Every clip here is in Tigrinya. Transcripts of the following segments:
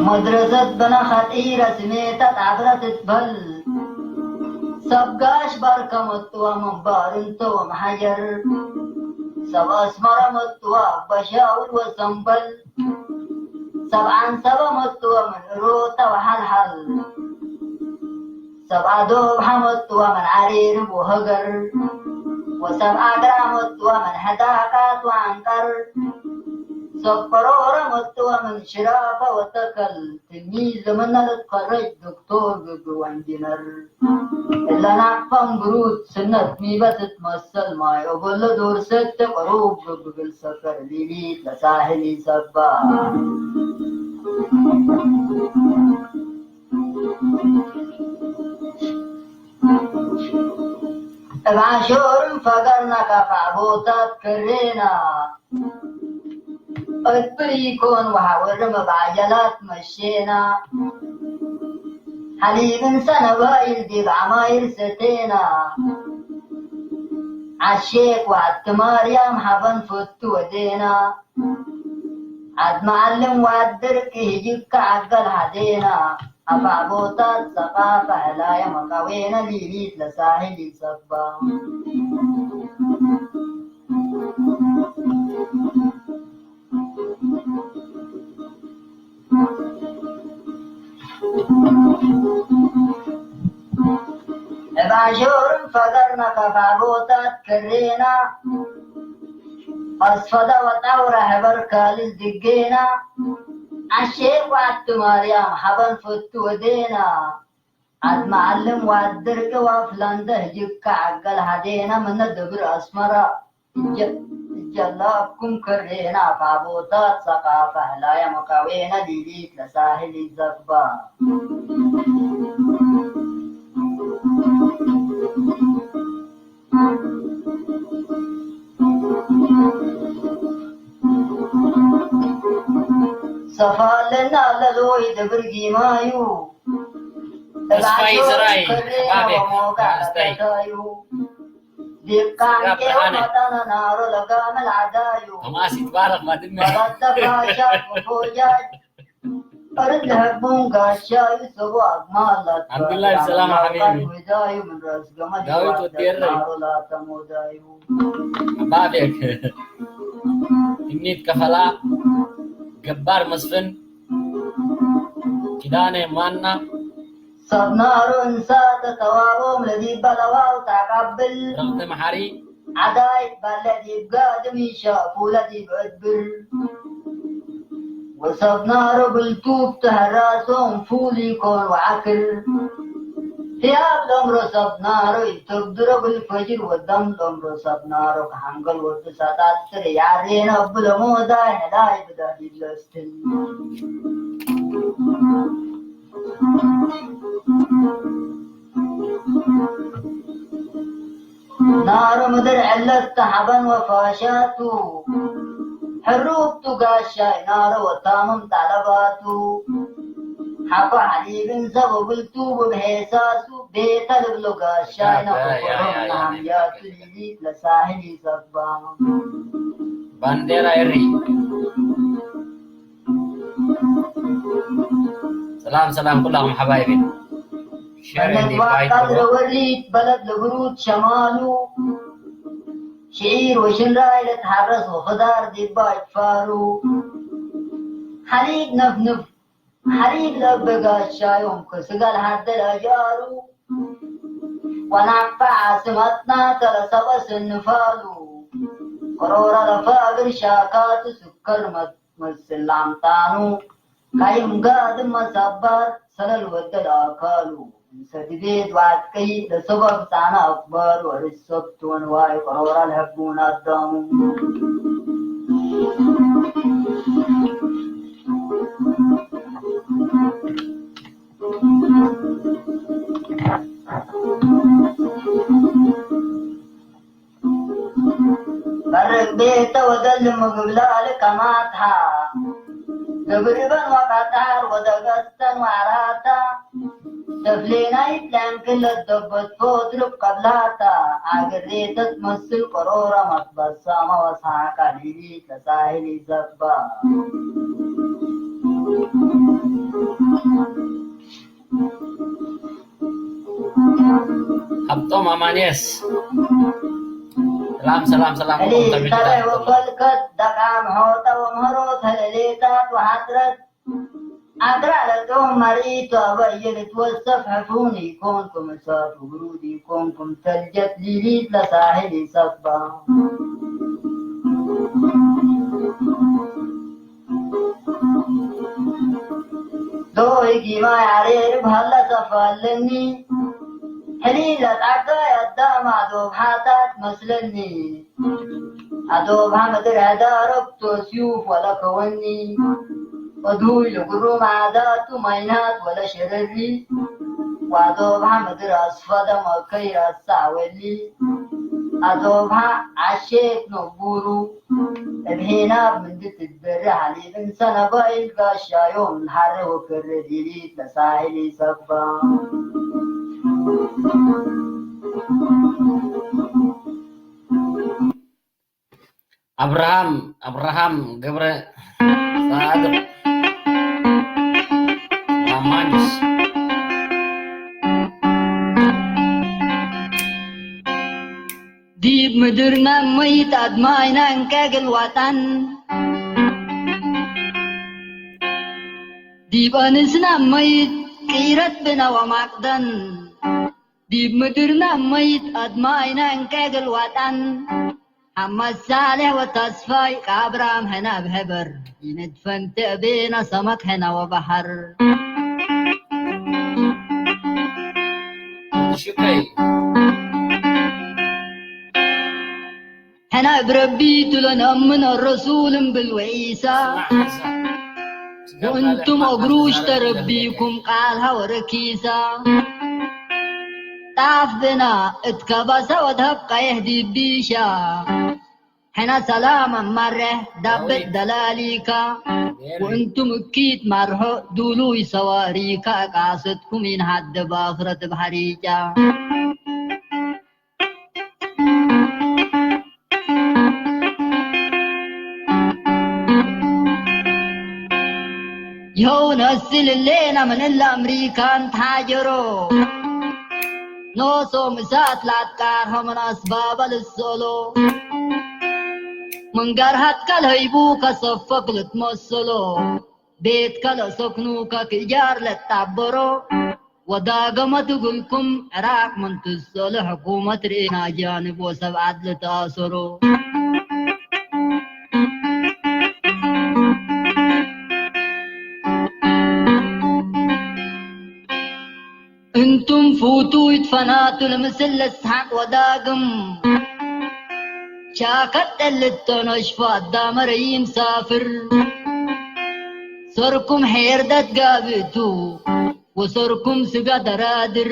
መድረሰት በና ኻጢረ ስሜታ ጣብረት ትበል። ሰብ ጋሽ ባርከ መጥዋ መንባር እንተ ወመሓየር። ሰብ ኣስመራ መጥዋ በሻውል ወሰንበል። ሰብ ዓንሰበ መጥዋ ምን እሮታ ወሓልሓል። ሰብ ኣዶብሓ መጥዋ ምን ዓሬርብ ወሀገር። ወሰብ ኣግራ መጥዋ ምን ሕዳቃት ወዓንቀር። ሰብ ቀሮረ መጥዋ ምን ሽራፈ ወተከል። ትልሚዝ ለመና ለትኸረጅ ዶክቶር ግብ ወኢንጂነር። እለ ናቅፋ እምብሩት ስነት ሚበት ትመሰል ማይ ኦጎለ ዶርሰት ተቀሩብ ግብ ግል ሰፈር ሊሊት ለሳህል ይሰባ። እብ ዓሾርን ፈገርና ካፋዕ ቦታት ከሬና። እብር ይኮን ወሓወርም እብ ዓጀላት መሼና። ሓሊብ እንሰ ነባይል ዲብ ዓማይር ሰቴና። ዓሼክ ወዓቲ ማርያም ሓበን ፈቱ ወዴና። ዓድ መዓልም ወዓድ ድርቂ ህጅካ ዓገል ሃዴና። ኣፋዕ ቦታት ሰቃፈ ሕላየ መቃዌነ ሊሊት ለሳህል ይሰባ። እብ ዓሾርን ፈገርና ካፋዕ ቦታት ከሬና። ኣስፈዳ ወጣውራ ሕበር ካልል ድጌና። ዓሼ ቋዕቲ ማርያም ሓበን ፈቱ ወዴና። ዓድ መዓልም ዋድ ድርቂ ዋፍላንደ ህጅካ ዓገል ሃዴና ምነ ደብር ኣስመራ። እጀ-፣ እጀላኩም ከሬና ፋቦታት ሰቃፈ ህላየ መቃዌነ ሊሊት ለሳህል ይዘግባ። ሰፋለና ለሎይ ደብር ጊማዩ። ተስፋይ ዝራይ፣ ከሬና ሓባቤክ፣ ወሞጋ ተስፋይ። ለታዩ። ዲቃንቄ ስጋ ብርሃነ። ወመጠነ ናሮ ለጋመል ዓዳዩ። ቶማስ ይትባረክ ማድመ። ፈለጠ ፋሻት ወፎጃጅ። እርድ ለህቡን ጋሻዩ ሰቡ ኣግማላት። ዓብዱላህ ሰላም ሓቢቢ። ወዳዩ ምን ራስ ገመል ዳዊት ይዋደድ ወቴረ። ናሮ ላተም ወዳዩ። ባቤክ። እኒት ከፈላ። ገባር መስፍን። ኪዳነ ማና። ሰብ ናሩ እንሳ ተተዋቦም ለዲበ ለዋው ታቃብል። ረቅተ መሓሪ። ዓዳይ ባለ ዲብ ጋድም ይሻፉ ለዲብ ዕድብር። ወሰብ ናሮ ብልቱብ ተህራሶም ፉል ይኮን ወዓክር። ህያብ ለምሮ ሰብ ናሮ ይተብድሮ ብልፈጅር ወደም ለምሮ ሰብ ናሮ ከሓንገል ወዲ ሳጣጥር ያሬን እብለ ሞዳይ ህላይ ብዳዲብ ለስትን። ናሮ ምድር ዕለት ተሓበን ወፋሻቱ። ሕሩብቱ ጋሻይ ናሮ ወታምም ጣለባቱ። ሓኮ ሓሊብን ሰብ ብልቱ ብብሄሳሱ ቤተ ልብሎ ጋሻይ ያ፣ ያ፣ ያ፣ ያ፣ ያ፣ ነኮኮሮም ያ፣ ናምያቱ ያ። ሊሊት ለሳህል ይዘባ። ባንዴራ ኤሪ። ሰላም ሰላም ኩላኹም ሓባይቢ። ሸር እንዲ ባይቶ። ቀድረ ወሪት በለድ ለብሩት ሸማሉ። ሽዒር ወሽንራይ ለትሓረስ ወኽዳር ዲባ ይፋሩ። ሓሊብ ነፍንፍ ሓሊብ ለበጋሻዮም ከስጋ ለሓደል ኣጃሩ። ወናቅፋ ዓስመትና ተለሰበ ስንፋሉ። ቅሮረ ለፋግር ሻካቱ ስከር መ-፣ መስል ላምጣኑ። ካይም ጋድም መሰባር ሰለል ወደል ኣካሉ። እንሰ ድቤት ዋትቀይ ለሰበብ ጻና ኣክባር ወርሰብ ትወንዋይ ቅሮረ ለሕቡን ኣዳሙ። በርቅ ቤተ ወደል ምግብላል ከማትሃ። ገብርበን ወቀጣር ወደገስተን ወዓራታ። ተፍሌናይ ፕላንክለት ደበት ፎትርብ ቀብላታ ኣግሬተት መስል ቀሮራ መትበሳማ ወሳቃሊኒ ተሳሂሊ ዘባ። ሃብቶም ኣማንየስ። ሰላም ሰላም ሰላም። እሊ ተበይ ወፈልከት ደቃም ሖታ ወምህሮት ህለሌታት ወሓጥረት ኣግራረቶም መርኢቶ ኣበየ ልትወሰፍ ሕፉን ይኮንኩም እሳቱ ብሩድ ይኮንኩም ተልጀት ሊሊት ለሳሕል ይሰባ። ዶይ ጊማ ያሬድ ብሃላ ሰፋለኒ ሕሊለ ጣጋይ ኣዳማ ዶብ ሓታት መስለኒ። ኣዶብሃ ምድር ኣዳረብ ቶስዩፍ ወለ ከወኒ ወዱይ ልጉሩም ዓዳቱ ማይናት ወለ ሸረሪ ወኣዶብሃ ምድር ኣስፈደ መከይ ራሳ ወሊ ኣዶብሃ ዓሼት ነቡሩ እብሄና ምንዲ ትበሪ ሓሊብ እንሰነ ባይል ጋሻዮም ንሓረ ወከረ ዲሊት ለሳይል ይሰባ። ኣብርሃም ኣብርሃም ገብረ ጻድቕ ማማንስ ዲብ ምድርና መይት ኣድማይና እንቀግል ዋጣን ዲብ ኣንስና መይት ቅይረት ብና ወማቅደን ዲብ ምድርና መይት ኣድማይና እንቀግል ዋጣን ሓማድ ሳሌሕ ወተስፋይ ከኣብርሃም ሕና ብሕበር ይንድፈን ትዕቤና ሰመክ ሕና ወባሕር። ሽከይ ሕና ብረቢ ትሎ ነእምን ረሱል እምብል ወዒሳ ወእንቱም እግሩሽ ተረቢኩም ቃልሃ ወረኪሳ ጣፍ ብና እትከባሳ ወድሀብ ቀይሕ ዲቢሻ ሕና ሰላም ኣማርሕ ዳበት ደላሊካ ወእንቱም እኪት ማርሖ ዱሉይ ሰዋሪካ ቃሰትኩም ይንሃደ ባኽረት ብሓሪጫ ይኸው ነስልሌና ምን እለ ኣምሪካን ተሓጀሮ ኖሶም እሳት ላትቃርሖምን ኣስባበ ልሰሎ ምንጋርሃትካ ለህይቡ ከሰፈክ ልትመሰሎ ቤትካ ለሰክኑካ ክእጃር ለጣበሮ ወዳገመ ትግልኩም ዕራቅ ምን ትሰሎ ሕኩመት ርኤና ጃንብ ወሰብ ዓድል ተኣሰሮ። እንቱም ፉቱ ይትፈናቱ ለምስል ለስሓቅ ወዳግም ሻከት ጠልቶ ነሽፎ ኣዳመረ ይምሳፍር ሰርኩም ሄርደት ጋብቱ ወሰርኩም ስጋ ደራድር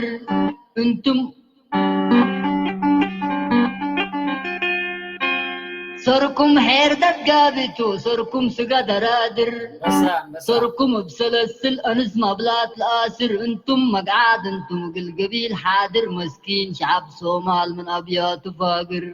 እንቱም ሰርኩም ሄርደት ጋብቱ ሰርኩም ስጋ ደራድር ሰርኩም ብሰለስል ኣንስ ማብላት ለኣስር እንቱም መግዓት እንቱም ግልገቢል ሓድር መስኪን ሸዓብ ሶማል ምን ኣብያቱ ፋግር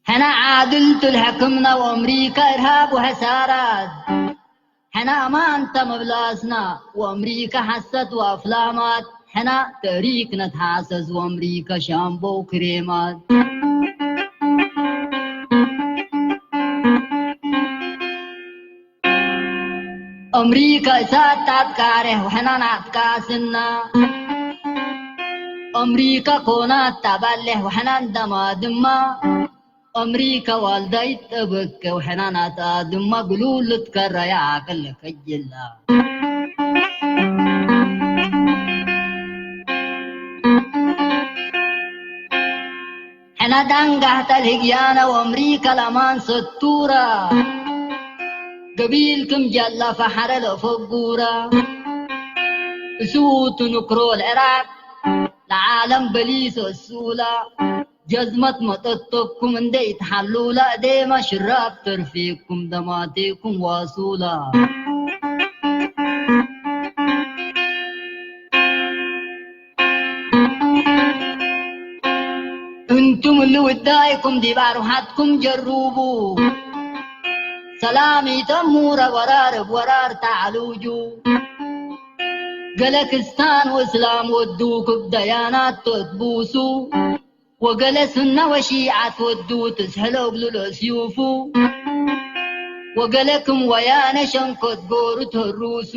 ሕና ዓድል ትልሕክምና ወኣምሪካ ኢርሃብ ወሐሳራት ሕና ኣማንታ መብላስና ወኣምሪካ ሐሰት ወኣፍላማት ሕና ተእሪክ ነትሓሰስ ወኣምሪካ ሻምቦ ክሬማት ኣምሪካ እሳት ታትቃሬሕ ወሕናን ኣትቃስና ኣምሪካ ኮናት ታባሌሕ ወሕናን ደማ ድማ ኣምሪካ ዋልዳይት ጠበከ ወሕናን ኣትኣ ድማ ግሉል ልትከረያ ዓቅል ከጅላ ሕና ዳንጋሕታ ልህግያና ወኣምሪካ ለማን ሰቱራ ገቢል ክም ጃላ ፈሓረ ለፈጉራ እሱ ትንክሮ ለዕራቅ ለዓለም በሊሶ እሱላ ጀዝመት መጠጠኩም እንደይትሓሉላ፣ ደማ ሽራፍ ተርፌኩም ደማቴኩም ዋሱላ። እንቱም እሊ ውዳይኩም ዲብ ኣርውሓትኩም ጀሩቡ። ሰላም ኢተሙ ረብ ወራር እብ ወራር ተዓሉጁ። ገለ ክስታን ወእስላም ወዱ ክብ ደያናት ተትቡሱ። ወገለ ሱና ወሺዓት ወዱ ትስሕሎ እግሉ ለስዩፉ። ወገለ ክም ወያነ ሸንኮት ጎሩ ተሩሱ።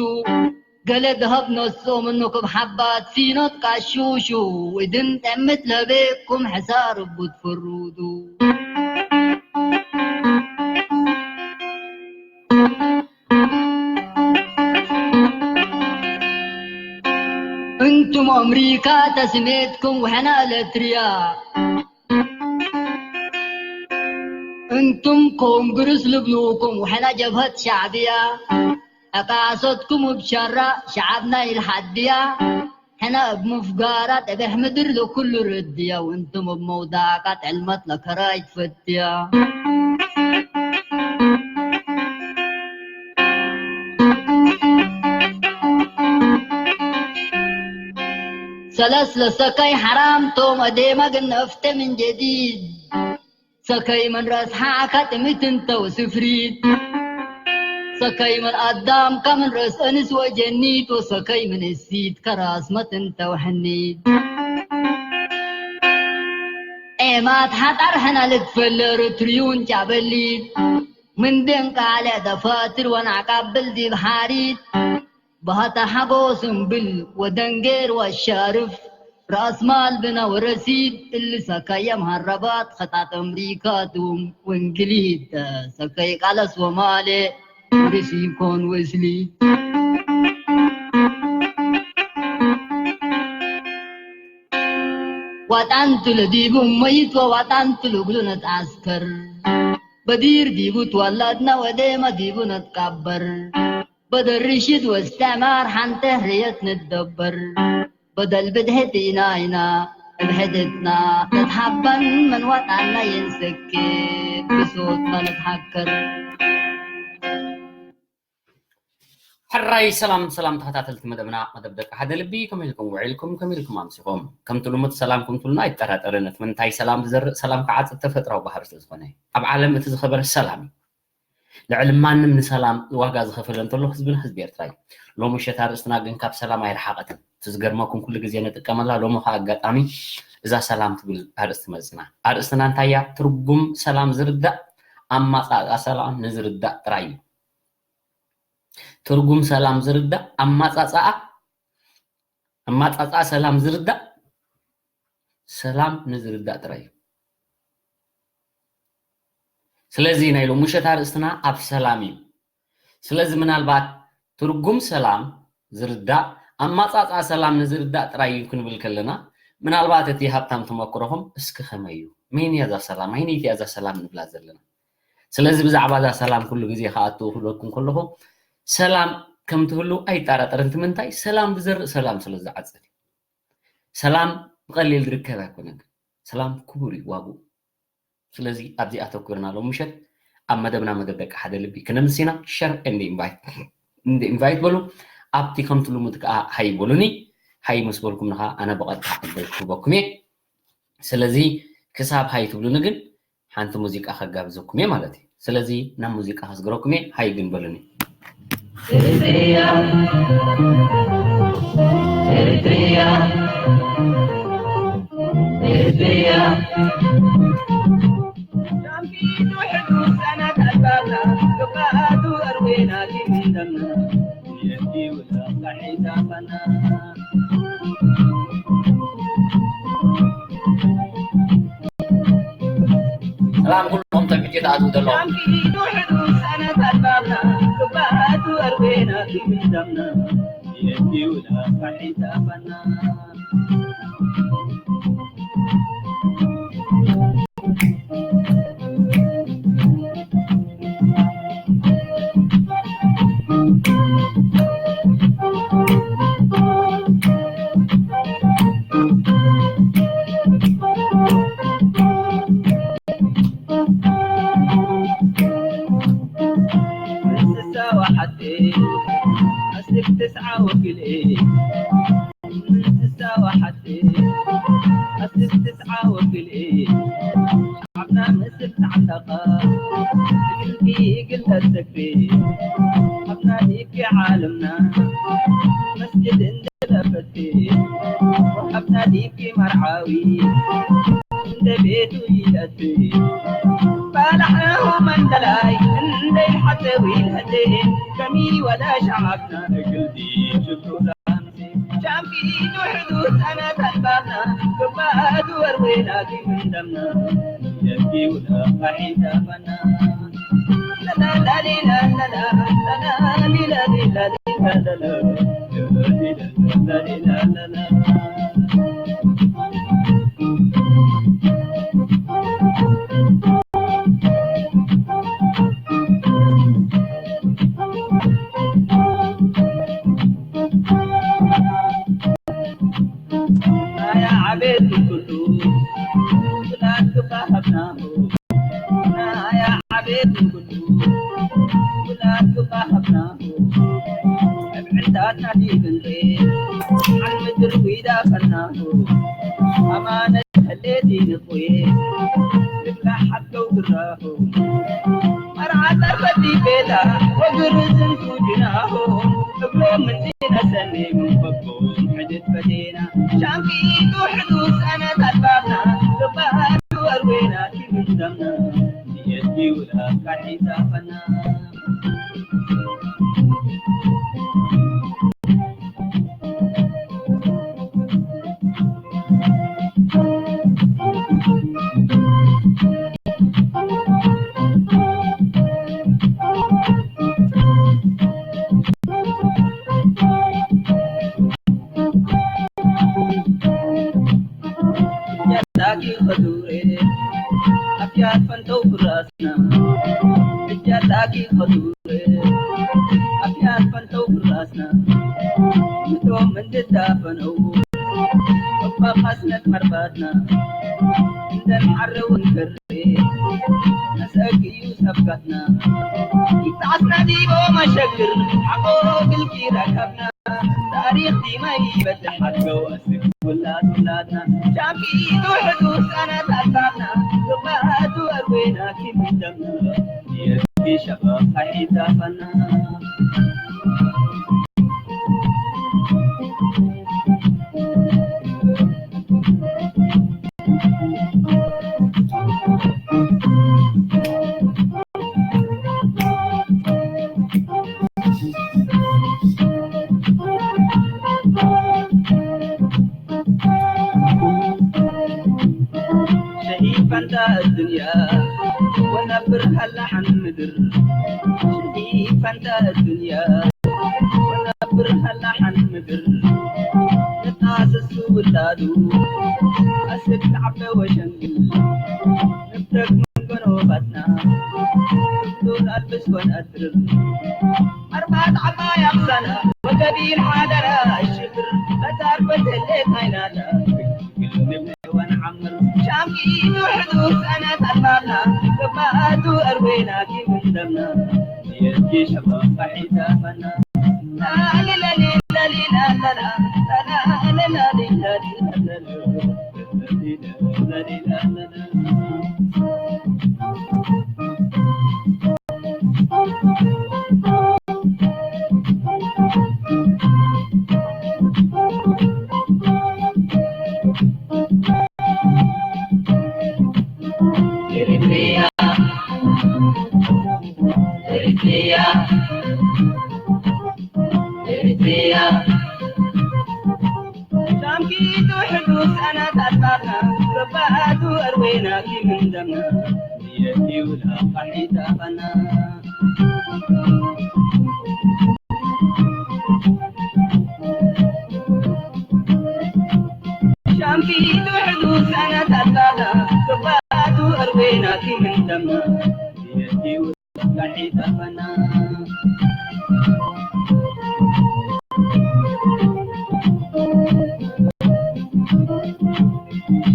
ገለ ደሀብ ነሶም እኑ ክብ ሓባት ሲኖት ቃሹሹ። እድን ጠምት ለቤኩም ሕሳር እቡ ትፍሩዱ። እንቱም ኣምሪካ ተስሜትኩም ወሕና ኤለትርያ። እንቱም ኮንግርስ ልብሉኩም ወሕና ጀብሀት ሻዕብያ። ዕቃሶትኩም እብ ሸራ ሸዓብና ኢልሓድያ። ሕነ እብ ሙፍጋራት እብ ኣሕምድር ለኩሉ ርድያ፣ ወእንቱም እብ መውዳቃት ዕልመት ለከራይ ትፈትያ። ሰለስ ለሰከይ ሐራም ቶም፣ እዴመ ግን ነፍተ ምን ጀዲድ። ሰከይ ምን ረእስ ሓካ ጥምት እንተ ወስፍሪት። ሰከይ ምን ኣዳም ከምን ረእስ እንስ ወጀኒት፣ ወሰከይ ምን እሲት ከራስ መት እንተ ወሕኒት። ኤማት ሓጣር ሕና ልትፈለር ትሪዩን ጫበሊት። ምን ደንቃለ ደፋትር ወናዕቃብል ዲብ ሓሪት። ባህታ ሓጎስ እምብል ወደንጌር ወሻርፍ፣ ራእስ ማል ብና ወረሲድ፣ እሊ ሰካየ መሃረባት ኸጣጥ ኣምሪካ ቱም ወእንግሊዝ፣ ሰካየ ቃለስ ወማሌ፣ ርስ ይኮን ወእስሊ። ዋጣንቱ ለዲቡ መይት ወዋጣንቱ ልግሉ ነትዓስከር፣ በዲር ዲቡ ትወለድና ወዴመ ዲቡ ነትቃበር። በደል ርሽድ ወእስትዕማር ሓንተ ሕርየት ንደበር። በደል ብድሕት ኢና ኢና እብ ሕድትና ተትሓበን መን ዋጣና የንሰክት ብሶትና ነትሓከር። ሕራይ ሰላም ሰላም ተኸታተልቲ መደብና፣ መደብ ደቂ ሓደ ልቢ፣ ከመይ ኢልኩም ውዒልኩም፣ ከመይ ኢልኩም ኣምሲኹም? ከምቲ ልሙድ ሰላም ከምትብሉና ኣይጠራጠርን። እቲ ምንታይ ሰላም ዝዘርእ ሰላም ክዓጽድ ተፈጥራዊ ባህሪ ስለ ዝኾነ፣ ኣብ ዓለም እቲ ዝኸበረ ሰላም እዩ። ልዕሊ ማንም ንሰላም ዋጋ ዝኸፈለ እንተሎ ህዝብና ህዝቢ ኤርትራ እዩ። ሎሚ ምሸት ኣርእስትና ግን ካብ ሰላም ኣይረሓቐትን። እቲ ዝገርመኩም ኩሉ ግዜ ንጥቀመላ፣ ሎሚ ኸኣ ኣጋጣሚ እዛ ሰላም ትብል ኣርእስቲ መርጽና። ኣርእስትና እንታይ እያ? ትርጉም ሰላም ዝርዳእ ኣማጻጽኣ ሰላም ንዝርዳእ ጥራይ እዩ። ትርጉም ሰላም ዝርዳእ ኣማጻጽኣ፣ ኣማጻጽኣ ሰላም ዝርዳእ ሰላም ንዝርዳእ ጥራይ እዩ። ስለዚ ናይ ሎሚ ምሸት ኣርእስትና ኣብ ሰላም እዩ። ስለዚ ምናልባት ትርጉም ሰላም ዝርዳእ ኣማጻጽኣ ሰላም ንዝርዳእ ጥራይ እዩ ክንብል ከለና፣ ምናልባት እቲ ሃብታም ተመክሮኹም እስኪ ከመይ እዩ? መይን እያ እዛ ሰላም? ኣይነይቲ እያ እዛ ሰላም ንብላ ዘለና? ስለዚ ብዛዕባ እዛ ሰላም ኩሉ ግዜ ክኣቱ ክብለኩም ከለኹ፣ ሰላም ከም ትህሉ ኣይጠራጠርን። እቲ ምንታይ? ሰላም ዝዘርእ ሰላም ስለ ዝዓጽድ እዩ። ሰላም ብቐሊል ዝርከብ ኣይኮነን። ሰላም ክቡር እዩ ዋግኡ። ስለዚ ኣብዚ ኣተኩርና ሎም ምሸት ኣብ መደብና መደብ ደቂ ሓደ ልቢ ክነምስ ኢና። ሸር ኤንድ ኢንቫይት፣ ኤንድ ኢንቫይት በሉ። ኣብቲ ከምቲ ልሙድ ከኣ ሃይ በሉኒ። ሃይ ምስ በልኩም ንኻ ኣነ ብቐጥታ ዕድል ክህበኩም እየ። ስለዚ ክሳብ ሃይ ትብሉኒ ግን ሓንቲ ሙዚቃ ከጋብዘኩም እየ ማለት እዩ። ስለዚ ናብ ሙዚቃ ከስግረኩም እየ፣ ሃይ ግን በሉኒ። ኤሪትሪያ፣ ኤሪትሪያ፣ ኤሪትሪያ። ሰላም ኩሎም ተምሕጂ ተኣትዉ ዘለኹም። ለፈቲ ወሃብና ዲብኪ መርዓዊ እንደ ቤቱ ይለቲ ባላሕነሁ መንደላይ እንደ ይሓተዊ ለቲ ከሚ ወላ ሻዓብና እግልቲ ሽቱ ዛምሲ ሻምኪ ዱሕዱ ሰነት ኣልባብና ግባቱ ወርዌና ዲምንደምና የኪ ውላ ፋሒታ ፈና ኣያ ዓቤት ኩሉ ብላክ ባሃብናሁ ኣያ ዓቤት ኩሉ ብላክ ባሃብናሁ ዕብዕንታትና ዲብንሬ ዓል ምድር ዊዳ ፈናሁ ኣማነት ከሌቲ ንቑየ ልብላ ሓገው ድራሁ መርዓታ ፈዲ ቤላ ወግር ዝንቱ ጅናሁ እግሎም ምንዲ ነሰኒ ምን ፈቦም ሕድት ፈዴና ሻምኪቱ ሕዱስ ኣነት ኣልባብና ግባቱ ኣርዌና ኪምንደምና ንየቲ ውላ ካሒታ ፈና ላኪ ኸዱሬ ኣፍያት ፈንተው ፍራስና እጃላኪ ኸዱሬ ኣፍያት ፈንተው ፍራስና ምቶም እንድዳፈነው እባ ኻስነት መርባትና እንደን ዓረውን ከሬ ነስአግዩ ሰብጋትና ይጣዓስና ዲቦ መሸግር ሓቆ ግልኪ ረከብና ታሪኽ ዲማ ይበልሕ ሓድገው ኣስግ ውላድ ውላድና ሻምኪቱ ሕዱስ ኣናት ኣልባብና ግባቱ ኣርዌና ኪምንደምና የርቢ ሸባብ ካሒታ ፈና شهيفا تا الدنيا ونبر هلا حن مدر شهيفا تا الدنيا ونبر هلا حن مدر نتاسس ولادو أسد عبد وشنقل نبتك من قنوبتنا دول ألبس ونأترب أربعة عباية أقصنا وقبيل حاضرة الشكر فتار بتلت عيناتا ونعمر شامكي نحدو سنة أربعنا قباتو أروينا كي من دمنا يبكي شباب صحيتا فنا لا لا لا لا لا لا لا لا لا لا لا لا لا Eritrea, Eritrea, Eritrea. ሻምኪቱ ሕዱስ ኣናት ኣልባብና ረባቱ ኣርዌና ኪምንደምና የኪውላ ፋሒታ ኸና ሻምኪቱ ሕዱስ ኣናት ኣልባብና ረባቱ ኣርዌና ኪምንደምና የኪውላ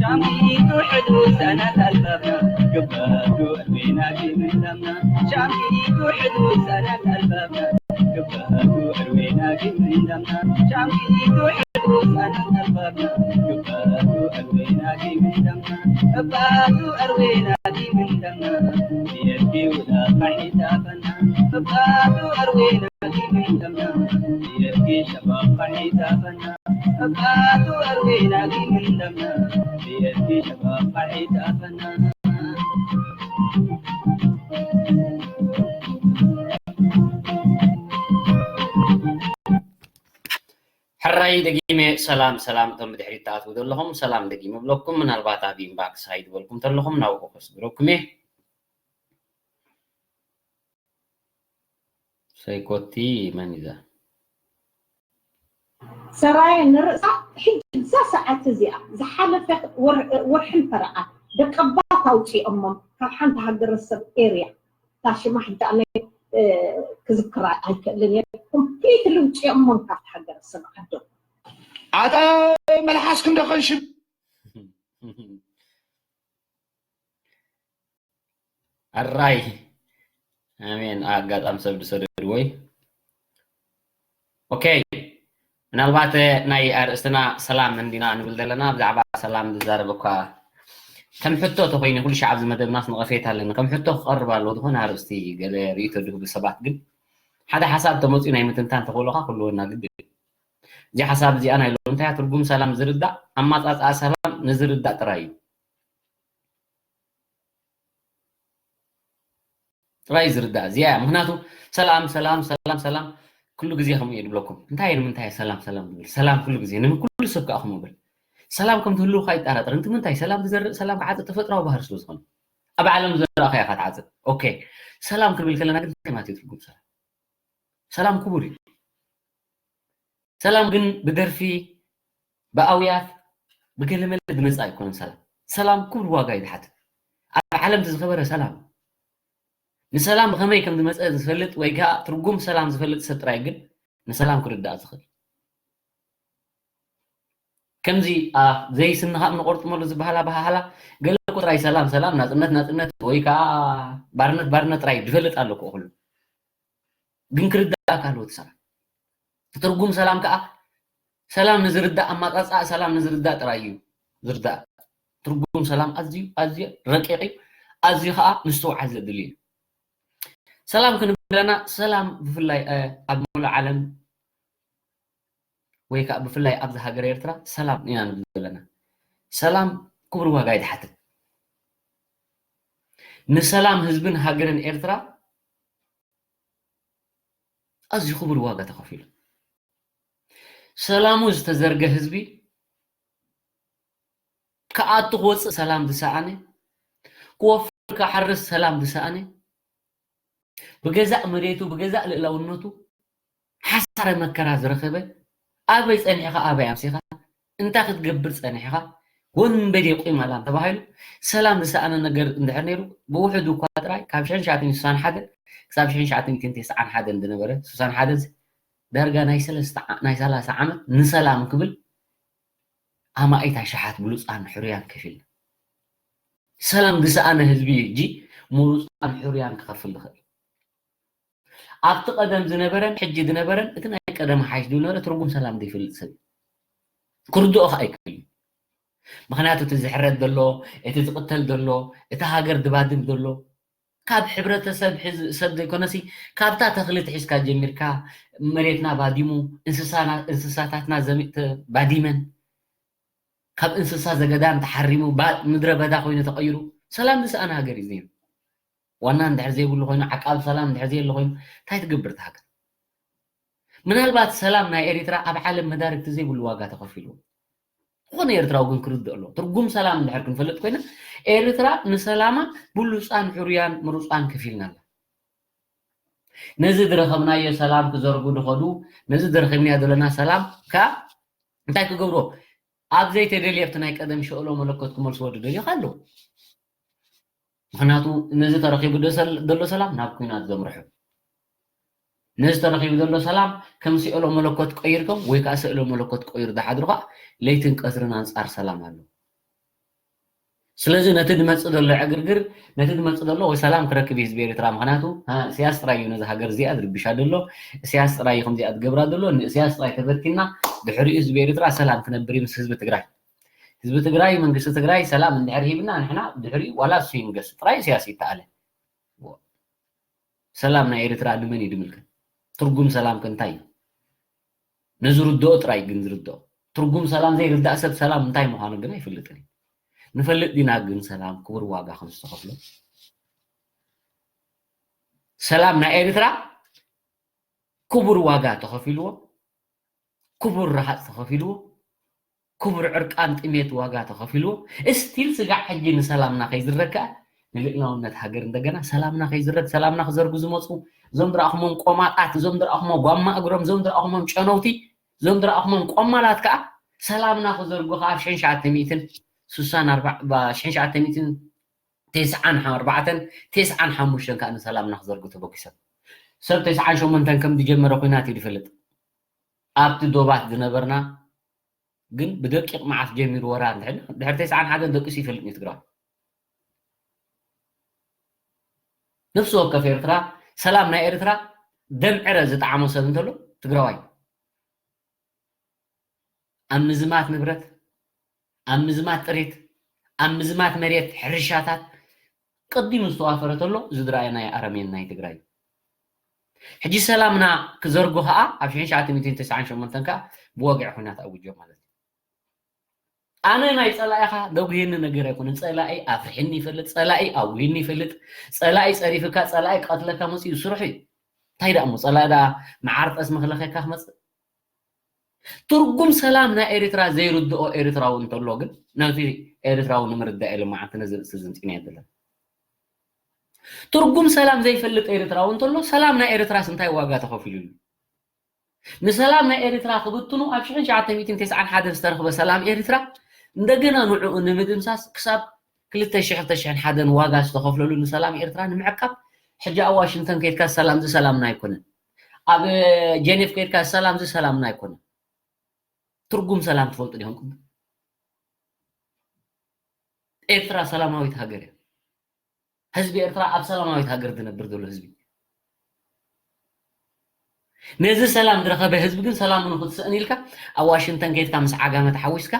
ሻምኪቱ ሕዱስ ኣናት ኣልባብና ግባቱ ዕድሜና ኪምንዳምና ሻምኪቱ ሕዱስ ኣናት ኣልባብና ግባቱ ዕድሜና ኪምንዳምና ሻምኪቱ ሕዱስ ኣናት ኣልባብና ግባቱ ዕድሜና ኪምንዳምና እባቱ ኣርዌና ኪምንዳምና የኪውላ ፋሒታ ፈና እባቱ ኣርዌና ኪምንዳምና የኪ ሸባብ ሕራይ ደጊመ ሰላም ሰላም፣ እቶም ብድሕሪት ትኣትዉ ዘለኹም ሰላም ደጊመ እብለኩም። ምናልባት ኣብ ኢንባክስ ኣይትበልኩም ተለኹም ናብኡ ከስግረኩም እየ። ሰይኮቲ መን እዛ? ሰራየ ንርእሳ ሕጂ እዛ ሰዓት እዚኣ ዝሓለፈት ወር- ወርሕን ፈረቓን ደቀባት ኣውፂኦሞም ካብ ሓንቲ ሃገረሰብ ኤርያ እታ ሽማ ሕጂ ኣነ ክዝክራ ኣይክእልን እየ። ኮምፕሊትሊ ውፅኦሞም ካብቲ ሃገረሰብ ዓዶም። ኣታ መልሓስኪ እንዶ ከንሽብ ኣራይ ኣሜን። ኣጋጣሚ ሰብ ዝሰደድዎይ። ኦኬ፣ ምናልባት ናይ ኣርእስትና ሰላም እንዲና ንብል ዘለና። ብዛዕባ ሰላም ዝዛረብ እኳ ከም ሕቶ ተኮይኑ ኩሉ ሻዕ ኣብዚ መደብናስ ነቐፌታ ኣለኒ። ከም ሕቶ ክቐርብ ኣለዎ ዝኾነ ኣርእስቲ ገለ ርእይቶ ዝህቡ ሰባት። ግን ሓደ ሓሳብ ተመፅኡ ናይ ምትንታን ተኽእሎኻ ክህልወና ግድን እዩ። እዚ ሓሳብ እዚኣ ናይ ሎምንታይ ትርጉም ሰላም ዝርዳእ ኣማፃፅኣ ሰላም ንዝርዳእ ጥራይ እዩ። ጥራይ ዝርዳእ እዚኣ እያ። ምክንያቱ ሰላም ሰላም ሰላም ሰላም ኩሉ ግዜ ከምኡ እየ ዝብለኩም። እንታይ ንምንታይ ሰላም ሰላም ዝብል? ሰላም ኩሉ ግዜ ንኩሉ ሰብ ከዓ ከምኡ ብል። ሰላም ከም ትህልው ከዓ ይጠራጠር። እንት ምንታይ ሰላም ትዘርእ ሰላም ክዓፅእ ተፈጥራዊ ባህሪ ስለ ዝኾነ ኣብ ዓለም ዘራእኻ ኢኻ ትዓፅእ። ኦኬ፣ ሰላም ክንብል ከለና ግን እንታይ ማለት እዩ ትርጉም ሰላም? ሰላም ክቡር እዩ። ሰላም ግን ብደርፊ ብኣውያት ብገለመለ ዝመፅእ ኣይኮነን። ሰላም ሰላም ክቡር ዋጋ እዩ ዝሓትት። ኣብ ዓለም እቲ ዝኸበረ ሰላም ንሰላም ብኸመይ ከም ዝመፀ ዝፈልጥ ወይ ከዓ ትርጉም ሰላም ዝፈልጥ ሰብ ጥራይ ግን ንሰላም ክርዳእ ዝኽእል። ከምዚ ዘይስንኻ እምኒ ቆርጥመሉ ዝበሃል ኣበሃህላ ገለ እኮ ጥራይ ሰላም ሰላም ናፅነት ናፅነት ወይ ከዓ ባርነት ባርነት ጥራይ ዝፈልጥ ኣሎ እኮ ኩሉ። ግን ክርዳእ ካልኦት ሰላም ትርጉም ሰላም ከዓ ሰላም ንዝርዳእ ኣማፃፅኣ ሰላም ንዝርዳእ ጥራይ እዩ ዝርዳእ። ትርጉም ሰላም ኣዝዩ ኣዝዩ ረቂቕ እዩ። ኣዝዩ ከዓ ምስትውዓል ዘድሊ እዩ። ሰላም ክንብል ከለና ሰላም ብፍላይ ኣብ ሙሉእ ዓለም ወይ ከዓ ብፍላይ ኣብዚ ሃገር ኤርትራ ሰላም ኢና ንብል ዘለና። ሰላም ክቡር ዋጋ እዩ ዝሓትት። ንሰላም ህዝብን ሃገርን ኤርትራ ኣዝዩ ክቡር ዋጋ ተኸፊሉ። ሰላሙ ዝተዘርገ ህዝቢ ክኣቱ ክወፅእ ሰላም ዝሰኣነ፣ ክወፍር ክሓርስ ሰላም ዝሰኣነ፣ ብገዛእ መሬቱ ብገዛእ ልእላውነቱ ሓሳረ መከራ ዝረኸበ፣ ኣበይ ፀኒሕኻ ኣበይ ኣምሲኻ እንታይ ክትገብር ፀኒሕኻ ወንበዴ ቁም ኣላም ተባሂሉ ሰላም ዝሰኣነ ነገር እንድሕር ነይሩ ብውሕዱ እኳ ጥራይ ካብ ሽሕን ትሽዓተ ሚእትን ስሳን ሓደን ክሳብ ሽሕን ትሽዓተ ሚእትን ተስዓን ሓደን ዝነበረ ስሳን ሓደን ዳርጋ ናይ ሰለስተ ዓ- ናይ ሰላሳ ዓመት ንሰላም ክብል ኣማኢት ኣሽሓት ብሉፃን ሕሩያን ከፊልና። ሰላም ዝሰኣነ ህዝቢ እዩ እጂ ምሩፃን ሕሩያን ክኸፍል ዝኽእል። ኣብቲ ቀደም ዝነበረን ሕጂ ዝነበረን እቲ ናይ ቀደም ሓይሽ ዝብል ነበረ ትርጉም ሰላም ዘይፈልጥ ሰብ እዩ። ክርድኦ ከዓ ኣይክእል እዩ። ምክንያቱ እቲ ዝሕረድ ዘሎ እቲ ዝቅተል ዘሎ እቲ ሃገር ድባድም ዘሎ ካብ ሕብረተሰብ ሕዝ- ሰብ ዘይኮነሲ ካብታ ተክሊ ትሒዝካ ጀሚርካ መሬትና ባዲሙ እንስሳና- እንስሳታትና ዘሚ- ተ- ባዲመን ካብ እንስሳ ዘገዳም ተሓሪሙ ባ- ምድረ በዳ ኮይኑ ተቀይሩ ሰላም ዝሰኣነ ሃገር እዩ ነይሩ። ዋና እንድሕር ዘይብሉ ኮይኑ ዓቃብ ሰላም እንድሕር ዘየለ ኮይኑ እንታይ ትገብር እታ ሃገር? ምናልባት ሰላም ናይ ኤሪትራ ኣብ ዓለም መዳርግቲ ዘይብሉ ዋጋ ተኸፊሉ ዝኾነ ኤርትራዊ ግን ክርድእ ኣሎ። ትርጉም ሰላም እንድሕር ክንፈልጥ ኮይና ኤርትራ ንሰላማ ብሉፃን ሕሩያን ምሩፃን ከፊልና ኣላ። ነዚ ዝረኸብናዮ ሰላም ክዘርጉ ድኸዱ ነዚ ዝረኸብናዮ ዘለና ሰላም ከ እንታይ ክገብሮ ኣብ ዘይተደልየ ኣብቲ ናይ ቀደም ሸእሎ መለኮት ክመልስዎ ዝደልዩ ኣለዉ። ምክንያቱ ነዚ ተረኪቡ ዘሎ ሰላም ናብ ኩናት ዘምርሑ ነዚ ተረኪቡ ዘሎ ሰላም ከም ስእሎ መለኮት ቀይርኩም ወይ ከዓ ስእሎ መለኮት ቀይሩ ዝሓድሩ ከዓ ለይትን ቀትርን ኣንፃር ሰላም ኣሎ። ስለዚ ነቲ ዝመፅእ ዘሎ ዕግርግር ነቲ ዝመፅእ ዘሎ ወይ ሰላም ክረክብ እዩ ህዝቢ ኤርትራ። ምክንያቱ እሰያስ ጥራይ እዩ ነዚ ሃገር እዚኣ ዝርብሻ ዘሎ፣ እሰያስ ጥራይ እዩ ከምዚኣ ዝገብራ ዘሎ። ንእሰያስ ጥራይ ተበቲና ድሕሪኡ ህዝቢ ኤርትራ ሰላም ክነብር እዩ ምስ ህዝቢ ትግራይ። ህዝቢ ትግራይ መንግስቲ ትግራይ ሰላም እንድሕር ሂብና ንሕና ድሕሪኡ ዋላ እሱ ይንገስ ጥራይ እሰያስ ይተኣለ። ሰላም ናይ ኤርትራ ንመን እዩ ድምልከት? ትርጉም ሰላም ከ እንታይ እዩ? ነዝርድኦ ጥራይ ግን ዝርድኦ። ትርጉም ሰላም ዘይርዳእ ሰብ ሰላም እንታይ ምዃኑ ግን ኣይፈልጥን እዩ። ንፈልጥ ዲና ግን ሰላም ክቡር ዋጋ ከም ዝተኸፍሎ? ሰላም ናይ ኤርትራ ክቡር ዋጋ ተኸፊልዎ፣ ክቡር ረሃፅ ተኸፊልዎ፣ ክቡር ዕርቃን ጥሜት ዋጋ ተኸፊልዎ። እስቲል ስጋዕ ሕጂ ንሰላምና ከይዝረግ ከኣ ንልእላውነት ሃገር እንደገና ሰላምና ከይዝረግ ሰላምና ክዘርጉ ዝመፁ እዞም ዝረኣኹሞም ቆማጣት፣ እዞም ዝረኣኹሞ ጓማ እግሮም፣ እዞም ዝረኣኹሞም ጨነውቲ፣ እዞም ዝረኣኹሞም ቆማላት ከኣ ሰላምና ክዘርጉ ከኣ ኣብ ሽሕን ሸዓተ ሚእትን ስሳን ኣርባዕ ሸሕን ሸዓተ ሚእትን ተስዓን ኣርባዕተን ተስዓን ሓሙሽተን ከኣ ንሰላምና ክዘርጉ ተበጊሶም። ሰብ ተስዓን ሸሞንተን ከም ዝጀመረ ኲናት እዩ ዝፈልጥ። ኣብቲ ዶባት ዝነበርና ግን ብደቂቕ መዓስ ጀሚሩ ወራር እንድሕር ድሕሪ ተስዓን ሓደን ደቂሱ ይፈልጥ እዩ ትግራዋይ። ነፍሲ ወከፍ ኤርትራ ሰላም ናይ ኤርትራ ደም ዕረ ዝጠዓሞ ሰብ እንተሎ ትግራዋይ። ኣብ ምዝማት ንብረት፣ ኣብ ምዝማት ጥሪት፣ ኣብ ምዝማት መሬት ሕርሻታት ቅዲሙ ዝተዋፈረ ተሎ እዚ ዝረኣየናዮ ኣረሜን ናይ ትግራይ እዩ። ሕጂ ሰላምና ክዘርጉ ከዓ ኣብ ሽሕን ትሽዓተ ሚእትን ተስዓን ሸሞንተን ከዓ ብወግዒ ኩናት ኣውጆ ማለት እዩ። ኣነ ናይ ፀላኢኻ ደጉሄኒ ነገር ኣይኮነ። ፀላኢ ኣፍርሒኒ ይፈልጥ፣ ፀላኢ ኣውሂኒ ይፈልጥ፣ ፀላኢ ፀሪፍካ፣ ፀላኢ ቀትለካ መፅኡ ስርሑ እዩ። እንታይ ደኣ እሞ ፀላኢ ደኣ መዓር ጠስሚ ክለኸካ ክመፅእ? ትርጉም ሰላም ናይ ኤርትራ ዘይርድኦ ኤርትራዊ እንተሎ ግን ነቲ ኤርትራዊ ንምርዳእ ኢለ መዓልቲ ነዚ ርእሲ ዝንፅን እየ ዘለና። ትርጉም ሰላም ዘይፈልጥ ኤርትራዊ እንተሎ ሰላም ናይ ኤርትራስ እንታይ ዋጋ ተኸፊሉሉ? ንሰላም ናይ ኤርትራ ክብትኑ ኣብ ሽሕን ትሽዓተ ሚእትን ተስዓን ሓደን ዝተረኽበ ሰላም ኤርትራ እንደገና ንዕኡ ንምድምሳስ ክሳብ ክልተ ሽሕ ክልተ ሽሕን ሓደን ዋጋ ዝተኸፍለሉ ንሰላም ኤርትራ ንምዕቃብ ሕጂ ኣብ ዋሽንግተን ከይድካ ሰላም እዚ ሰላምና ኣይኮነን። ኣብ ጀኔቭ ከይድካ ሰላም እዚ ሰላምና ኣይኮነን። ትርጉም ሰላም ትፈልጡ ዲኹም? ኤርትራ ሰላማዊት ሃገር እያ። ህዝቢ ኤርትራ ኣብ ሰላማዊት ሃገር ዝነብር ዘሎ ህዝቢ። ነዚ ሰላም ዝረኸበ ህዝቢ ግን ሰላሙ ንክትስእን ኢልካ ኣብ ዋሽንግተን ከይድካ ምስ ዓጋመ ተሓዊስካ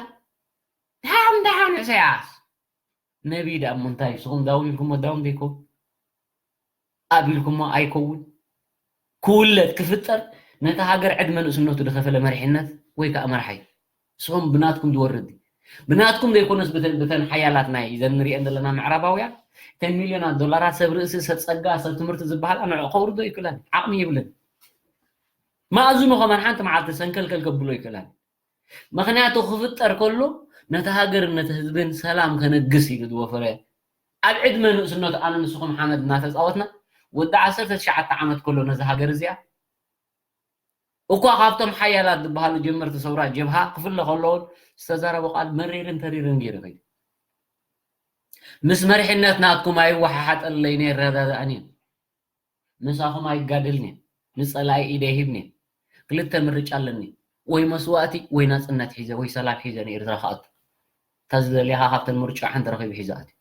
ደሓን ደሓን ኢሳያስ ነቢይ ደኣ እሞ እንታይ ንስኹም ዳውን ኢልኩሞ ዳውን ዘይከውን ኣቢልኩሞ ኣይከውን ክውለድ ክፍጠር ነቲ ሃገር ዕድመ ንእስነቱ ዝኸፈለ መሪሕነት ወይ ከዓ መራሒ ንስኹም ብናትኩም ዝወርድ ብናትኩም ዘይኮነስ ብተን ሓያላት ናይ ዘን ንሪአን ዘለና ምዕራባውያን እተን ሚልዮናት ዶላራት ሰብ ርእሲ ሰብ ፀጋ ሰብ ትምህርቲ ዝበሃላ ንዕኡ ከውርዶ ይክእላን ዓቕሚ ይብልን ማእዝኑ ከማን ሓንቲ መዓልቲ ሰንከልከል ከብሎ ይክእላን ምኽንያቱ ክፍጠር ከሎ ነቲ ሃገርን ነቲ ህዝብን ሰላም ከነግስ ኢሉ ዝወፈረ ኣብ ዕድመ ንእስነቱ ኣነ ንስኹም ሓመድ እናተፃወትና ወዲ ዓሰርተ ትሽዓተ ዓመት ከሎ ነዚ ሃገር እዚኣ እኳ ካብቶም ሓያላት ዝበሃሉ ጀመርቲ ሰውራ ጀብሃ ክፍለ ከሎ እውን ዝተዛረቦ ቃል መሪርን ተሪርን ገይሩ ከይዱ ምስ መሪሕነት ናትኩም ኣይወሓሓጠለይን ኣይረዳድኣን እየን ምሳኹም ኣይጋደልን እየ ንፀላኢ ኢደ ይህብን እየ ክልተ ምርጫ ኣለኒ ወይ መስዋእቲ ወይ ናፅነት ሒዘ ወይ ሰላም ሒዘ ንኤርትራ ክኣቱ እታ ዝደልያኻ ካብተን ምርጫ ሓንቲ ረኺቡ ሒዘ ኣትዩ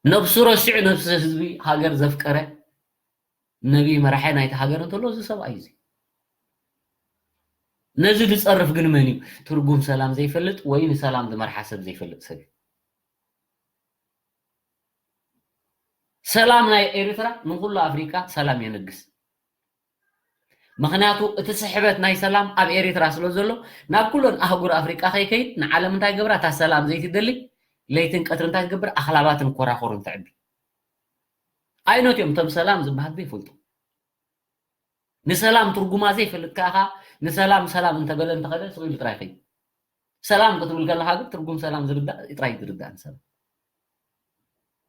ነብሱ ረሲዑ ነብሲ ህዝቢ ሃገር ዘፍቀረ ነቢ መራሒ ናይቲ ሃገር እንተሎ እዚ ሰብኣይ እዚ ነዚ ዝፀርፍ ግን መን እዩ ትርጉም ሰላም ዘይፈልጥ ወይ ንሰላም ዝመርሓ ሰብ ዘይፈልጥ ሰብ እዩ ሰላም ናይ ኤርትራ ንኩሉ ኣፍሪቃ ሰላም የንግስ ምኽንያቱ እቲ ስሕበት ናይ ሰላም ኣብ ኤርትራ ስለ ዘሎ ናብ ኩለን ኣህጉር ኣፍሪቃ ከይከይድ ንዓለም እንታይ ገብራ እታ ሰላም ዘይትደሊ ለይትን ቀትሪ እንታይ ትገብር ኣኽላባትን ኮራኹርን ተዕቢ ኣይኖት እዮም እቶም ሰላም ዝበሃል ዘይፈልጡ ንሰላም ትርጉማ ዘይፈልጥ ከኣ ንሰላም ሰላም እንተበለ እንተኸደ ስቕ ኢሉ ጥራይ ከይድ ሰላም ክትብል ከለኻ ግን ትርጉም ሰላም ዝርዳእ ጥራይ ዝርዳእ ንሰላም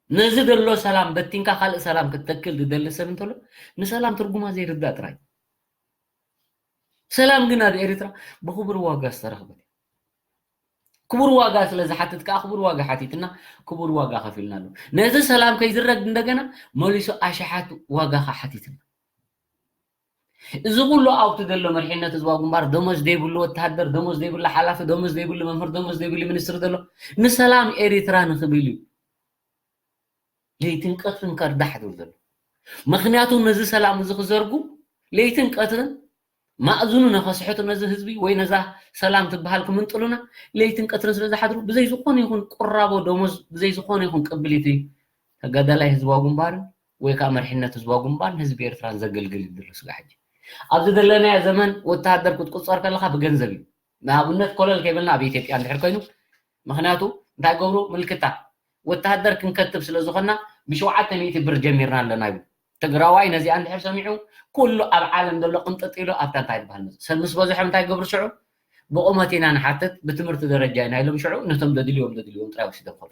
ነዚ ዘሎ ሰላም በቲንካ ካልእ ሰላም ክትተክል ዝደሊ ሰብ እንተሎ ንሰላም ትርጉማ ዘይርዳእ ጥራይ ሰላም ግን ኣብ ኤርትራ ብክቡር ዋጋ ዝተረኽበት ክቡር ዋጋ ስለ ዝሓትት ከዓ ክቡር ዋጋ ሓቲትና ክቡር ዋጋ ከፊልና ኣሎ ነዚ ሰላም ከይዝረግ እንደገና መሊሱ ኣሽሓት ዋጋ ከዓ ሓቲትና እዚ ኩሉ ኣብቲ ዘሎ መሪሕነት ህዝባዊ ግንባር ደሞዝ ዘይብሉ ወተሃደር፣ ደሞዝ ዘይብሉ ሓላፊ፣ ደሞዝ ዘይብሉ መምህር፣ ደሞዝ ዘይብሉ ሚኒስትሪ ዘሎ ንሰላም ኤሪትራ ንኽብል እዩ ለይትን ቀትርን ከርዳሕ ዝብል ዘሎ። ምኽንያቱ ነዚ ሰላም እዚ ክዘርጉ ለይትን ቀትርን ማእዝኑ ነኸስሕቱ ነዚ ህዝቢ ወይ ነዛ ሰላም ትበሃል ክምንጥሉና ለይትን ቀትርን ስለ ዝሓድሩ ብዘይ ዝኾነ ይኹን ቁራቦ ደሞዝ ብዘይ ዝኾነ ይኹን ቅብሊት እዩ ተጋዳላይ ህዝባዊ ግንባርን ወይ ከዓ መሪሕነት ህዝባዊ ግንባር ንህዝቢ ኤርትራን ዘገልግል እዩ ዘሎ ስጋዕ ሕጂ። ኣብዚ ዘለናዮ ዘመን ወተሃደር ክትቁፀር ከለካ ብገንዘብ እዩ። ንኣብነት ኮለል ከይበልና ኣብ ኢትዮጵያ እንድሕር ኮይኑ፣ ምክንያቱ እንታይ ገብሩ ምልክታ ወተሃደር ክንከትብ ስለ ዝኾንና ብሸውዓተ ሚእቲ ብር ጀሚርና ኣለና ይብሉ። ትግራዋይ ነዚኣ እንድሕር ሰሚዑ ኩሉ ኣብ ዓለም ዘሎ ቅንጥጥ ኢሉ ኣብታ እንታይ ዝበሃል መጽ-፣ ሰብ ምስ በዝሖም እንታይ ገብሩ ሽዑ ብቑመት ኢና ንሓትት፣ ብትምህርቲ ደረጃ ኢና ኢሎም ሽዑ ነቶም ደድልዮም ደድልዮም ጥራይ ወሲዶም ከዱ።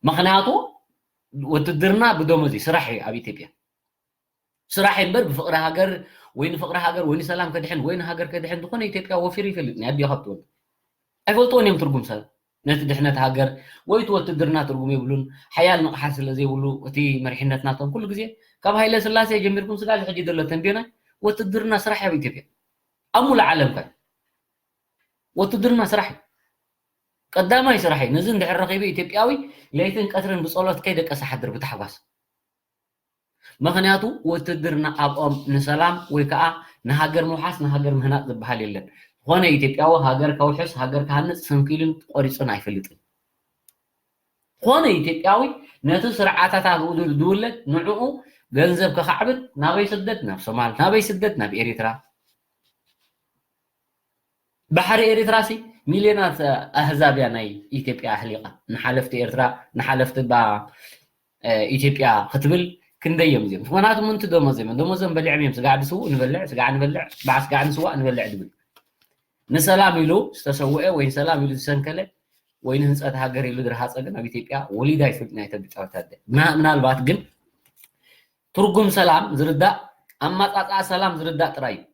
ምክንያቱ ውትድርና ብደሞዝ እዩ፣ ስራሕ እዩ ኣብ ኢትዮጵያ። ስራሕ እምበር ብፍቕሪ ሃገር ወይ ንፍቕሪ ሃገር ወይ ንሰላም ከድሕን ወይ ንሃገር ከድሕን ዝኾነ ኢትዮጵያ ወፊሩ ይፈልጥ ናይ ኣዲዮ ካብትወል ኣይፈልጥዎን እዮም ትርጉም ሰብ ነቲ ድሕነት ሃገር ወይ እቲ ውትድርና ትርጉም የብሉን። ሓያል ንቕሓት ስለ ዘይብሉ እቲ መሪሕነት ናቶም ኩሉ ግዜ ካብ ሃይለ ስላሴ ጀሚርኩም ስጋ ሕጂ ዘሎ ተንቤናይ ውትድርና ስራሕ ኣብ ኢትዮጵያ ኣብ ሙሉ ዓለም ከ ውትድርና ስራሕ እዩ። ቀዳማይ ስራሕ እዩ። ነዚ እንድሕር ረኺቡ ኢትዮጵያዊ ለይትን ቀትርን ብጸሎት ከይደቀሰ ሓድር ብታሕጓስ። ምኽንያቱ ውትድርና ኣብኦም ንሰላም ወይ ከዓ ንሃገር ምውሓስ ንሃገር ምህናፅ ዝበሃል የለን። ዝኾነ ኢትዮጵያዊ ሃገር ከውሕስ ሃገር ክሃንፅ ስንኪሉን ቆሪፁን ኣይፈልጥን። ዝኾነ ኢትዮጵያዊ ነቲ ስርዓታት ኣብኡ ዝውለድ ንዕኡ ገንዘብ ከኻዕብት ናበይ ስደት ናብ ሶማል፣ ናበይ ስደት ናብ ኤሪትራ። ባሕሪ ኤሪትራ ሲ ሚልዮናት ኣህዛብ እያ ናይ ኢትዮጵያ ኣህሊቓ ንሓለፍቲ ኤርትራ ንሓለፍቲ ባ ኢትዮጵያ ክትብል ክንደይ እዮም እዚኦም ምክንያቱ ምንቲ ደሞዝ እዮም ደሞዞም በሊዖም እዮም ስጋዕ ድስውእ ንበልዕ ስጋዕ ንበልዕ ባዕ ስጋዕ ንስዋእ ንበልዕ ድብል ንሰላም ኢሉ ዝተሰውአ ወይ ንሰላም ኢሉ ዝሰንከለ ወይ ንህንፀት ሃገር ኢሉ ዝረሃፀ ግን ኣብ ኢትዮጵያ ወሊዳ ይፍልጥ ናይ ተብጫወት ኣደ ምናልባት ግን ትርጉም ሰላም ዝርዳእ ኣማፃፃኣ ሰላም ዝርዳእ ጥራይ እዩ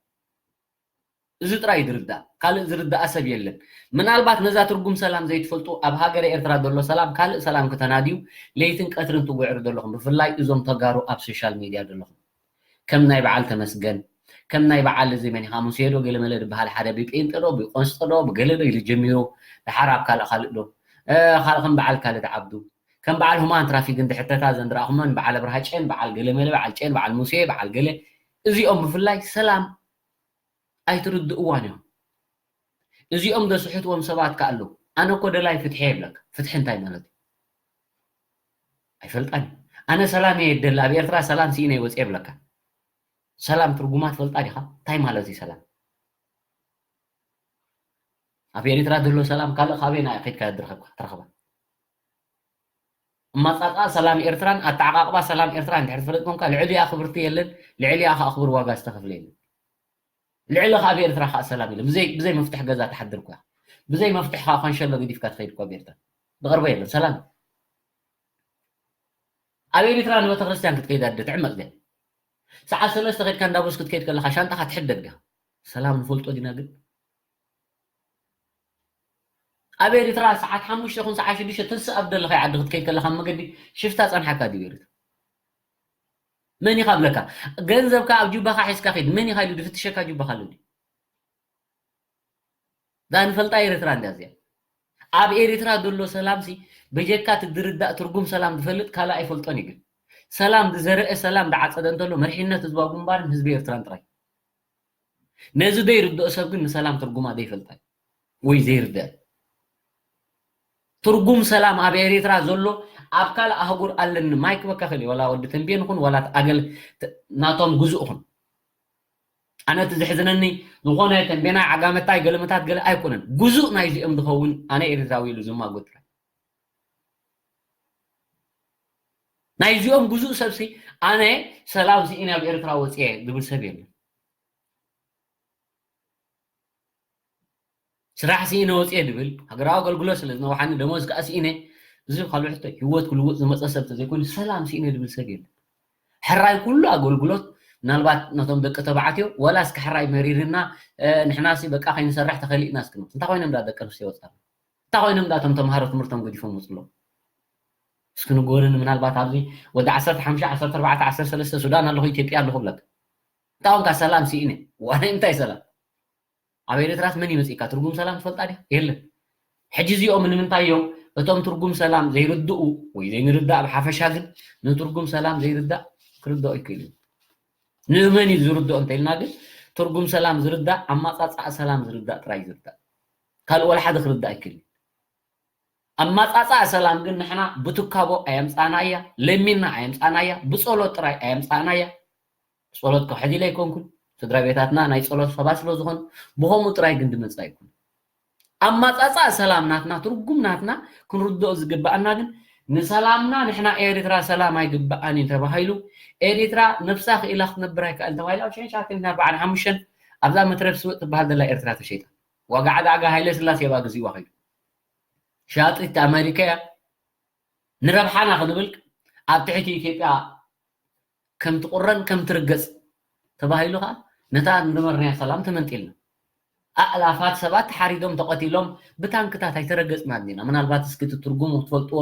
እዚ ጥራይ ዝርዳእ ካልእ ዝርዳኣ ሰብ የለን ምናልባት ነዛ ትርጉም ሰላም ዘይትፈልጡ ኣብ ሃገረ ኤርትራ ዘሎ ሰላም ካልእ ሰላም ክተናድዩ ለይትን ቀትርን ትጉዕሩ ዘለኹም ብፍላይ እዞም ተጋሩ ኣብ ሶሻል ሚድያ ዘለኹም ከም ናይ በዓል ተመስገን ከም ናይ በዓል እዚ መን ኢኻ ሙሴ ዶ ገለመለ ዝበሃል ሓደ ብጴንጠ ዶ ብቆንስጠ ዶ ብገለ ዶ ኢሉ ጀሚሩ ደሓር ኣብ ካልእ ካልእ ዶ ካልእ ከም በዓል ካልድ ዓብዱ ከም በዓል ሁማን ትራፊክ እንድሕተታ ዘንድራኹመን በዓል ኣብርሃ ጨን በዓል ገለመለ በዓል ጨን በዓል ሙሴ በዓል ገለ እዚኦም ብፍላይ ሰላም ኣይትርድእዋን እዮም እዚኦም ዘስሕትዎም ሰባት ከ ኣለዉ ኣነ እኮ ደላይ ፍትሒ የብለካ ፍትሒ እንታይ ማለት እዩ ኣይፈልጣን እዩ ኣነ ሰላም እየ ደሊ ኣብ ኤርትራ ሰላም ስኢነ ይወፅ የብለካ ሰላም ትርጉማ ትፈልጣ ዲኻ እንታይ ማለት እዩ ሰላም ኣብ ኤርትራ ዘሎ ሰላም ካልእ ካበይ ና ከድካ ትረኸባ ኣማፃፃ ሰላም ኤርትራን ኣተዓቃቅባ ሰላም ኤርትራ እንድሕር ትፈልጥ ኮንካ ልዕሊኣ ክብርቲ የለን ልዕሊኣ ከዓ ክብር ዋጋ ዝተኸፍለ የለን ልዕሊ ከዓ ኣብ ኤርትራ ከዓ ሰላም የለን ብዘይ ብዘይ መፍትሕ ገዛ ትሓድር እኮ ብዘይ መፍትሕ ከዓ ኳንሸሎ ገዲፍካ ትኸይድ እኮ ኣብ ኤርትራ ዝቐርቦ የለን ሰላም ኣብ ኤርትራ ንቤተክርስትያን ክትከይድ ኣደ ትዕመፅ ድያ ሰዓት ሰለስተ ከድካ እንዳቦስ ክትከይድ ከለካ ሻንጣኻ ትሕደግ ድያ ሰላም ንፈልጦ ዲና ግን ኣብ ኤርትራ ሰዓት ሓሙሽተ ኹን ሰዓት ሽዱሽተ ተስእ ኣብ ደለኻይ ዓዲ ክትከይድ ከለኻ መገዲ ሽፍታ ጸንሓካ ድዩ ኤርትራ መን ኢኻ ብለካ ገንዘብካ ኣብ ጁባኻ ሒዝካ ኸይድ መን ኢኻ ኢሉ ድፍትሸካ ጁባኻ ኣሎ ድዩ ዳ ንፈልጣ ኤርትራ እንዳ እዚኣ ኣብ ኤርትራ ዘሎ ሰላምሲ በጀካ ትድርዳእ ትርጉም ሰላም ዝፈልጥ ካልእ ኣይፈልጦን እዩ ግን ሰላም ዝዘርአ ሰላም ዝዓጸደ እንተሎ መሪሕነት ህዝባዊ ግንባርን ህዝቢ ኤርትራን ጥራይ ነዚ ዘይርድኦ ሰብ ግን ንሰላም ትርጉማ ዘይፈልጣ እዩ ወይ ዘይርድአ ትርጉም ሰላም ኣብ ኤርትራ ዘሎ ኣብ ካልእ ኣህጉር ኣለኒ ማይክ በካ ክእል ዋላ ወዲ ተንቤን ኹን ዋላ ኣገል ናቶም ግዙእ ኹን ኣነ እቲ ዝሕዝነኒ ዝኾነ ተንቤናይ ዓጋመታይ ገለመታት ገለ ኣይኮነን ግዙእ ናይዚኦም ዝኸውን ኣነ ኤርትራዊ ኢሉ ዝማጎ ጥራይ ናይዚኦም ግዙእ ሰብሲ ኣነ ሰላም ስኢነ ኣብ ኤርትራ ወፅየ ዝብል ሰብ የለን ስራሕ ስኢነ ወፅየ ድብል ሃገራዊ ኣገልግሎት ስለ ዝነውሓኒ ደሞዝ ከዓ ስኢነ እዚ ካልኦ ሕቶ ህይወት ክልውጥ ዝመፀ ሰብ ተዘይኮይኑ ሰላም ስኢነ ድብል ሰብ የለን ሕራይ ኩሉ ኣገልግሎት ምናልባት ነቶም ደቂ ተባዕትዮ ወላ እስከ ሕራይ መሪርና ንሕናሲ በቃ ከይንሰርሕ ተኸሊእና እስክንብል እንታይ ኮይኖም ዳ ደቂ ኣንስትዮ ወፃሉ እንታይ ኮይኖም ዳ እቶም ተምሃሮ ትምህርቶም ገዲፎም ወፅሎም እስኪ ንጎርኒ ምናልባት ኣብዚ ወዲ ዓሰርተ ሓሙሽተ ዓሰርተ ኣርባዕተ ዓሰርተ ሰለስተ ሱዳን ኣለኹ ኢትዮጵያ ኣለኹ ብለካ እንታይ ኮንካ ሰላም ስኢነ ዋነ እንታይ ሰላም ኣብ ኤርትራስ መን ይመፅእካ ትርጉም ሰላም ትፈልጣ ዲያ የለን ሕጂ እዚኦም ንምንታይ እዮም እቶም ትርጉም ሰላም ዘይርድኡ ወይ ዘይንርዳእ ብሓፈሻ ግን ንትርጉም ሰላም ዘይርዳእ ክርድኦ ይክእል እዩ ንመን እዩ ዝርድኦ እንተኢልና ግን ትርጉም ሰላም ዝርዳእ ኣማፃፃኣ ሰላም ዝርዳእ ጥራይ ዝርዳእ ካልእ ወላ ሓደ ክርዳእ ኣይክእል ኣማፃፃኣ ሰላም ግን ንሕና ብትካቦ ኣየምፃእናያ ለሚንና ኣየምፃእናያ ብፀሎት ጥራይ ኣየምፃእናያ ጸሎት ከሕዲለ ኣይኮንኩን ስድራ ቤታትና ናይ ጸሎት ሰባት ስለ ዝኾኑ፣ ብኸምኡ ጥራይ ግን ድመጽእ ኣይኮነን። ኣማጻጽኣ ሰላም ናትና፣ ትርጉም ናትና ክንርድኦ ዝግብኣና ግን፣ ንሰላምና ንሕና ኤሪትራ ሰላም ኣይግብኣን እዩ ተባሂሉ፣ ኤሪትራ ነብሳ ክኢላ ክትነብር ኣይከኣልን ተባሂሉ ኣብ ሽሕን ትሽዓተ ሚእትን ኣርባዓን ሓሙሽተን ኣብዛ መትረብ ስውእ ትበሃል ዘላ ኤርትራ ተሸይጣ። ዋጋ ዕዳጋ ሃይለ ስላሴ እባ ግዜዋ ከይዱ። ሻጥሪት ኣመሪካ እያ። ንረብሓና ክንብል ኣብ ትሕቲ ኢትዮጵያ ከም ትቑረን ከም ትርገጽ ተባሂሉ ከኣ ነታ ንነበርናያ ሰላም ተመንጢልና። ኣእላፋት ሰባት ተሓሪዶም ተቐቲሎም ብታንክታት ኣይተረገጽናን ኢና። ምናልባት እስኪ እቲ ትርጉሙ ክትፈልጥዎ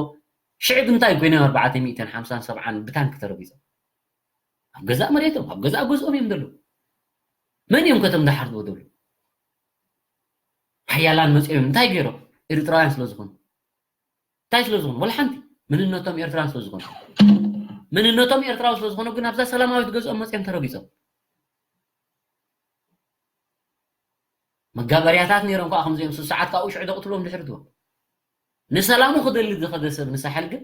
ሽዑ ግን እንታይ ኮይኑ ኣርባዕተ ሚእትን ሓምሳን ሰብዓን ብታንክ ተረጊጾም ኣብ ገዛእ መሬቶም ኣብ ገዛእ ገዝኦም እዮም ዘለዉ። መን እዮም ከቶም ዝሓርድዎ ዘለዉ? ሓያላን መጺኦም እንታይ ገይሮም? ኤርትራውያን ስለ ዝኾኑ እንታይ ስለ ዝኾኑ ወላ ሓንቲ መንነቶም ኤርትራን ስለ ዝኾኑ መንነቶም ኤርትራዊ ስለ ዝኾኑ ግን ኣብዛ ሰላማዊት ገዝኦም መፅኦም ተረጊፆም መጋበርያታት ነይሮም ከዓ ከምዚኦም ስሱዓት ካብኡ ሽዑ ደቕትሎም ድሕርትዎ ንሰላሙ ክደሊ ዝኸደ ሰብ ንሳሕል ግን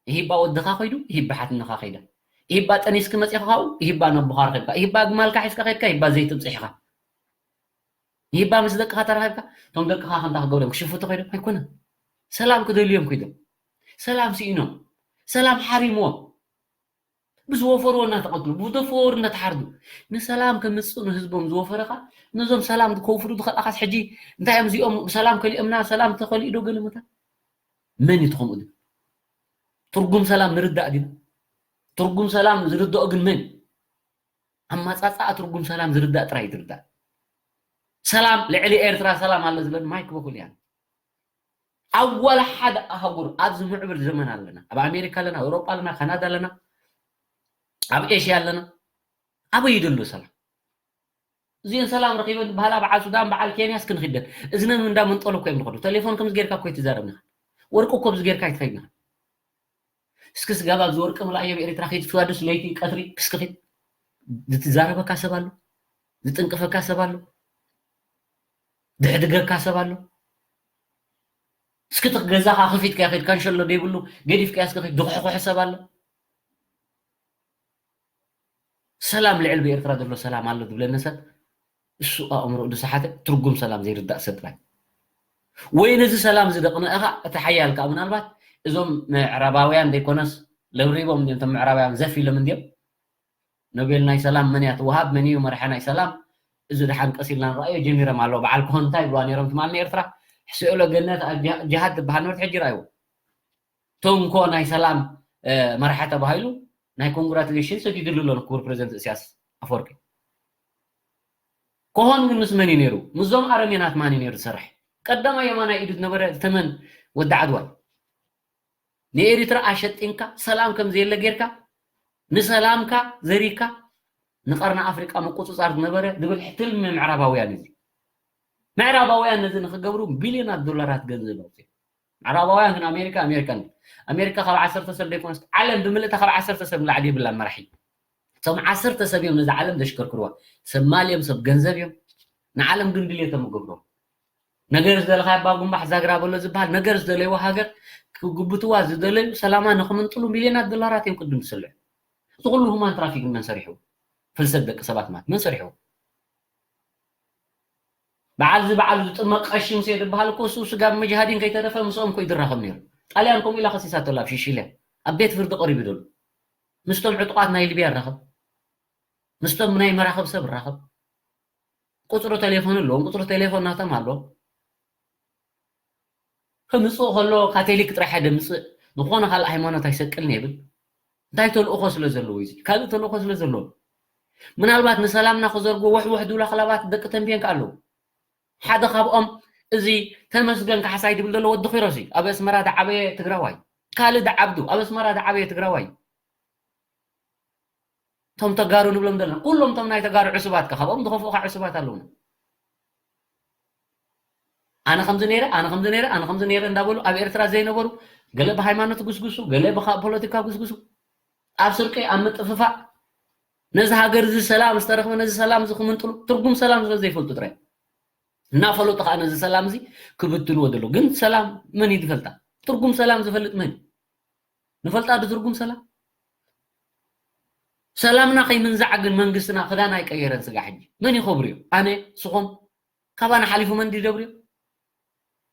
ይህባ ወድኻ ኮይዱ ይህባ ሓትንኻ ከይዳ ይህባ ጠኒስክ መፂኻ ካብኡ ይህባ ነቦኻ ረኺብካ ይህባ ግማልካ ሒዝካ ከድካ ይህባ ዘይትብፅሕኻ ይህባ ምስ ደቅኻ ተራኺብካ እቶም ደቅኻ ከምታ ክገብሮም ክሽፍቱ ኮይዶም ኣይኮነን ሰላም ክደልዮም ኮይዶም ሰላም ስኢኖም ሰላም ሓሪምዎም ብዝወፈርዎ እናተቐትሉ ብደፈሩ እናተሓርዱ ንሰላም ከምፅእ ንህዝቦም ዝወፈረኻ ነዞም ሰላም ከውፍሩ ዝኸልኣኻስ ሕጂ እንታይ እዮም እዚኦም ብሰላም ከሊኦምና ሰላም ተኸሊኡ ዶ ገለ መታ መን እዩ ትኸምኡ ትርጉም ሰላም ንርዳእ ዲና ትርጉም ሰላም ዝርድኦ ግን መን ኣማፃፃኣ ትርጉም ሰላም ዝርዳእ ጥራይ ዝርዳእ ሰላም ልዕሊ ኤርትራ ሰላም ኣሎ ዝበል ማይክ በኩል እያ ኣብ ዋላ ሓደ ኣህጉር ኣብዚ ምዕብል ዘመን ኣለና ኣብ ኣሜሪካ ኣለና ኣውሮጳ ኣለና ካናዳ ኣለና ኣብ ኤሽያ ኣለና ኣበይ ይደሎ ሰላም እዚን ሰላም ረኺበን ዝበሃላ በዓል ሱዳን በዓል ኬንያ እስክንክደን እዝነን እንዳ መንጠሉ እኮ እዮም ዝኸዱ ቴሌፎን ከምዚ ጌርካ እኮ ይትዛረብኒ ወርቂ እኮ ብዚ ጌርካ ይትኸይድና እስኪ ስጋብ ኣብዚ ወርቂ ምላእዮ ኣብ ኤርትራ ከይትፍዋድስ ለይቲ ቀትሪ ክስክኺት ዝትዛረበካ ሰብ ኣሎ ዝጥንቅፈካ ሰብ ኣሎ ድሕድገካ ሰብ ኣሎ እስኪ እቲ ገዛኻ ከፊትካ ከይድ ካንሸሎ ደይብሉ ገዲፍካ እስኪ ከይድ ድኩሕኩሕ ሰብ ኣሎ ሰላም ልዕል ብኤርትራ ዘሎ ሰላም ኣሎ ዝብለኒ ሰብ እሱ ኣእምሮ ዝሰሓተ ትርጉም ሰላም ዘይርዳእ ሰብ ጥራይ ወይ ነዚ ሰላም እዚ ደቕንእኻ እቲ ሓያል ከዓ ምናልባት እዞም ምዕራባውያን ዘይኮነስ ለብሪቦም እንዲም ቶም ምዕራባውያን ዘፍ ኢሎም እንዲም ኖቤል ናይ ሰላም መን እያ ትወሃብ መን እዩ መርሐ ናይ ሰላም እዚ ድሓን ቀስ ኢልና ንረኣዮ ጀሚሮም ኣለዉ በዓል ኮሆን እንታይ ይብልዋ ነይሮም ትማል ንኤርትራ ሕስኦሎ ገነት ጅሃድ ትበሃል ነበርት ሕጂ ረኣይዎ ተንኮ ናይ ሰላም መርሐ ተባሂሉ ናይ ኮንግራቱሌሽን ሰዲድሉ ኣሎ ክቡር ፕሬዚደንት እስያስ ኣፈወርቂ ኮሆን ግን ምስ መን እዩ ነይሩ ምስዞም ኣረሜናት ማን እዩ ነይሩ ዝሰርሕ ቀዳማይ የማናይ ኢዱ ዝነበረ ዝተመን ወዲ ዓድዋ ንኤሪትራ ኣሸጢንካ ሰላም ከም ዘየለ ጌርካ ንሰላምካ ዘሪካ ንቀርኒ ኣፍሪቃ ምቁፅፃር ዝነበረ ዝብል ትልሚ ምዕራባውያን እዚ ምዕራባውያን ነዚ ንክገብሩ ቢልዮናት ዶላራት ገንዘብ ኣውፅኦም ምዕራባውያን ግን ኣሜሪካ ኣሜሪካ ኣሜሪካ ካብ ዓሰርተ ሰብ ዘይኮነስ ዓለም ብምልእታ ካብ ዓሰርተ ሰብ ንላዕሊ የብላ መራሒ እቶም ዓሰርተ ሰብ እዮም ነዚ ዓለም ዘሽከርክርዋ ሰብ ማል እዮም ሰብ ገንዘብ እዮም ንዓለም ግን ድልየቶም ገብርዎም ነገር ዝደለኻያ ኣባ ጉንባሕ ዛግራ በሎ ዝበሃል ነገር ዝደለይዎ ሃገር ክጉብትዋ ዝደለዩ ሰላማ ንኽምንጥሉ ሚልዮናት ዶላራት እዮም ቅድም ዝስልዑ። እዚ ኩሉ ሁማን ትራፊኪንግ መን ሰሪሕዎ? ፍልሰት ደቂ ሰባት ማለት መን ሰሪሕዎ? በዓል እዚ በዓል ዝጥመቕ ቀሺ ሙሴ ዝበሃል እኮ እሱ ስጋብ መጅሃዲን ከይተረፈ ምስኦም እኮ እዩ ዝራኸብ ነይሩ። ጣልያን ከምኡ ኢላ ከሲሳቶ ኣላ ኣብ ሺሺልያ ኣብ ቤት ፍርዲ ቀሪቡ ዘሎ ምስቶም ዕጡቓት ናይ ሊብያ ይራኸብ። ምስቶም ናይ መራኽብ ሰብ ይራኸብ። ቁፅሪ ቴሌፎን ኣለዎም፣ ቁፅሪ ቴሌፎን ናቶም ኣሎ። ከምፅእ ከሎ ካቶሊክ ጥራሕ እየ ደምፅእ፣ ዝኾነ ካልእ ሃይማኖት ኣይሰቅልን እየ ይብል። እንታይ ተልእኾ ስለ ዘለዎ እዩ እዚ? ካልእ ተልእኾ ስለ ዘለዎ። ምናልባት ንሰላምና ክዘርግዎ ወሕወሕ ዝብሉ ኣኽላባት ደቂ ተንቤን ከ ኣለዉ። ሓደ ካብኦም እዚ ተመስገን ካሕሳይ ዝብል ዘሎ ወዲ ኪሮስ እዩ። ኣብ ኣስመራ ዝዓበየ ትግራዋይ። ካልእ ዝዓብዱ ኣብ ኣስመራ ዝዓበየ ትግራዋይ እዩ። እቶም ተጋሩ ንብሎም ዘለና ኩሎም እቶም ናይ ተጋሩ ዕሱባት ከ ካብኦም ዝኸፍኡ ከ ዕሱባት ኣለውና ኣነ ከምዚ ነይረ ኣነ ከምዚ ነይረ ኣነ ከምዚ ነይረ እንዳበሉ ኣብ ኤርትራ ዘይነበሩ ገለ ብሃይማኖት ጉስጉሱ ገለ ብፖለቲካ ጉስጉሱ ኣብ ስርቂ ኣብ ምጥፍፋእ ነዚ ሃገር እዚ ሰላም ዝተረኽበ ነዚ ሰላም እዚ ክምንጥሉ ትርጉም ሰላም ስለ ዘይፈልጡ ጥራይ እናፈለጡ ከዓ ነዚ ሰላም እዚ ክብትንዎ ዘለዉ ግን ሰላም መን እዩ ዝፈልጣ ትርጉም ሰላም ዝፈልጥ መን ንፈልጣ ዶ ትርጉም ሰላም ሰላምና ከይምንዛዕ ግን መንግስትና ክዳን ኣይቀየረን። ስጋ ሕጂ መን ይኸብርዮ? ኣነ፣ ስኹም? ካባና ሓሊፉ መን ድደብርዮ?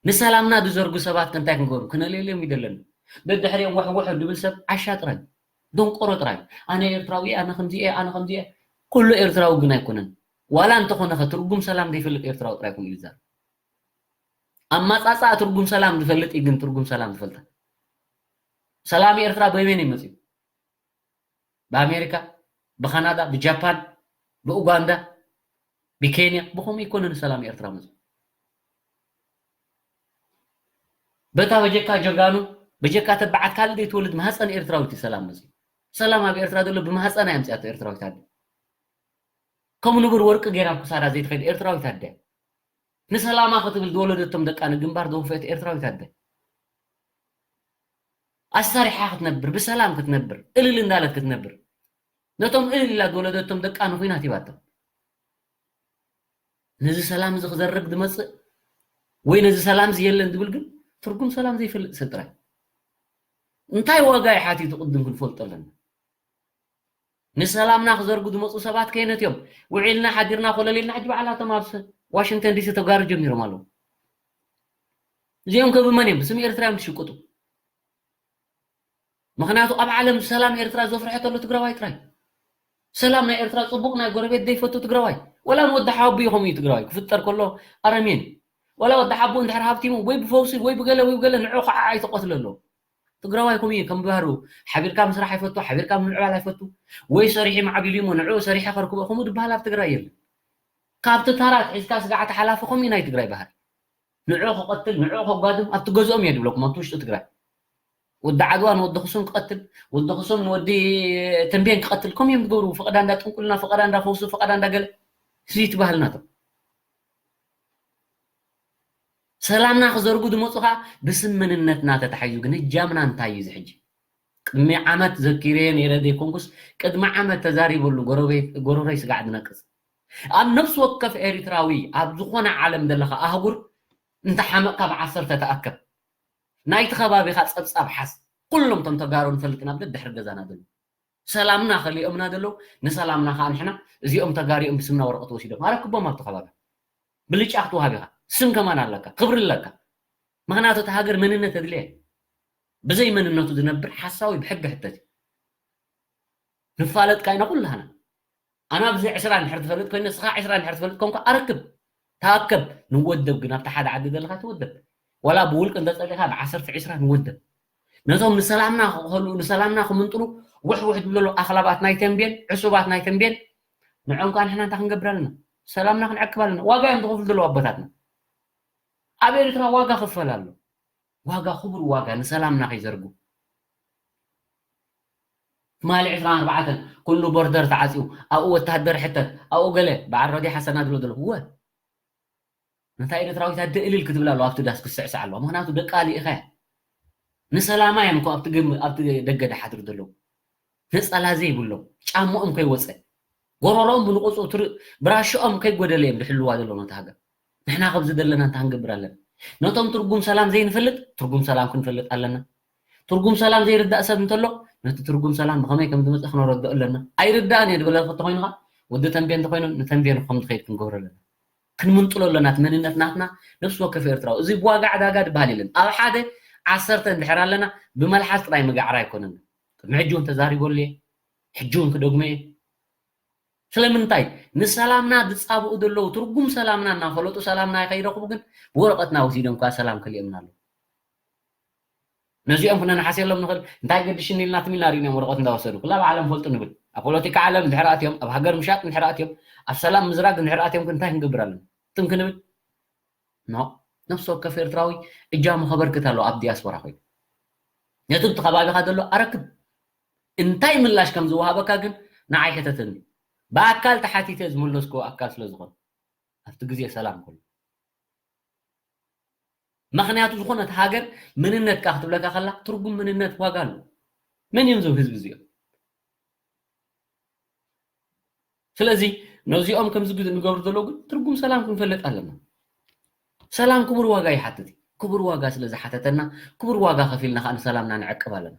ንሰላምና ዝዘርጉ ሰባት ከ እንታይ ክንገብሩ? ክነለልዮም ይደለና። ደድሕሪኦም ወሕወሕ ድብል ሰብ ዓሻ ጥራይ፣ ደንቆሮ ጥራይ። ኣነ ኤርትራዊ፣ ኣነ ከምዚ እየ፣ ኣነ ከምዚ እየ። ኩሉ ኤርትራዊ ግን ኣይኮነን። ዋላ እንተኾነ ከ ትርጉም ሰላም ዘይፈልጥ ኤርትራዊ ጥራይ ኮን ኢሉ ይዛረብ። ኣማጻጽኣ ትርጉም ሰላም ዝፈልጥ እዩ ግን ትርጉም ሰላም ዝፈልጣ። ሰላም ኤርትራ በመን እዩ መጺኡ? ብኣሜሪካ፣ ብካናዳ፣ ብጃፓን፣ ብኡጋንዳ፣ ብኬንያ፣ ብኸምኡ ይኮነ ንሰላም ኤርትራ መጽኡ። በታ በጀካ ጀጋኑ፣ በጀካ ተባዓት ካልእ ዘይትወልድ ማህፀን ኤርትራዊት እዩ ሰላም መጽኡ። ሰላም ኣብ ኤርትራ ዘሎ ብማህፀና የምፅኣቶ ኤርትራዊት ኣደ። ከም ንቡር ወርቂ ገይራ ኣብ ክሳዳ ዘይትኸይድ ኤርትራዊት ኣደ። ንሰላማ ክትብል ዝወለደቶም ደቃ ንግንባር ዘወፈየት ኤርትራዊት ኣደ። ኣሳሪሓ ክትነብር፣ ብሰላም ክትነብር፣ እልል እንዳለት ክትነብር፣ ነቶም እልል ኢላ ዝወለደቶም ደቃ ንኹናት ሂባቶም። ነዚ ሰላም እዚ ክዘርግ ዝመጽእ ወይ ነዚ ሰላም እዚ የለን ዝብል ግን ትርጉም ሰላም ዘይፈልጥ ሰብ ጥራይ። እንታይ ዋጋ ይሓትቱ ቅድም ክንፈልጦ ኣለና። ንሰላምና ክዘርጉ ዝመጹ ሰባት ከየነት እዮም? ውዒልና ሓዲርና ኮለል ኢልና ሕጂ በዓላቶም ኣብ ዋሽንግተን ዲሲ ተጋሩ ጀሚሮም ኣለዉ። እዚኦም ከ ብመን እዮም? ብስም ኤርትራ እዮም ዝሽቅጡ። ምኽንያቱ ኣብ ዓለም ሰላም ኤርትራ ዘፍርሐ ተሎ ትግራዋይ ጥራይ። ሰላም ናይ ኤርትራ ጽቡቕ ናይ ጎረቤት ዘይፈቱ ትግራዋይ። ወላ ንወዲ ሓወቡ ይኸም እዩ ትግራዋይ ክፍጠር ከሎ ኣረሜን። ወላ ወዲ ሓቡ እንድሕር ሃብቲሙ ወይ ብፈውሲ ወይ ብገለ ወይ ብገለ ንዑ ከዓ ኣይተቐትለ ኣሎ። ትግራዋይ ከምኡ እዩ ከም ባህሩ። ሓቢርካ ምስራሕ ኣይፈቱ፣ ሓቢርካ ምምዕባል ኣይፈቱ። ወይ ሰሪሒ ማዕቢሉ እሞ ንዑ ሰሪሐ ከርክቦ ከምኡ ዝበሃል ኣብ ትግራይ የለን። ካብቲ ታራት ሒዝካ ስጋዕ ተሓላፊ ከምኡ እዩ ናይ ትግራይ ባህሪ። ንዑ ክቐትል፣ ንዑ ከጓድም ኣብቲ ገዝኦም እየ ድብለኩም ኣብቲ ውሽጢ ትግራይ። ወዲ ዓድዋ ንወዲ ክሱም ክቐትል፣ ወዲ ክሱም ንወዲ ተንቤን ክቐትል ከምኡ እዮም ዝገብሩ። ፈቐዳ እንዳ ጥንቁልና፣ ፈቐዳ እንዳ ፈውሱ፣ ፈቐዳ እንዳ ገለ እዚ ትባህልናቶም። ሰላምና ክዘርጉ ዝመፁ ከዓ ብስም መንነትና ተታሒዙ ግን እጃምና እንታይ እዩ እዚ ሕጂ? ቅድሚ ዓመት ዘኪረዮ ነይረ ዘይኮንኩስ ቅድሚ ዓመት ተዛሪበሉ ጎረቤት ጎረሮይ ስጋዕ ዝነቅፅ ኣብ ነፍሲ ወከፍ ኤሪትራዊ ኣብ ዝኾነ ዓለም ዘለኻ ኣህጉር እንተሓመቕካ ብዓሰርተ ተኣከብ ናይቲ ከባቢኻ ፀብፃብ ሓዝ ኩሎም ቶም ተጋሩ ንፈልጥ ናብ ደድሕሪ ገዛና ዘሎ ሰላምና ከሊኦምና ዘለዉ ንሰላምና ከዓ ንሕና እዚኦም ተጋሪኦም ብስምና ወረቐት ወሲዶም ኣረክቦም ኣብቲ ከባቢ ብልጫ ክትወሃብ ኢኻ ስም ከማን ኣለካ ክብሪ ኣለካ ምኽንያቱ እቲ ሃገር መንነት ኣድልየ ብዘይ መንነቱ ዝነብር ሓሳዊ ብሕጊ ሕተት እዩ ንፋለጥ ካይና ኩላህና ኣነ ኣብዚ ዕስራ እንድሕር ትፈልጥ ኮይኑ ንስኻ ዕስራ እንድሕር ትፈልጥ ኮንካ ኣረክብ ተኣከብ ንወደብ ግን ኣብቲ ሓደ ዓዲ ዘለኻ ትወደብ ዋላ ብውልቂ እንተፀሊኻ ብዓሰርተ ዕስራ ንወደብ ነቶም ንሰላምና ክኸሉ ንሰላምና ክምንጥሉ ውሕውሕ ዝብለሉ ኣኽላባት ናይ ተንቤን ዕሱባት ናይ ተንቤን ንዖም ከዓ ንሕና እንታይ ክንገብር ኣለና ሰላምና ክንዕቅብ ኣለና ዋጋ እዮም ዝኸፍሉ ዘለዉ ኣቦታትና ኣብ ኤርትራ ዋጋ ክፈል ኣሎ ዋጋ ክቡር ዋጋ ንሰላምና ከይዘርጉ ትማሊ ዕስራን ኣርባዕተን ኩሉ ቦርደር ተዓፅዩ ኣብኡ ወታደር ሕተት ኣብኡ ገለ በዓል ረዲ ሓሰና ዝብሎ ዘሎ እወ ነታ ኤርትራዊት ኣደ እልል ክትብል ኣለዋ ኣብቲ ዳስ ክስዕስዕ ኣለዋ ምክንያቱ ደቂ ኣሊእኻ ንሰላማ እዮም እኮ ኣብቲ ደገ ድሓድሩ ዘለዉ ነፀላ ዘይብሎም ጫምኦም ከይወፀ ጎረሮኦም ብንቁፁ ብራሽኦም ከይጎደለ እዮም ዝሕልዋ ዘለዉ ነቲ ሃገር ንሕና ከብዚ ዘለና እንታይ ክንገብር ኣለና ነቶም ትርጉም ሰላም ዘይንፈልጥ ትርጉም ሰላም ክንፈልጥ ኣለና ትርጉም ሰላም ዘይርዳእ ሰብ እንተሎ ነቲ ትርጉም ሰላም ብኸመይ ከም ዝመፅእ ክነረድኦ ኣለና ኣይርዳእን እየ ዝበለ ተኮይኑ ከዓ ወዲ ተንቤን እንተኮይኑ ንተንቤን ከም ዝኸይድ ክንገብሮ ኣለና ክንምንጥሎ ኣለና እቲ መንነት ናትና ነብሲ ወከፍ ኤርትራዊ እዚ ብዋጋ ዕዳጋ ዝበሃል የለን ኣብ ሓደ ዓሰርተ እንድሕር ኣለና ብመልሓስ ጥራይ ምጋዕራ ኣይኮነን ቅድሚ ሕጂ እውን ተዛሪበሉ እየ ሕጂ እውን ክደግሞ እየ ስለምንታይ ንሰላምና ዝፃብኡ ዘለዉ ትርጉም ሰላምና እናፈለጡ ሰላምና ከይረኽቡ ግን ብወረቐትና ወሲዶም ከዓ ሰላም ከሊኦምና ኣለዉ ነዚኦም ክነንሓስየሎም ንኽእል እንታይ ገድሽኒ ኢልና ትም ኢልና ርኢናዮም ወረቐት እንዳወሰዱ ክላ ባዕሎም ፈልጡ ንብል ኣብ ፖለቲካ ዓለም እንድሕር ኣትዮም ኣብ ሃገር ምሻጥ እንድሕር ኣትዮም ኣብ ሰላም ምዝራግ እንድሕር ኣትዮም እንታይ ክንገብር ኣለና ትም ክንብል ኖ ነፍሲ ወከፍ ኤርትራዊ እጃሙ ከበርክት ኣለዎ ኣብ ዲያስፖራ ኮይኑ ነቲ ብቲ ከባቢኻ ዘሎ ኣረክብ እንታይ ምላሽ ከም ዝወሃበካ ግን ንዓይ ሕተተኒ ብኣካል ተሓቲተ ዝመለስክዎ ኣካል ስለ ዝኾነ ኣብቲ ግዜ ሰላም ከሎ ምኽንያቱ ዝኾነት ሃገር መንነትካ ክትብለካ ከላ ትርጉም መንነት ዋጋ ኣለዎ መን እዮም ዞም ህዝቢ እዚኦም ስለዚ ነዚኦም ከምዚ ንገብሩ ዘለዉ ግን ትርጉም ሰላም ክንፈልጥ ኣለና ሰላም ክቡር ዋጋ ይሓትት እዩ ክቡር ዋጋ ስለ ዝሓተተና ክቡር ዋጋ ከፊልና ከዓ ንሰላምና ንዕቅብ ኣለና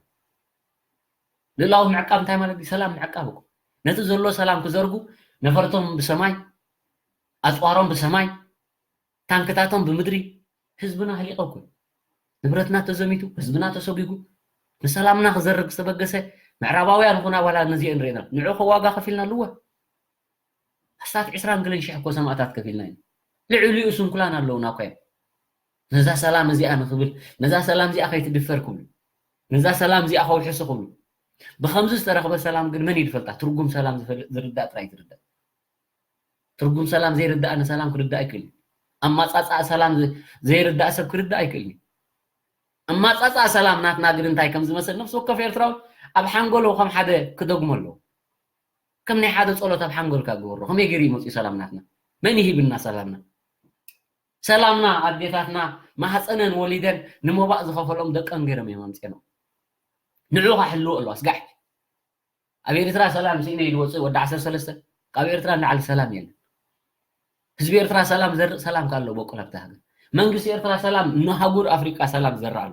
ልእላዊ ምዕቃብ እንታይ ማለት እዩ ሰላም ምዕቃብ እኮ ነቲ ዘሎ ሰላም ክዘርጉ ነፈርቶም ብሰማይ፣ ኣፅዋሮም ብሰማይ፣ ታንክታቶም ብምድሪ፣ ህዝብና ህሊቐኩም። ንብረትና ተዘሚቱ፣ ህዝብና ተሰጒጉ፣ ንሰላምና ክዘርግ ዝተበገሰ ምዕራባውያን ይኹና ዋላ ነዚአን ርኢና ንዑ ከ ዋጋ ከፊልና ኣለዎ። ኣስታት ዕስራን ገለን ሽሕ እኮ ሰማእታት ከፊልና ኢና። ልዕሊኡ ስንኩላን ኣለውና እኮ እዮም። ነዛ ሰላም እዚኣ ንኽብል፣ ነዛ ሰላም እዚኣ ከይትድፈር ክብሉ፣ ነዛ ሰላም እዚኣ ከውሕሱ ክብሉ። ብኸምዚ ዝተረኽበ ሰላም ግን መን እዩ ዝፈልጣ? ትርጉም ሰላም ዝፈልጥ ዝርዳእ ጥራይ ትርዳእ። ትርጉም ሰላም ዘይርዳእ ንሰላም ክርዳእ ኣይክእልን። ኣማጻጽኣ ሰላም ዝ- ዘይርዳእ ሰብ ክርዳእ ኣይክእልን። ኣማጻጽኣ ሰላም ናትና ግን እንታይ ከም ዝመስል ነፍሲ ወከፍ ኤርትራዊ ኣብ ሓንጎሉ ከም ሓደ ክደግሞ ኣለዎ። ከም ናይ ሓደ ጸሎት ኣብ ሓንጎልካ ግበሮ። ከመይ ገይሩ ይመጽኡ ሰላም ናትና? መን ይሂብና ሰላምና? ሰላምና ኣዴታትና ማህፀነን ወሊደን ንሞባእ ዝኸፈሎም ደቀን ገይሮም እዮም ኣምፅኦም። ንዑ ኸዓ ሕልዎ ኣለዋ ስጋዕ። ኣብ ኤርትራ ሰላም ስኢነ እዩ ዝወፅእ ወዲ ዓሰርተ ሰለስተ። ካብ ኤርትራ ንላዕሊ ሰላም የለን። ህዝቢ ኤርትራ ሰላም ዘርእ ሰላም ካሎ በቁል ኣብቲ ሃገር። መንግስቲ ኤርትራ ሰላም ንሃጉር ኣፍሪቃ ሰላም ዘርእ ኣሎ።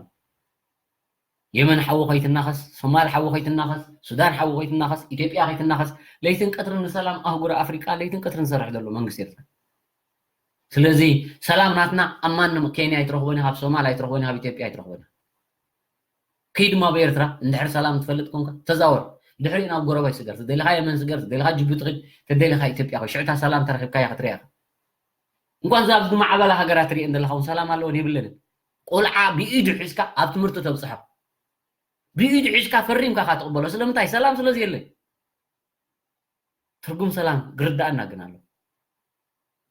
የመን ሓዊ ከይትናኸስ፣ ሶማል ሓዊ ከይትናኸስ፣ ሱዳን ሓዊ ከይትናኸስ፣ ኢትዮጵያ ከይትናኸስ፣ ለይትን ቀትርን ንሰላም ኣህጉር ኣፍሪቃ ለይትን ቀትርን ዝሰርሕ ዘሎ መንግስቲ ኤርትራ። ስለዚ ሰላም ናትና ኣብ ማንም ኬንያ ኣይትረኽቦን ኢኻ፣ ኣብ ሶማል ኣይትረኽቦን ኢኻ፣ ኣብ ኢትዮጵያ ኣይትረኽቦን ኢኻ። ከይድ እሞ ኣብ ኤርትራ እንድሕር ሰላም ትፈልጥ ኮንካ ተዛወር። ድሕሪኡ ናብ ጎረባይ ስገር፣ ተደሊኻ የመን ስገር፣ ተደሊኻ ጅቡቲ ኺድ፣ ተደሊኻ ኢትዮጵያ ኺድ። ሽዕታ ሰላም ተረኺብካያ ክትሪኣ ኢኻ። እንኳን እዛ ኣብዚ ዝማዕበላ ሃገራት ትሪኤን ዘለኻ እውን ሰላም ኣለወን የብለንን። ቆልዓ ብኢዱ ሒዝካ ኣብ ትምህርቲ ተብፅሖ። ብኢዱ ሒዝካ ፈሪምካ ኢኻ ትቕበሎ። ስለምንታይ? ሰላም ስለ ዘየለ። ትርጉም ሰላም ግርዳእና ግን ኣሎ።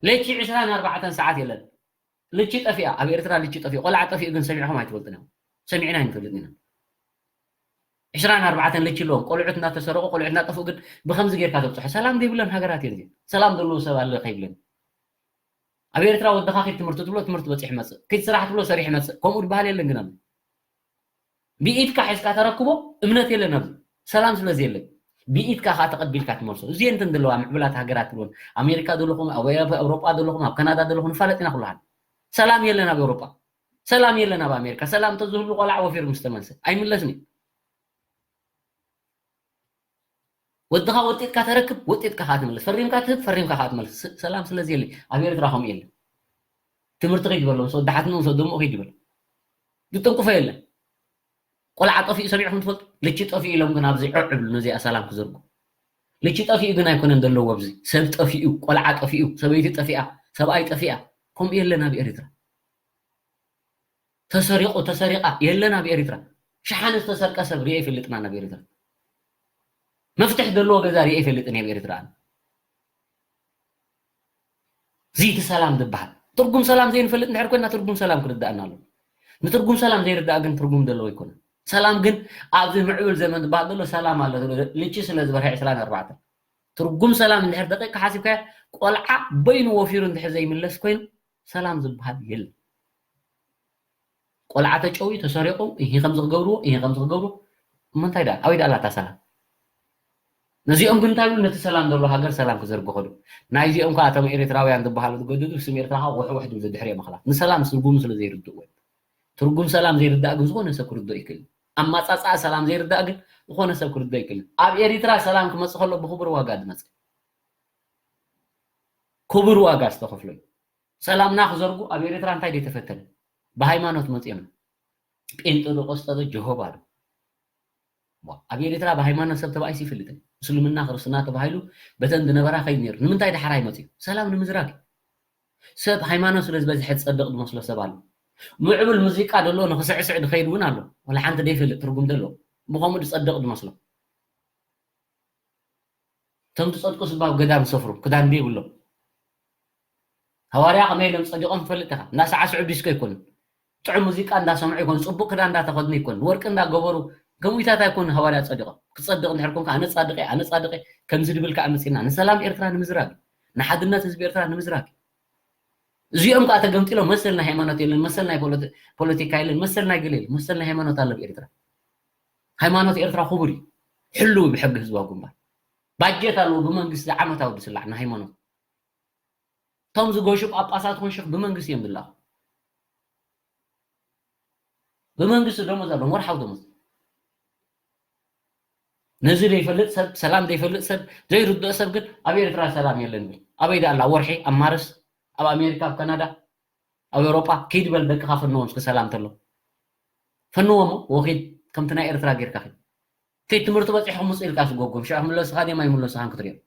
ለቺ ዕስራን ኣርባዕተን ሰዓት የለን። ልቺ ጠፊኣ፣ ኣብ ኤርትራ ልቺ ጠፊኡ። ቆልዓ ጠፊኡ ግን ሰሚዕኹም ኣይትፈልጡን ኢኹም። ሰሚዕና ኣይንፈልጥን ኢና። ዕስራን ኣርባዕተን ልቺ ኣለዎም። ቆልዑት እናተሰረቑ፣ ቆልዑት እናጠፍኡ ግን ብኸምዚ ጌርካ ተብፅሖ። ሰላም ዘይብለን ሃገራት እየን እዚአን። ሰላም ዘለዎ ሰብ ኣለ ከይብለን። ኣብ ኤርትራ ወድኻ ኪድ ትምህርቲ ትብሎ፣ ትምህርቲ በፂሑ ይመፅእ። ኪድ ስራሕ ትብሎ፣ ሰሪሑ ይመፅእ። ከምኡ ዝበሃል የለን ግን ኣሎ። ብኢድካ ሒዝካ ተረክቦ እምነት የለን ኣብዚ። ሰላም ስለ ዘየለ። ብኢድካ ኸዓ ተቐቢልካ ትመልሶ። እዚአን እተን ዘለዋ ምዕቡላት ሃገራት ትብሎን፣ ኣሜሪካ ዘለኹም፣ ኣብ ኣውሮጳ ዘለኹም፣ ኣብ ካናዳ ዘለኹም፣ ንፋለጥ ኢና ኩሉ ሓደ። ሰላም የለን ኣብ ኣውሮጳ። ሰላም የለን ኣብ ኣሜሪካ። ሰላም እንተዝህሉ ቆልዓ ወፊሩ ምስ ተመልሰ። ኣይምለስን እዩ። ወድኻ ወጢጥካ ተረክብ፣ ወጢጥካ ኸዓ ትመልስ። ፈሪምካ ትህብ፣ ፈሪምካ ኸዓ ትመልስ። ስ-፣ ሰላም ስለ ዘየለ። ኣብ ኤርትራ ከምኡ የለን። ትምህርቲ ኺድ በሎ፣ ምስ ወዲ ሓትኖ፣ ምስ ወዲ እሞ ኺድ ይበሎ። ዝጥንቁፎ የለን። ቆልዓ ጠፊኡ ሰሚዕኹም ትፈልጡ? ልቺ ጠፊኡ ኢሎም ግን ኣብዚ ዕዕ ይብሉ፣ ነዚኣ ሰላም ክዘርጉ። ልቺ ጠፊኡ ግን ኣይኮነን ዘለዎ ኣብዚ። ሰብ ጠፊኡ፣ ቆልዓ ጠፊኡ፣ ሰበይቲ ጠፊኣ፣ ሰብኣይ ጠፊኣ። ከምኡ የለን ኣብ ኤርትራ። ተሰሪቑ፣ ተሰሪቓ፣ የለን ኣብ ኤርትራ። ሸሓነ ዝተሰርቀ ሰብ ሪኤ ይፈልጥን ኣብ ኤርትራ። መፍትሕ ዘለዎ ገዛ ሪኤ ይፈልጥን ኣብ ኤርትራ። እዚ እቲ ሰላም ዝበሃል። ትርጉም ሰላም ዘይንፈልጥ እንድሕር ኮይና ትርጉም ሰላም ክርዳእና ኣሎ። ንትርጉም ሰላም ዘይርዳእ ግን ትርጉም ዘለዎ ኣይኮነን። ሰላም ግን ኣብዚ ምዕቡል ዘመን ዝበሃል ዘሎ ሰላም ኣሎ። ልቺ ስለ ዝበርሀ ዕስራን ኣርባዕተን። ትርጉም ሰላም እንድሕር ደቂቕካ ሓሲብካዮ፣ ቆልዓ በይኑ ወፊሩ እንድሕር ዘይምለስ ኮይኑ ሰላም ዝበሃል የለን። ቆልዓ ተጨውዩ፣ ተሰሪቑ፣ እሂ ከምዚ ክገብርዎ፣ እሂ ከምዚ ክገብርዎ። እሞ እንታይ ደኣ? ኣበይ ደኣ ኣላ እታ ሰላም? ነዚኦም ግን እንታይ ይብሉ? ነቲ ሰላም ዘለዎ ሃገር ሰላም ክዘርግሑ ዶ? ናይዚኦም ከኣ እቶም ኤርትራውያን ዝበሃሉ ዝገድዱ ብስም ኤርትራ ከኣ ውሕውሕ ድምፂ ድሕሪኦም ምኽላፍ። ንሰላም ትርጉሙ ስለ ዘይርድእዎ እዮም። ትርጉም ሰላም ዘይርዳእ ግን ዝኾነ ሰብ ክርድኦ ይክእል። ኣማጻጽኣ ሰላም ዘይርዳእ ግን ዝኾነ ሰብ ክርድኦ ይክእል። ኣብ ኤርትራ ሰላም ክመጽእ ከሎ ብክቡር ዋጋ ዝመጽእ። ክቡር ዋጋ ዝተኸፍሎ እዩ። ሰላምና ክዘርጉ ኣብ ኤርትራ እንታይ ደይተፈተነ? ብሃይማኖት መጺኦምና። ጴንጠ ዶ፣ ቆስጠ ዶ፣ ጀሆባ ዶ? ዋ፣ ኣብ ኤርትራ ብሃይማኖት ሰብ ተባኢሱ ይፈልጥን። ምስልምና ክርስትና ተባሂሉ በተን ዝነበራ ከይድ ነይሩ። ንምንታይ ዳሕራይ መጺኡ? ሰላም ንምዝራግ። ሰብ ሃይማኖት ስለ ዝበዝሐ ዝጸድቕ ዝመስሎ ሰብ ኣሎ። ምዕቡል ሙዚቃ ደሎ ንኽስዕስዕ ዝኸይድ እውን ኣሎ። ወላ ሓንቲ ደይፈልጥ ትርጉም ደሎ። ብኸምኡ ዝጸድቕ ዝመስሎ። እቶም ዝጸድቁ ስባ ኣብ ገዳም ዝሰፍሩ፣ ክዳን ዘይብሎም። ሃዋርያ ከመይ ኢሎም ጸዲቖም ትፈልጥ ኢኻ። እንዳሳዕስዑ ዲስኮ ኣይኮኑን። ጥዑም ሙዚቃ እንዳሰምዑ ኣይኮኑን። ጽቡቕ ክዳን እንዳተኸድኑ ኣይኮኑን። ወርቂ እንዳገበሩ፣ ከምኡታት ኣይኮኑን ሃዋርያ ጸዲቖም። ክጸድቕ እንድሕር ኮንካ፣ ኣነ ጻድቕ እየ፣ ኣነ ጻድቕ እየ፣ ከምዚ ድብል ከኣ መጺእና። ንሰላም ኤርትራ ንምዝራግ፣ ንሓድነት ህዝቢ ኤርትራ ንምዝራግ። እዚኦም ከኣ ተገምጢሎም መሰል ናይ ሃይማኖት የለን፣ መሰል ናይ ፖለቲ-፣ ፖለቲካ የለን፣ መሰል ናይ ገለ የለን፣ መሰል ናይ ሃይማኖት ኣሎ ኣብ ኤርትራ። ሃይማኖት ኤርትራ ክቡር እዩ። ሕሉው ብሕጊ ህዝባዊ ግንባር። ባጀት ኣለዎ ብመንግስቲ ዓመታዊ ዝስላዕ ንሃይማኖት። እቶም ዝገሹ ጳጳሳት ይኹን ሸኽ ብመንግስቲ እዮም ዝላኹ። ብመንግስቲ ደሞዝ ኣለዎም፣ ወርሓዊ ደሞዝ። ነዚ ዘይፈልጥ ሰብ፣ ሰላም ዘይፈልጥ ሰብ፣ ዘይርድኦ ሰብ ግን ኣብ ኤርትራ ሰላም የለን ይብል። ኣበይ ደኣ ኣላ? ኣብ ወርሒ፣ ኣብ ማርስ፣ ኣብ ኣሜሪካ፣ ኣብ ካናዳ፣ ኣብ ኤውሮጳ ኪድ በል ደቅኻ ፈንዎም እስኪ ሰላም ተሎ። ፈንዎም እሞ ወኺድ ከምቲ ናይ ኤርትራ ጌርካ ኺድ። ከይድ ትምህርቲ በጺሕኩም ውጽእ ኢልካ ስጎጎም። ሽዑ ክምለሱኻ ድዮም ኣይምለሱኻን ክትሪኦም።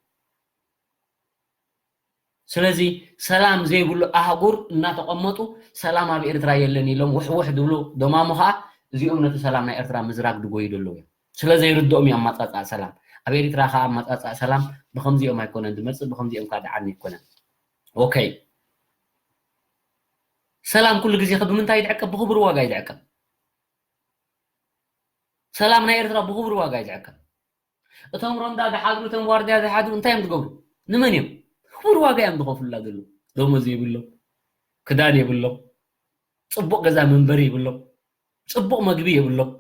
ስለዚ ሰላም ዘይብሉ ኣህጉር እናተቐመጡ ሰላም ኣብ ኤርትራ የለን ኢሎም ውሕውሕ ዝብሉ ደማሙ ኸኣ እዚኦም ነቲ ሰላም ናይ ኤርትራ ምዝራግ ድጎዩ ዘለዉ እዮም። ስለ ዘይርድኦም እዩ ኣማጻጽኣ ሰላም። ኣብ ኤርትራ ኸኣ ኣማጻጽኣ ሰላም ብኸምዚኦም ኣይኮነን ዝመጽእ፣ ብኸምዚኦም ከኣ ደዓኒ ኣይኮነን። ኦኬ። ሰላም ኩሉ ግዜ ኸ ብምንታይ ይድዕቀብ? ብኽቡር ዋጋ ይድዕቀብ። ሰላም ናይ ኤርትራ ብኽቡር ዋጋ ይድዕቀብ። እቶም ሮንዳ ዝሓድሩ፣ እቶም ዋርድያ ዝሓድሩ እንታይ እዮም ዝገብሩ? ንመን እዮም? ክቡር ዋጋ እዮም ዝኸፍሉላ ዘለዉ። ደሞዝ የብሎም፣ ክዳን የብሎም፣ ጽቡቕ ገዛ መንበሪ የብሎም፣ ጽቡቕ መግቢ የብሎም።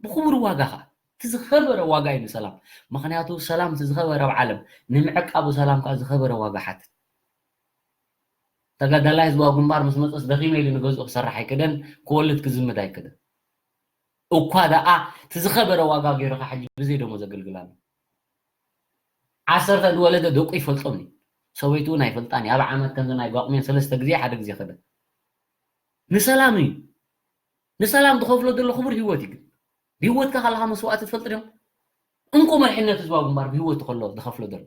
ብኽቡር ዋጋ ኸኣ፣ እቲ ዝኸበረ ዋጋ እዩ ንሰላም። ምኽንያቱ ሰላም እቲ ዝኸበረ ኣብ ዓለም፣ ንምዕቃቡ ሰላም ከኣ ዝኸበረ ዋጋ ሓትት። ተጋዳላይ ህዝባዊ ግንባር ምስ መጸስ ደኺመ ኢሉ ንገዝኡ ክሰርሕ ኣይከደን፣ ክወልድ ክዝምድ ኣይከደን። እኳ ደኣ እቲ ዝኸበረ ዋጋ ገይሩ ኸዓ ሕጂ ብዘይ ደሞዝ ዘገልግል ኣሎ። ዓሰርተ ዝወለደ ደቁ ይፈልጦም እዩ። ሰበይቱ እውን ኣይፈልጣን እዩ። ኣብ ዓመት ከምዚ ናይ ጓቕሜን ሰለስተ ግዜ ሓደ ግዜ ኸደ። ንሰላም እዩ። ንሰላም ዝኸፍሎ ዘሎ ክቡር ህይወት እዩ። ግን ብህይወትካ ከለኻ መስዋእቲ ትፈልጥ ዶ? እንኮ መሪሕነት ህዝባዊ ግንባር ብህይወቱ ከሎ ዝኸፍሎ ዘሎ።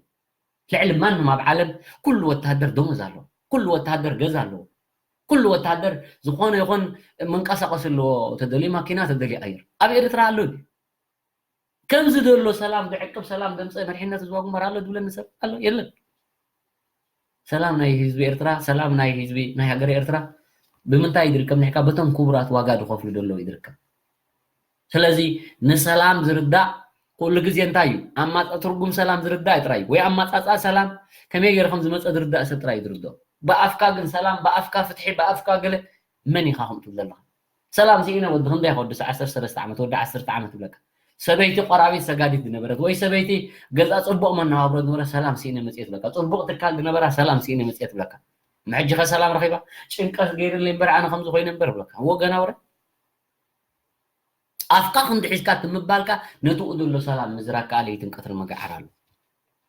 ልዕሊ ማንም ኣብ ዓለም ኩሉ ወተሃደር ደሞዝ ኣለዎ። ኩሉ ወተሃደር ገዛ ኣለዎ። ኩሉ ወተሃደር ዝኾነ ይኹን መንቀሳቐሲ ኣለዎ። ተደልዩ ማኪና፣ ተደልዩ ኣየር። ኣብ ኤርትራ ኣሎ ድዩ? ከምዚ ዘሎ ሰላም ዝዕቅብ፣ ሰላም ዘምጽእ መሪሕነት ህዝባዊ ግንባር ኣሎ ዝብለኒ ሰብ ኣሎ? የለን። ሰላም ናይ ህዝቢ ኤርትራ፣ ሰላም ናይ ህዝቢ ናይ ሃገረ ኤርትራ ብምንታይ እዩ ዝርከብ? ንሕካ በቶም ክቡራት ዋጋ ዝኸፍሉ ዘለዉ እዩ ዝርከብ። ስለዚ ንሰላም ዝርዳእ ኩሉ ግዜ እንታይ እዩ? ኣማጻ-፣ ትርጉም ሰላም ዝርዳእ ጥራይ ወይ ኣማጻጻ ሰላም ከመይ ገይሩ ከም ዝመጸ ዝርዳእ ሰብ ጥራይ እዩ ዝርድኦ። ብኣፍካ ግን ሰላም፣ ብኣፍካ ፍትሒ፣ ብኣፍካ ገለ መን ኢኻ ከምኡ ትብል ዘለኻ? ሰላም ስኢነ ወዲ ክንደይ ኢኻ ወዲ ዓሰርተ ሰለስተ ዓመት፣ ወዲ ዓሰርተ ዓመት ይብለካ። ሰበይቲ ቆራቢት ሰጋዲት ዝነበረት ወይ ሰበይቲ ገዛ ጽቡቕ መነባብሮ ዝነበረት ሰላም ስኢነ መጽየ ትብለካ። ጽቡቕ ትካል ዝነበራ ሰላም ስኢነ መጽየ ትብለካ። ሕጂ ኸ ሰላም ረኺባ? ጭንቀት ገይሩለይ እምበር ኣነ ከምዚ ኮይነ እምበር ይብለካ። ወገና ወረ ኣፍካ ክንዲ ሒዝካ ትምባልካ ነትኡ ዘሎ ሰላም ምዝራግ ከኣ ለይትን ቀትርን መጋዓር ኣሎ።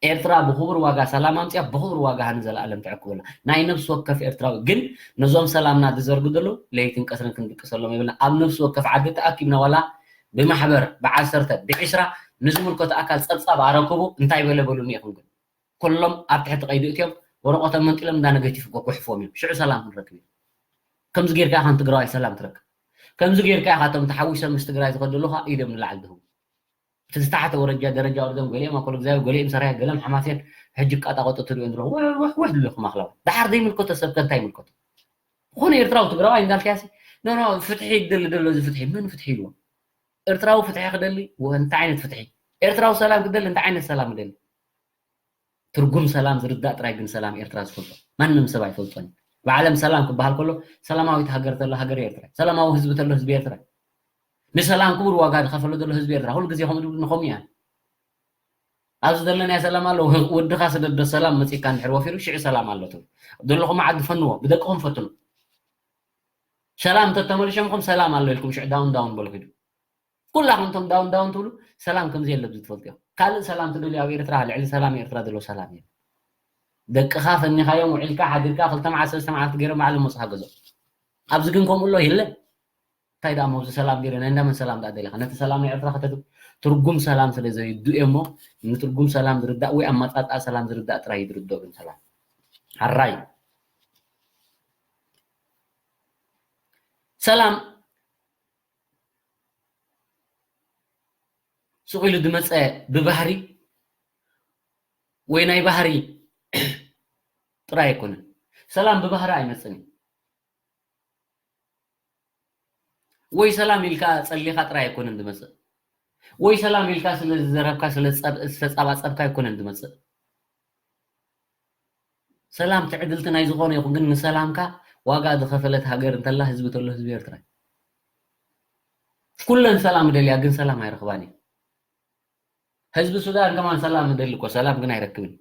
ኤርትራ ብኽቡር ዋጋ ሰላም ኣምጽያ፣ ብኽቡር ዋጋ ሃኒ ዘለኣለም ተዕቅበላ። ናይ ነፍሲ ወከፍ ኤርትራዊ ግን ነዞም ሰላምና ዝዘርጉ ዘለዉ ለይትን ቀትርን ክንድቅሰሎም የብልና። ኣብ ነፍሲ ወከፍ ዓዲ ተኣኪብና ዋላ ብማሕበር ብዓሰርተ ብዒስራ ንዝምልከቶ ኣካል ጸብጻብ ኣረክቡ እንታይ በለ በሉኒ ኢኹም ግን። ኩሎም ኣብ ትሕቲ ቀይዲ እትዮም ወረቐቶም መንጢሎም እንዳ ነገቲፍ እኮ ክሕፎም እዮም። ሽዑ ሰላም ክንረክብ እዩ። ከምዚ ጌርካ ኢኻ ንትግራዋይ ሰላም ትረክብ። ከምዚ ጌርካ ኢኻ እቶም ተሓዊሶም ምስ ትግራይ ዝኸዱ ዘለዉ ኢዶም ንላዕሊ ዝህቡ። እቲ ዝተሓተ ወረጃ ደረጃ ወርዶም ገሊኦም ኣኮል እግዚኣብሔር ገሊኦም ሰራየ ገለም ሓማሴን ሕጂ ቃጣቆጦ ትሪኦ እንድሮ ውሕ ውሕ ዝብለኩም ኣኽላው። ደሓር ዘይምልከቶ ሰብ ከ እንታይ ይምልከቶ? ዝኾነ ኤርትራዊ ትግራዋይ እንዳልካያሲ ኖ ኖ ፍትሒ ይደሊ ደሎ እዚ ፍትሒ መን ፍትሒ ኢልዎ? ኤርትራዊ ፍትሒ ክደሊ እንታይ ዓይነት ፍትሒ? ኤርትራዊ ሰላም ክደሊ እንታይ ዓይነት ሰላም ክደሊ? ትርጉም ሰላም ዝርዳእ ጥራይ ግን ሰላም ኤርትራ ዝፈልጦ። ማንም ሰብ ኣይፈልጦን እዩ። ብዓለም ሰላም ክበሃል ከሎ ሰላማዊት ሃገር ተሎ ሃገር ኤርትራ፣ ሰላማዊ ህዝቢ ተሎ ህዝቢ ኤርትራ፣ ንሰላም ክቡር ዋጋ ዝኸፈሎ ዘሎ ህዝቢ ኤርትራ። ኩሉ ግዜ ከምኡ ዝብሉ ንኸምኡ እያ። ኣብዚ ዘለናዮ ሰላም ኣሎ። ወድኻ ስደዶ ሰላም መጺካ እንድሕር ወፊሩ ሽዑ ሰላም ኣሎ ትብሉ። ዘለኹም ዓዲ ፈንዎ፣ ብደቅኹም ፈትኑ። ሰላም እንተተመሊሾምኩም ሰላም ኣሎ ኢልኩም ሽዑ ዳውን ዳውን በሉ ኪዱ። ኩላኹም እቶም ዳውን ዳውን ትብሉ ሰላም ከም ዘየለ ብዙ ትፈልጡ ኢኹም። ካልእ ሰላም ትደልዩ ኣብ ኤርትራ ልዕሊ ሰላም ኤርትራ ዘሎ ሰላም እዩ። ደቅኻ ፈኒኻዮም ውዒልካ ሓዲርካ ክልተ መዓልቲ ሰለስተ መዓልቲ ገይሮም ባዕሎም መጽኻ ገዝኦም። ኣብዚ ግን ከምኡ ኣሎ የለ። እንታይ ደኣ መብዚ ሰላም ገይረ ናይ እንዳመን ሰላም ደኣ ደሊኻ? ነቲ ሰላም ናይ ኤርትራ ከተት ትርጉም ሰላም ስለ ዘይድኡ እሞ ንትርጉም ሰላም ዝርዳእ ወይ ኣመጻጽኣ ሰላም ዝርዳእ ጥራይ እዩ ዝርድኦ ግን ሰላም። ሓራይ። ሰላም ስቕ ኢሉ ዝመጸ ብባህሪ ወይ ናይ ባህሪ ጥራይ ኣይኮነን። ሰላም ብባህሪ ኣይመጽን እዩ። ወይ ሰላም ኢልካ ጸሊኻ ጥራይ ኣይኮነን ዝመጽእ። ወይ ሰላም ኢልካ ስለ ዝዘረብካ፣ ስለ ዝጸብ-፣ ዝተጻባጸብካ ኣይኮነን ዝመጽእ። ሰላም ትዕድልቲ ናይ ዝኾነ ይኹን፣ ግን ንሰላምካ ዋጋ ዝኸፈለት ሃገር እንተላ ህዝቢ ተሎ ህዝቢ ኤርትራ እዩ። ኩለን ሰላም ይደልያ፣ ግን ሰላም ኣይረኽባን እዩ። ህዝቢ ሱዳን ከማን ሰላም ይደሊ እኮ፣ ሰላም ግን ኣይረክብን።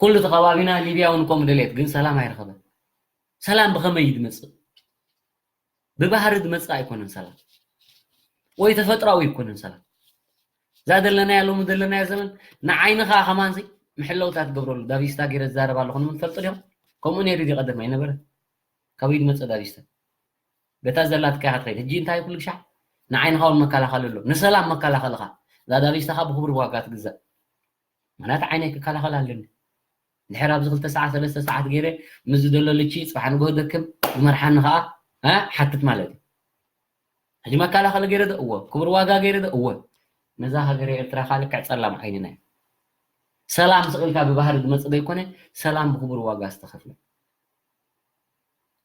ኩሉ እቲ ከባቢና ሊብያ እውን ከምኡ ደልየት፣ ግን ሰላም ኣይረኸበን። ሰላም ብኸመይ እዩ ዝመጽእ? ብባህሪ ዝመጽእ ኣይኮነን ሰላም። ወይ ተፈጥራዊ ኣይኮነን ሰላም። እዛ ዘለናያ ሎሚ ዘለናያ ዘመን ንዓይንኻ ከማንሲ ምሕለውታ ትገብረሉ። ዳቪስታ ገይረ ዝዛረብ ኣለኹ ንምትፈልጡ ዲኹም? ከምኡ ነይሩ ድዩ ቀደም? ኣይነበረ። ካብ ኢድ መፀ ዳቪስታ በታ ዘላትካ ኢኻ ትኸይድ። ሕጂ እንታይ ኩሉ ግሻዕ ንዓይንኻ እውን መከላኸሊ ኣሎ። ንሰላም መከላኸልኻ እዛ ዳቪስታኻ ብክቡር ዋጋ ትግዛእ። ምክንያቱ ዓይነይ ክከላኸል ኣለኒ። ድሕር ኣብዚ ክልተ ሰዓት ሰለስተ ሰዓት ገይረ ምስ ዝደሎ ልቺ ፅባሕ ንግሆ ደክም ዝመርሓኒ ከዓ ሓትት ማለት እዩ። ሕጂ መከላኸሊ ገይረ ዶ? እወ። ክቡር ዋጋ ገይረ ዶ? እወ። ነዛ ሃገረ ኤርትራ ከዓ ልክዕ ፀላም ዓይንና እዩ። ሰላም ስቕ ኢልካ ብባህሪ ዝመፅእ ዘይኮነ፣ ሰላም ብክቡር ዋጋ ዝተኸፍለ።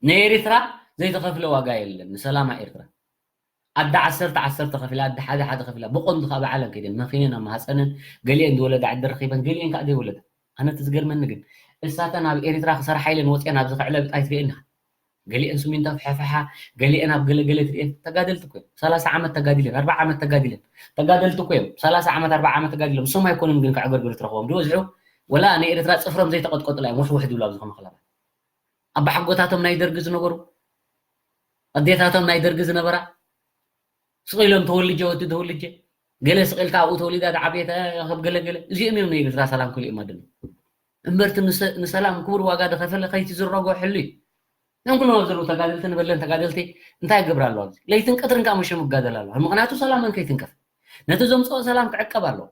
ንኤርትራ ዘይተኸፍለ ዋጋ የለን ንሰላማ ኤርትራ። ኣደ ዓሰርተ ዓሰርተ ከፊላ፣ ኣደ ሓደ ሓደ ከፊላ፣ ብቐንዱ ካብ ዓለም ከይደን መኺነን ኣብ ማህፀነን ገሊአን ዝወለዳ ዓዲ ረኺበን፣ ገሊአን ከዓ ዘይወለዳ። ኣነ እቲ ዝገርመኒ ግን እሳተን ኣብ ኤርትራ ክሰርሓ ኢለን ወፅአን ኣብዚ ክዕለ ብጣይ ትሪኤን ኢኻ። ገሊአን ስሚንቶ ፍሕፍሓ፣ ገሊአን ኣብ ገለገለ ትሪኤን። ተጋደልቲ እኮ እዮም። ሰላሳ ዓመት ተጋዲለን፣ ኣርባዓ ዓመት ተጋዲለን። ተጋደልቲ እኮ እዮም። ሰላሳ ዓመት፣ ኣርባዓ ዓመት ተጋዲሎም። እሶም ኣይኮኑን ግን ከዕገርግሩ ትረኽቦም። ድወዝሑ ወላ ንኤርትራ ፅፍሮም ዘይተቐጥቀጡላ እዮም ውሕ ውሕ ዝብሉ ኣብዚ ከመ ክለባት። ኣባሓጎታቶም ናይ ደርጊ ዝነበሩ፣ ኣዴታቶም ናይ ደርጊ ዝነበራ፣ ስቕ ኢሎም ተወልጀ ወዲ ተወልጀ፣ ገለ ስቕ ኢልካ ኣብኡ ተወሊዳ ዝዓበየት፣ እ፣ ከም ገለ ገለ። እዚኦም እዮም ንኤርትራ ሰላም ክልእማ ድማ። እምበርቲ ንሰ-፣ ንሰላም ክቡር ዋጋ ዝኸፈለ ከይትዝረጎ ሕሉ እዩ። እዞም ኩሎም ኣብ ዘለዉ ተጋደልቲ ንበለን ተጋደልቲ እንታይ ይገብራ ኣለዋ? ኣብዚ ለይትን ቀትርን ከዓ መሸም ይጋደል ኣለዋ። ምኽንያቱ ሰላመን ከይትንከፍ። ነቲ ዘምፅኦ ሰላም ክዕቀብ ኣለዎ።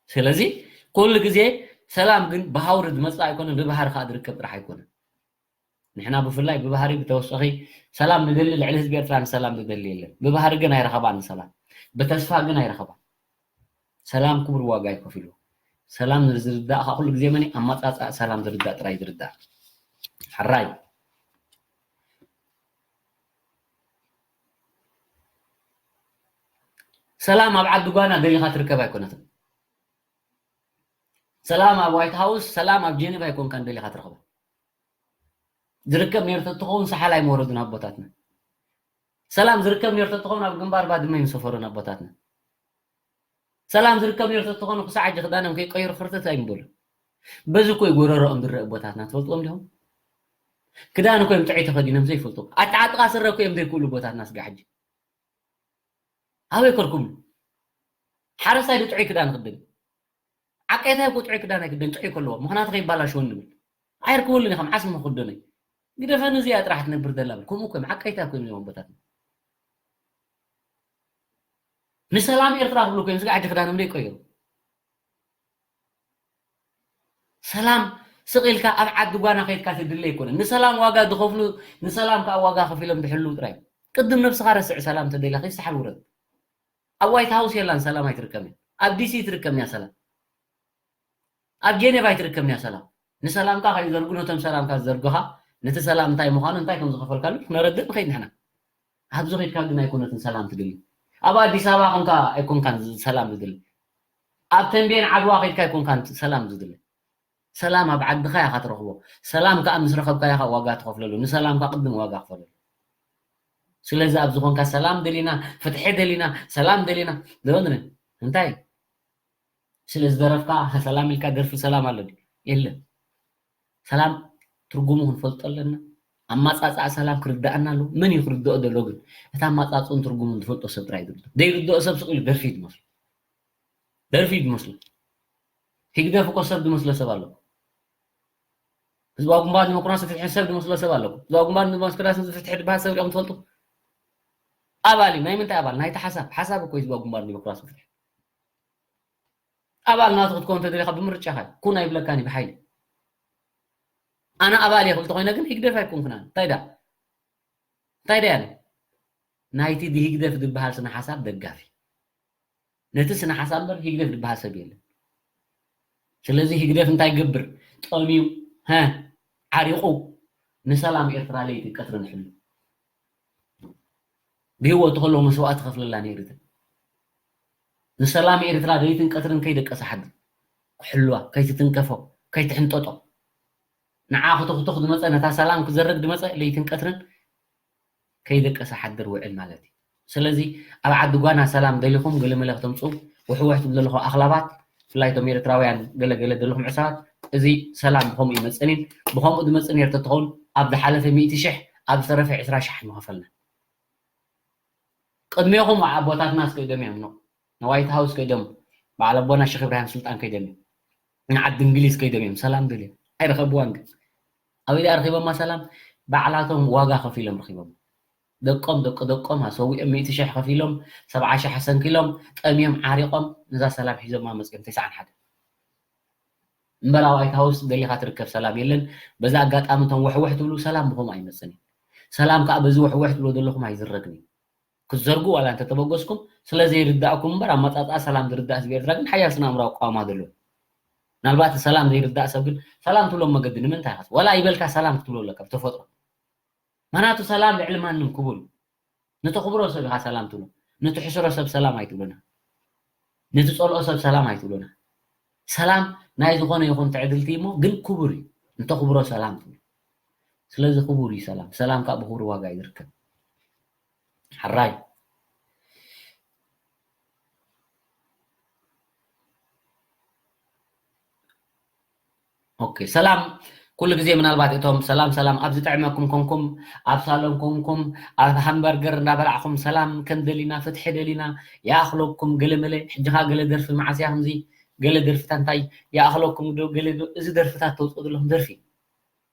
ስለዚ ኩሉ ግዜ ሰላም ግን ብሃውሪ ዝመፅእ ኣይኮነን፣ ብባህሪ ከዓ ዝርከብ ጥራሕ ኣይኮነን። ንሕና ብፍላይ ብባህሪ ብተወሳኺ ሰላም ንደሊ፣ ልዕሊ ህዝቢ ኤርትራ ንሰላም ዝደሊ የለን። ብባህሪ ግን ኣይረኸባን ንሰላም፣ ብተስፋ ግን ኣይረኸባን። ሰላም ክቡር ዋጋ ይከፍሉ። ሰላም ዝርዳእ ከዓ ኩሉ ግዜ መን ኣማፃፃእ ሰላም ዝርዳእ ጥራይ ዝርዳእ። ሕራይ። ሰላም ኣብ ዓዲ ጓና ደሊኻ ትርከብ ኣይኮነትን። ሰላም ኣብ ዋይት ሃውስ፣ ሰላም ኣብ ጀኔቫ ኣይኮንካን ደሊኻ ትረኽባ። ዝርከብ ነይሩ ተትኸውን ሰሓል ኣይምወረዱን ኣቦታትና። ሰላም ዝርከብ ነይሩ ተትኸውን ኣብ ግንባር ባድመ ኣይምሰፈሩን ኣቦታትና። ሰላም ዝርከብ ነይሩ ተትኾኑ ክሳዕ ሕጂ ክዳኖም ከይቀይሩ ክርተት ኣይምበሉ። በዚ እኮ እዩ ጎረሮኦም ዝረአ ኣቦታትና፣ ትፈልጥዎም ዲኹም? ክዳን እኮ እዮም ጥዑይ ተኸዲኖም ዘይፈልጡ። ኣተዓጥቓ ስረ እኮ እዮም ዘይክእሉ ኣቦታትና ስጋ ሕጂ። ኣበይ ከርኩብሉ? ሓረስታይ ዶ ጥዑይ ክዳን ክደን? ዓቀይታይ እኮ ጥዑይ ክዳን ኣይክደን፣ ጥዑይ ከለዎ። ምኽንያቱ ከይባላሸወኒ ንብል። ኣይርክበሉን ኢኻ፣ መዓስ እሞ ክደኖ እዩ? ግደፈኒ፣ እዚኣ ጥራሕ ትነብር ዘላ ብል። ከምኡ እኮ እዮም፣ ዓቀይታይ እኮ እዮም እዚኦም ኣቦታትና። ንሰላም ኤርትራ ክብሉ እኮ እዮም፣ ስጋ ሕጂ ክዳኖም ዘይቀየሩ። ሰላም ስቕ ኢልካ ኣብ ዓዲ ጓና ከይድካ ትድለ ኣይኮነን። ንሰላም ዋጋ ዝኸፍሉ፣ ንሰላም ከዓ ዋጋ ከፊሎም ዝሕልው ጥራይ። ቅድም ነብስኻ ረስዕ፣ ሰላም ተደልያ ከይሰሓል ውረድ። ኣብ ዋይት ሃውስ የላን ሰላም ኣይትርከብን። ኣብ ዲሲ ትርከብን እያ ሰላም። ኣብ ጄኔቫ ኣይትርከብን እያ ሰላም። ንሰላምካ ከይዘርጉ፣ ነቶም ሰላምካ ዝዘርጉኻ፣ ነቲ ሰላም እንታይ ምዃኑ፣ እንታይ ከም ዝኸፈልካሉ ክነረድእ ንኸይድ ንሕና። ኣብዚ ኸይድካ ግን ኣይኮነትን ሰላም ትደሊ። ኣብ ኣዲስ ኣበባ ኾንካ ኣይኮንካን ሰላም ዝደሊ። ኣብ ተንቤን ዓድዋ ኸይድካ ኣይኮንካን ሰላም ዝደሊ። ሰላም ኣብ ዓድኻ ኢኻ ትረኽቦ። ሰላም ከኣ ምስ ረኸብካ ኢኻ ዋጋ ትኸፍለሉ። ንሰላምካ ቅድም ዋጋ ክፈለሉ። ስለዚ ኣብዚ ኾንካ ሰላም ደሊና፣ ፍትሒ ደሊና፣ ሰላም ደሊና፣ ዘበንነ እንታይ? ስለ ዝደረፍካ ሰላም ኢልካ ደርፊ ሰላም ኣሎ ድዩ? የለን። ሰላም ትርጉሙ ክንፈልጦ ኣለና። ኣማጻጽኣ ሰላም ክርዳኣና ኣለዎ። መን እዩ ክርድኦ ዘለዎ ግን? እቲ ኣማጻጽኡን ትርጉሙን ዝፈልጦ ሰብ ጥራይ ዝርድኦ። ዘይርድኦ ሰብ ስቕ ኢሉ ደርፊ እዩ ዝመስሎ። ደርፊ እዩ ዝመስሎ። ህግደፍ እኮ ሰብ ዝመስሎ ሰብ ኣሎ። ህዝባዊ ግንባር ዲሞክራሲ ፍትሒ ሰብ ዝመስሎ ሰብ ኣሎ። ህዝባዊ ግንባር ዲሞክራሲ ፍትሒ ዝበሃል ሰብ ሪኦም ትፈልጡ? ኣባል እዩ። ናይ ምንታይ ኣባል? ናይቲ ሓሳብ። ሓሳብ እኮ እዩ ህዝባዊ ግንባር ዲሞክራሲ ፍትሒ። ኣባል ናቱ ክትከውን ተደሊኻ ብምርጫኻ እዩ። ኩን ኣይብለካን እዩ ብሓይሊ። ኣነ ኣባል እየ ክብል ተኾይነ ግን ህግደፍ ኣይኮንኩን ኣነ። እንታይ ደኣ? እንታይ ደኣ ኣነ? ናይቲ ብህግደፍ ዝበሃል ስነ ሓሳብ ደጋፊ። ነቲ ስነ ሓሳብ እምበር ህግደፍ ዝበሃል ሰብ የለን። ስለዚ ህግደፍ እንታይ ይገብር? ጠምዩ፣ ሀ፣ ዓሪቑ ንሰላም ኤርትራ ለይትን ቀትርን ይሕሉ። ብህይወቱ ከሎ መስዋእቲ ከፍለላ ነይሩ። ንሰላም ኤርትራ ለይትን ቀትርን ከይደቀሰ ሓድር ክሕልዋ፣ ከይትትንከፎ፣ ከይትሕንጠጦ። ንዓ ክትኹትኽ ዝመጸ፣ ነታ ሰላም ክዘርግ ዝመጸ ለይትን ቀትርን ከይደቀሰ ሓድር ውዕል ማለት እዩ። ስለዚ ኣብ ዓዲ ጓና ሰላም ደሊኹም ገለመለ ክተምጽኡ ውሕውሕ ትብሉ ዘለኹም ኣኽላባት፣ ብፍላይ እቶም ኤርትራውያን ገለ ገለ ዘለኹም ዕሳባት፣ እዚ ሰላም ብኸምኡ ይመጽእን እዩ። ብኸምኡ ዝመጽእ ነይሩ ተትኸውን ኣብ ዝሓለፈ ሚእቲ ሽሕ ኣብ ዝተረፈ ዕስራ ሻሕ ምኸፈልና። ቅድሜኹም ኣቦታትና ከይዶም እዮም፣ ንዋይት ሃውስ ከይዶም፣ በዓል ኣቦና ሸኽ ኢብራሂም ስልጣን ከይዶም እዮም፣ ንዓዲ እንግሊዝ ከይዶም እዮም ሰላም ደልዮም። ኣይረኸብዋን። ግን ኣበይ ደኣ ረኺቦማ ሰላም? ባዕላቶም ዋጋ ከፊሎም ረኺቦም። ደቆም፣ ደቂ ደቆም ኣሰዊኦም፣ ሚእቲ ሺሕ ከፊሎም፣ ሰብዓ ሺሕ ኣሰንኪሎም፣ ጠምዮም ዓሪቖም፣ ነዛ ሰላም ሒዞማ መፅኦም። ተስዓን ሓደ እምበር ኣብ ዋይት ሃውስ ደሊኻ ትርከብ ሰላም የለን። በዛ ኣጋጣሚ እቶም ውሕውሕ ትብሉ ሰላም ብኸምኡ ኣይመፅን እዩ። ሰላም ከዓ በዚ ውሕውሕ ትብሎ ዘለኹም ኣይዝረግን እዩ። ክትዘርጉ ዋላ እንተተበገስኩም ስለ ዘይርዳእኩም እምበር ኣመፃፅኣ ሰላም ዝርዳእ ህዝቢ ኤርትራ ግን ሓያል ስነ ኣእምራዊ ኣቋውማ ዘለዎ። ምናልባት ሰላም ዘይርዳእ ሰብ ግን ሰላም ትብሎም መገዲ ንምንታይ ኢኻ? ዋላ ይበልካ ሰላም ክትብሎ ኣለካ ብተፈጥሮ። ምኽንያቱ ሰላም ልዕሊ ማንም ክቡር እዩ። ንተኽብሮ ሰብ ኢኻ ሰላም ትብሎ። ንትሕስሮ ሰብ ሰላም ኣይትብሎና። ንትጸልኦ ሰብ ሰላም ኣይትብሎና። ሰላም ናይ ዝኾነ ይኹን ትዕድልቲ እሞ ግን ክቡር እዩ። ንተኽብሮ ሰላም ትብሎ። ስለዚ ክቡር እዩ ሰላም። ሰላም ከዓ ብኽቡር ዋጋ እዩ ዝርከብ። ሕራይ። ኦኬ፣ ሰላም። ኩሉ ግዜ ምናልባት እቶም ሰላም ሰላም ኣብ ዝጥዕመኩም ኮንኩም፣ ኣብ ሳሎን ኮንኩም፣ ኣብ ሃምበርገር እንዳበላዕኹም ሰላም ከም ደሊና፣ ፍትሒ ደሊና፣ ይኣኽለኩም ገለ መለ፣ ሕጂ ኸኣ ገለ ደርፊ መዓስ እያ ከምዚ፣ ገለ ደርፍታት እንታይ ይኣኽለኩም ዶ፣ ገለ ዶ፣ እዚ ደርፍታት ተውፅኡ ዘለኹም ደርፊ።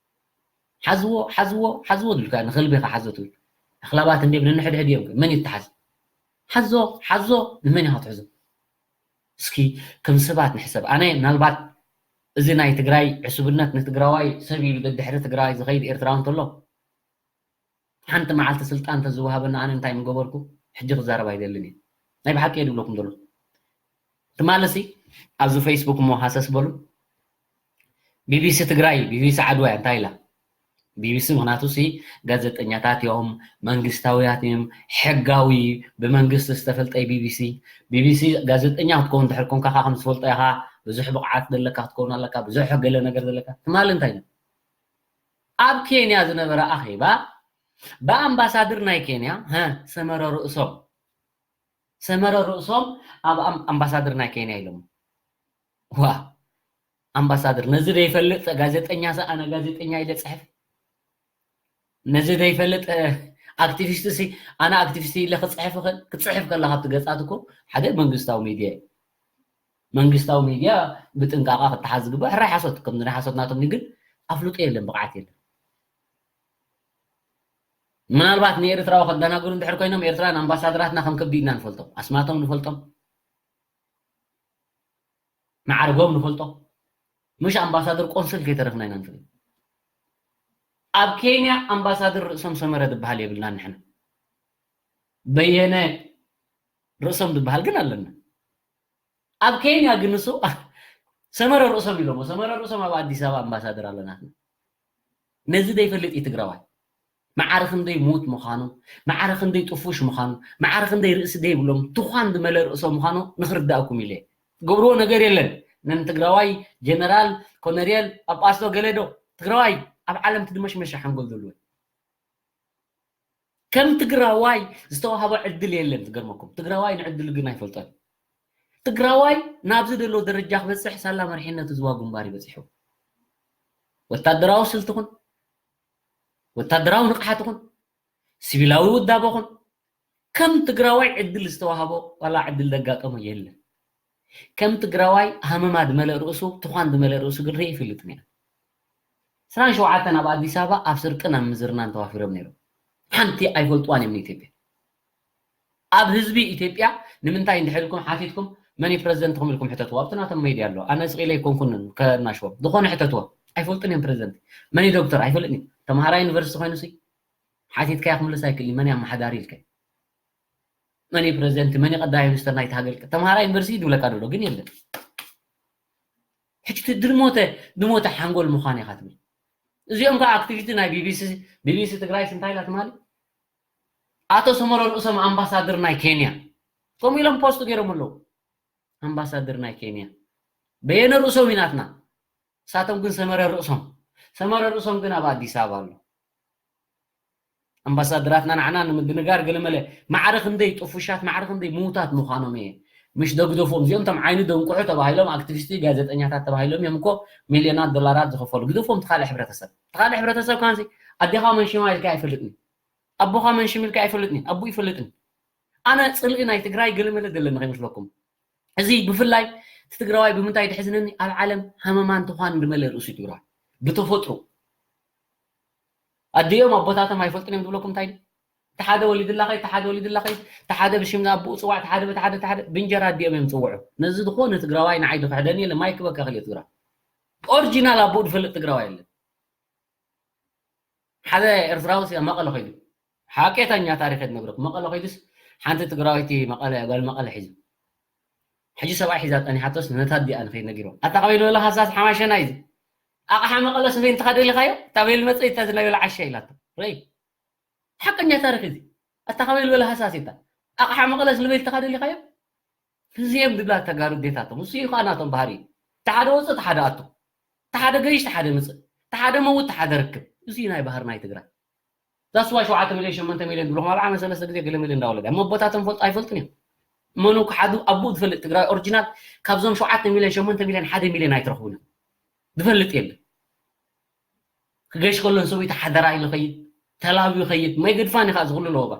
ሓዝዎ፣ ሓዝዎ፣ ሓዝዎ ድልካ ንኸልቢ ኢኻ ሓዞ ትብል። ኣኽላባት እንድዮም ነንሕድሕድ እዮም። መን ይተሓዝ? ሓዞ፣ ሓዞ፣ ንመን ኢኻ ትሕዞ? እስኪ ከም ሰባት ንሕሰብ። ኣነ ምናልባት እዚ ናይ ትግራይ ዕሱብነት ንትግራዋይ ሰብ ኢሉ ደድሕሪ ትግራዋይ ዝኸይድ ኤርትራዊ እንተሎ፣ ሓንቲ መዓልቲ ስልጣን እንተዝወሃበና ኣነ እንታይ ምገበርኩ? ሕጂ ክዛረብ ኣይደልን እየ። ናይ ብሓቂ እየ ዝብለኩም ዘሎ። ትማልሲ ኣብዚ ፌስቡክ እሞ ሃሰስ በሉ። ቢቢሲ ትግራይ፣ ቢቢሲ ዓድዋ እንታይ ኢላ? ቢቢሲ ምኽንያቱ ሲ ጋዜጠኛታት እዮም፣ መንግስታውያት እዮም፣ ሕጋዊ ብመንግስቲ ዝተፈልጠ እዩ ቢቢሲ። ቢቢሲ ጋዜጠኛ ክትከውን እንድሕር ኮንካ፣ ከም ዝፈልጦ ኢኻ፣ ብዙሕ ብቕዓት ዘለካ ክትከውን ኣለካ፣ ብዙሕ ገለ ነገር ዘለካ። ትማሊ እንታይ ኢሉ? ኣብ ኬንያ ዝነበረ ኣኼባ ብኣምባሳድር ናይ ኬንያ፣ ሀ፣ ሰመረ ርእሶም፣ ሰመረ ርእሶም ኣብ ኣም-፣ ኣምባሳድር ናይ ኬንያ ኢሎም። ዋ፣ ኣምባሳደር፣ ነዚ ዘይፈልጥ ጋዜጠኛ ሰ ኣነ ጋዜጠኛ ኢለ ጽሕፍ? ነዚ ዘይፈልጥ፣ እ፣ ኣክቲቪስት ሲ ኣነ ኣክቲቪስት ኢለ ክጽሕፍ እኽእል? ክትጽሕፍ ከለኻ ኣብቲ ገጻት እኮ ሓደ መንግስታዊ ሚድያ እዩ። መንግስታዊ ሚድያ ብጥንቃቐ ክተሓዝ ዝግባእ። ሕራይ ሓሶት፣ ከምዚ ናይ ሓሶት ናቶም ግን ኣፍልጦ የለን፣ ብቕዓት የለን። ምናልባት ንኤርትራዊ ከደናግሩ እንድሕር ኮይኖም፣ ኤርትራውያን ኣምባሳደራትና ከም ከብዲ ኢና ንፈልጦም። ኣስማቶም ንፈልጦም። መዓርጎም ንፈልጦ። ምሽ ኣምባሳደር ቆንስል ከይተረፍና ኢና ንፈልጥ። ኣብ ኬንያ ኣምባሳደር ርእሶም ሰመረ ዝበሃል የብልናን ንሕና። በየነ ርእሶም ዝበሃል ግን ኣለና። ኣብ ኬንያ ግን ንሱ ሰመረ ርእሶም ኢሎሞ። ሰመረ ርእሶም ኣብ ኣዲስ ኣበባ ኣምባሳደር ኣለናትና። ነዚ ዘይፈልጥ እዩ ትግራዋይ። ማዕረ ክንደይ ምዉት ምዃኑ፣ ማዕረ ክንደይ ጥፉሽ ምዃኑ፣ ማዕረ ክንደይ ርእሲ ዘይብሎም ትዃን ዝመለ ርእሶም ምዃኑ ንኽርዳእኩም ኢለ። ትገብርዎ ነገር የለን። ነን ትግራዋይ ጀነራል፣ ኮነሬል፣ ጳጳስ ዶ ገለ ዶ? ትግራዋይ ኣብ ዓለም ትድመሽመሸ ሓንጎል ዘለዎ። ከም ትግራዋይ ዝተዋህቦ ዕድል የለን። ዝገርመኩም፣ ትግራዋይ ንዕድሉ ግን ኣይፈልጦን። ትግራዋይ ናብዚ ደሎ ደረጃ ክበፅሕ ሳላ መሪሕነት ዝዋ ግንባር ይበፅሑ። ወታደራዊ ስልቲ ኹን፣ ወታደራዊ ንቕሓት ኹን፣ ሲቪላዊ ውዳበ ኹን፣ ከም ትግራዋይ ዕድል ዝተዋህቦ ዋላ ዕድል ዘጋጠሞ የለን። ከም ትግራዋይ ሃመማ ዝመለእ ርእሱ፣ ትዃን ዝመለእ ርእሱ ግን ርኢ ይፈልጥን እየ። ዕስራን ሸውዓተን ኣብ ኣዲስ ኣበባ ኣብ ስርቅን ኣብ ምዝርናን ተዋፊሮም ነይሮም። ሓንቲ ኣይፈልጥዋን እዮም ንኢትዮጵያ። ኣብ ህዝቢ ኢትዮጵያ ንምንታይ እንድሕር ኢልኩም ሓቲትኩም፣ መን እዩ ፕረዚደንትኩም ኢልኩም ሕተትዎ። ኣብቲ ናቶም ሜድያ ኣሎ። ኣነ ስቕ ኢለ ኣይኮንኩን ከናሽዎም። ዝኾነ ሕተትዎ። ኣይፈልጡን እዮም ፕረዚደንት። መን እዩ ዶክተር? ኣይፈልጥን እዩ። ተምሃራይ ዩኒቨርሲቲ ኮይኑ ሲ ሓቲትካዮ ክምልስ ኣይክእልን እዩ። መን እዩ ኣመሓዳሪ ኢልካዮ? መን እዩ ፕረዚደንት፣ መን እዩ ቀዳማይ ሚኒስተር ናይቲ ሃገር? ተምሃራይ ዩኒቨርሲቲ ድብለካ ዘሎ ግን የለን። ሕጂ እቲ ድሞተ፣ ድሞተ ሓንጎል ምዃን ኢኻ ትብል። እዚኦም ከዓ ኣክቲቪስት ናይ ቢቢሲ፣ ቢቢሲ ትግራይ እንታይ ኢላ ትማሊ? ኣቶ ሰመረ ርእሶም ኣምባሳደር ናይ ኬንያ። ከምኡ ኢሎም ፖስት ገይሮም ኣለዉ። ኣምባሳደር ናይ ኬንያ። በየነ ርእሶም እዩ ናትና። ንሳቶም ግን ሰመረ ርእሶም። ሰመረ ርእሶም ግን ኣብ ኣዲስ ኣበባ ኣሎ። ኣምባሳደራትና ንዓና ንምድንጋር ገለመለ ማዕረ ክንደይ ጥፉሻት፣ ማዕረ ክንደይ ምዉታት ምዃኖም እየ። ምሽ ዶ ግደፎም፣ እዚኦም እቶም ዓይኒ ደንቁሑ ተባሂሎም ኣክቲቪስቲ ጋዜጠኛታት ተባሂሎም እዮም እኮ ሚልዮናት ዶላራት ዝኸፈሉ። ግደፎም፣ እቲ ካልእ ሕብረተሰብ፣ እቲ ካልእ ሕብረተሰብ ካንሲ ኣዴኻ መንሽማ ኢልካ ኣይፈልጥን፣ ኣቦኻ መንሽም ኢልካ ኣይፈልጥን፣ ኣቦ ይፈልጥን። ኣነ ጽልኢ ናይ ትግራይ ገለመለ ዘለኒ ከይመስለኩም። እዚ ብፍላይ እቲ ትግራዋይ ብምንታይ ድሕዝነኒ፣ ኣብ ዓለም ሃመማን ትዃን ዝመለእ ርእሱ እዩ ትግራዋይ ብተፈጥሮ። ኣዲኦም ኣቦታቶም ኣይፈልጡን እዮም ዝብለኩም እንታይ ድዩ? ተሓደ ወሊድላ ኸይድ፣ ተሓደ ወሊድላ ኸይድ፣ ተሓደ ብሽም ኣቦኡ ጽዋዕ፣ ተሓደ ብተሓደ፣ ተሓደ ብእንጀራ ኣዲኦም እዮም ዝጽውዑ። ነዚ ዝኾነ ትግራዋይ ንዓይ ዝኽሕደኒ የለን። ማይ ክበካ ክልእ ትግራዋይ ኦሪጂናል ኣቦኡ ዝፈልጥ ትግራዋይ የለን። ሓደ ኤርትራዊ ሲ መቐለ ኸይዱ፣ ሓቄተኛ ታሪክ ዝነግረኩም፣ መቐለ ኸይዱስ ሓንቲ ትግራወይቲ መቐለ፣ ጓል መቐለ ሒዙ፣ ሕጂ ሰብኣይ ሒዛ ጸኒሓቶስ ነታ ኣዲኣ ንኸይድ ነጊርዋ። ኣታ ካበይ ዝበለ ሃሳስ ሓማሸና እዩ። ኣቕሓ መቐለስ ንበይንትኻ ደሊኻዮ? እታ በይል መጸ እታ ዝናበለ ዓሻ ኢላቶ። ረይ። ሓቀኛ ታሪክ እዚ። ኣታ ካበይ ዝበለ ሃሳስ እታ ኣቕሓ መቐለስ ንበይንትኻ ደሊኻዮ? እዚኦም ድብላ ተጋሩ ዴታቶም። እሱ እዩ ከዓ ናቶም ባህሪ እዩ። ተሓደ ወፅእ፣ ተሓደ ኣቱ። ተሓደ ገይሽ፣ ተሓደ ምፅእ። ተሓደ መውት፣ ተሓደ ርክብ። እዚ ናይ ባህር ናይ ትግራይ። ዛስዋ ሸውዓተ ሚልዮን ሸሞንተ ሚልዮን ዝብልኹም ኣብ ዓመት ሰለስተ ግዜ ገለ ሚልዮን እንዳወለደ። እሞ ኣቦታቶም ፈልጡ ኣይፈልጡን እዮም። እመኑ ክሓዱ ኣቦኡ ዝፈልጥ ትግራይ ኦሪጂናል ካብዞም ሸውዓተ ሚልዮን ሸሞንተ ሚልዮን ሓደ ሚልዮን ኣይትረኽቡን እዮም። ዝፈልጥ የለን። ክገሽ ከሎ ንሰበይቱ ሓደራ ኢሉ ኸይድ፣ ተላብዩ ኸይድ፣ ማይ ገድፋን እዩ ከዓ ዝኽሉ ለወባ።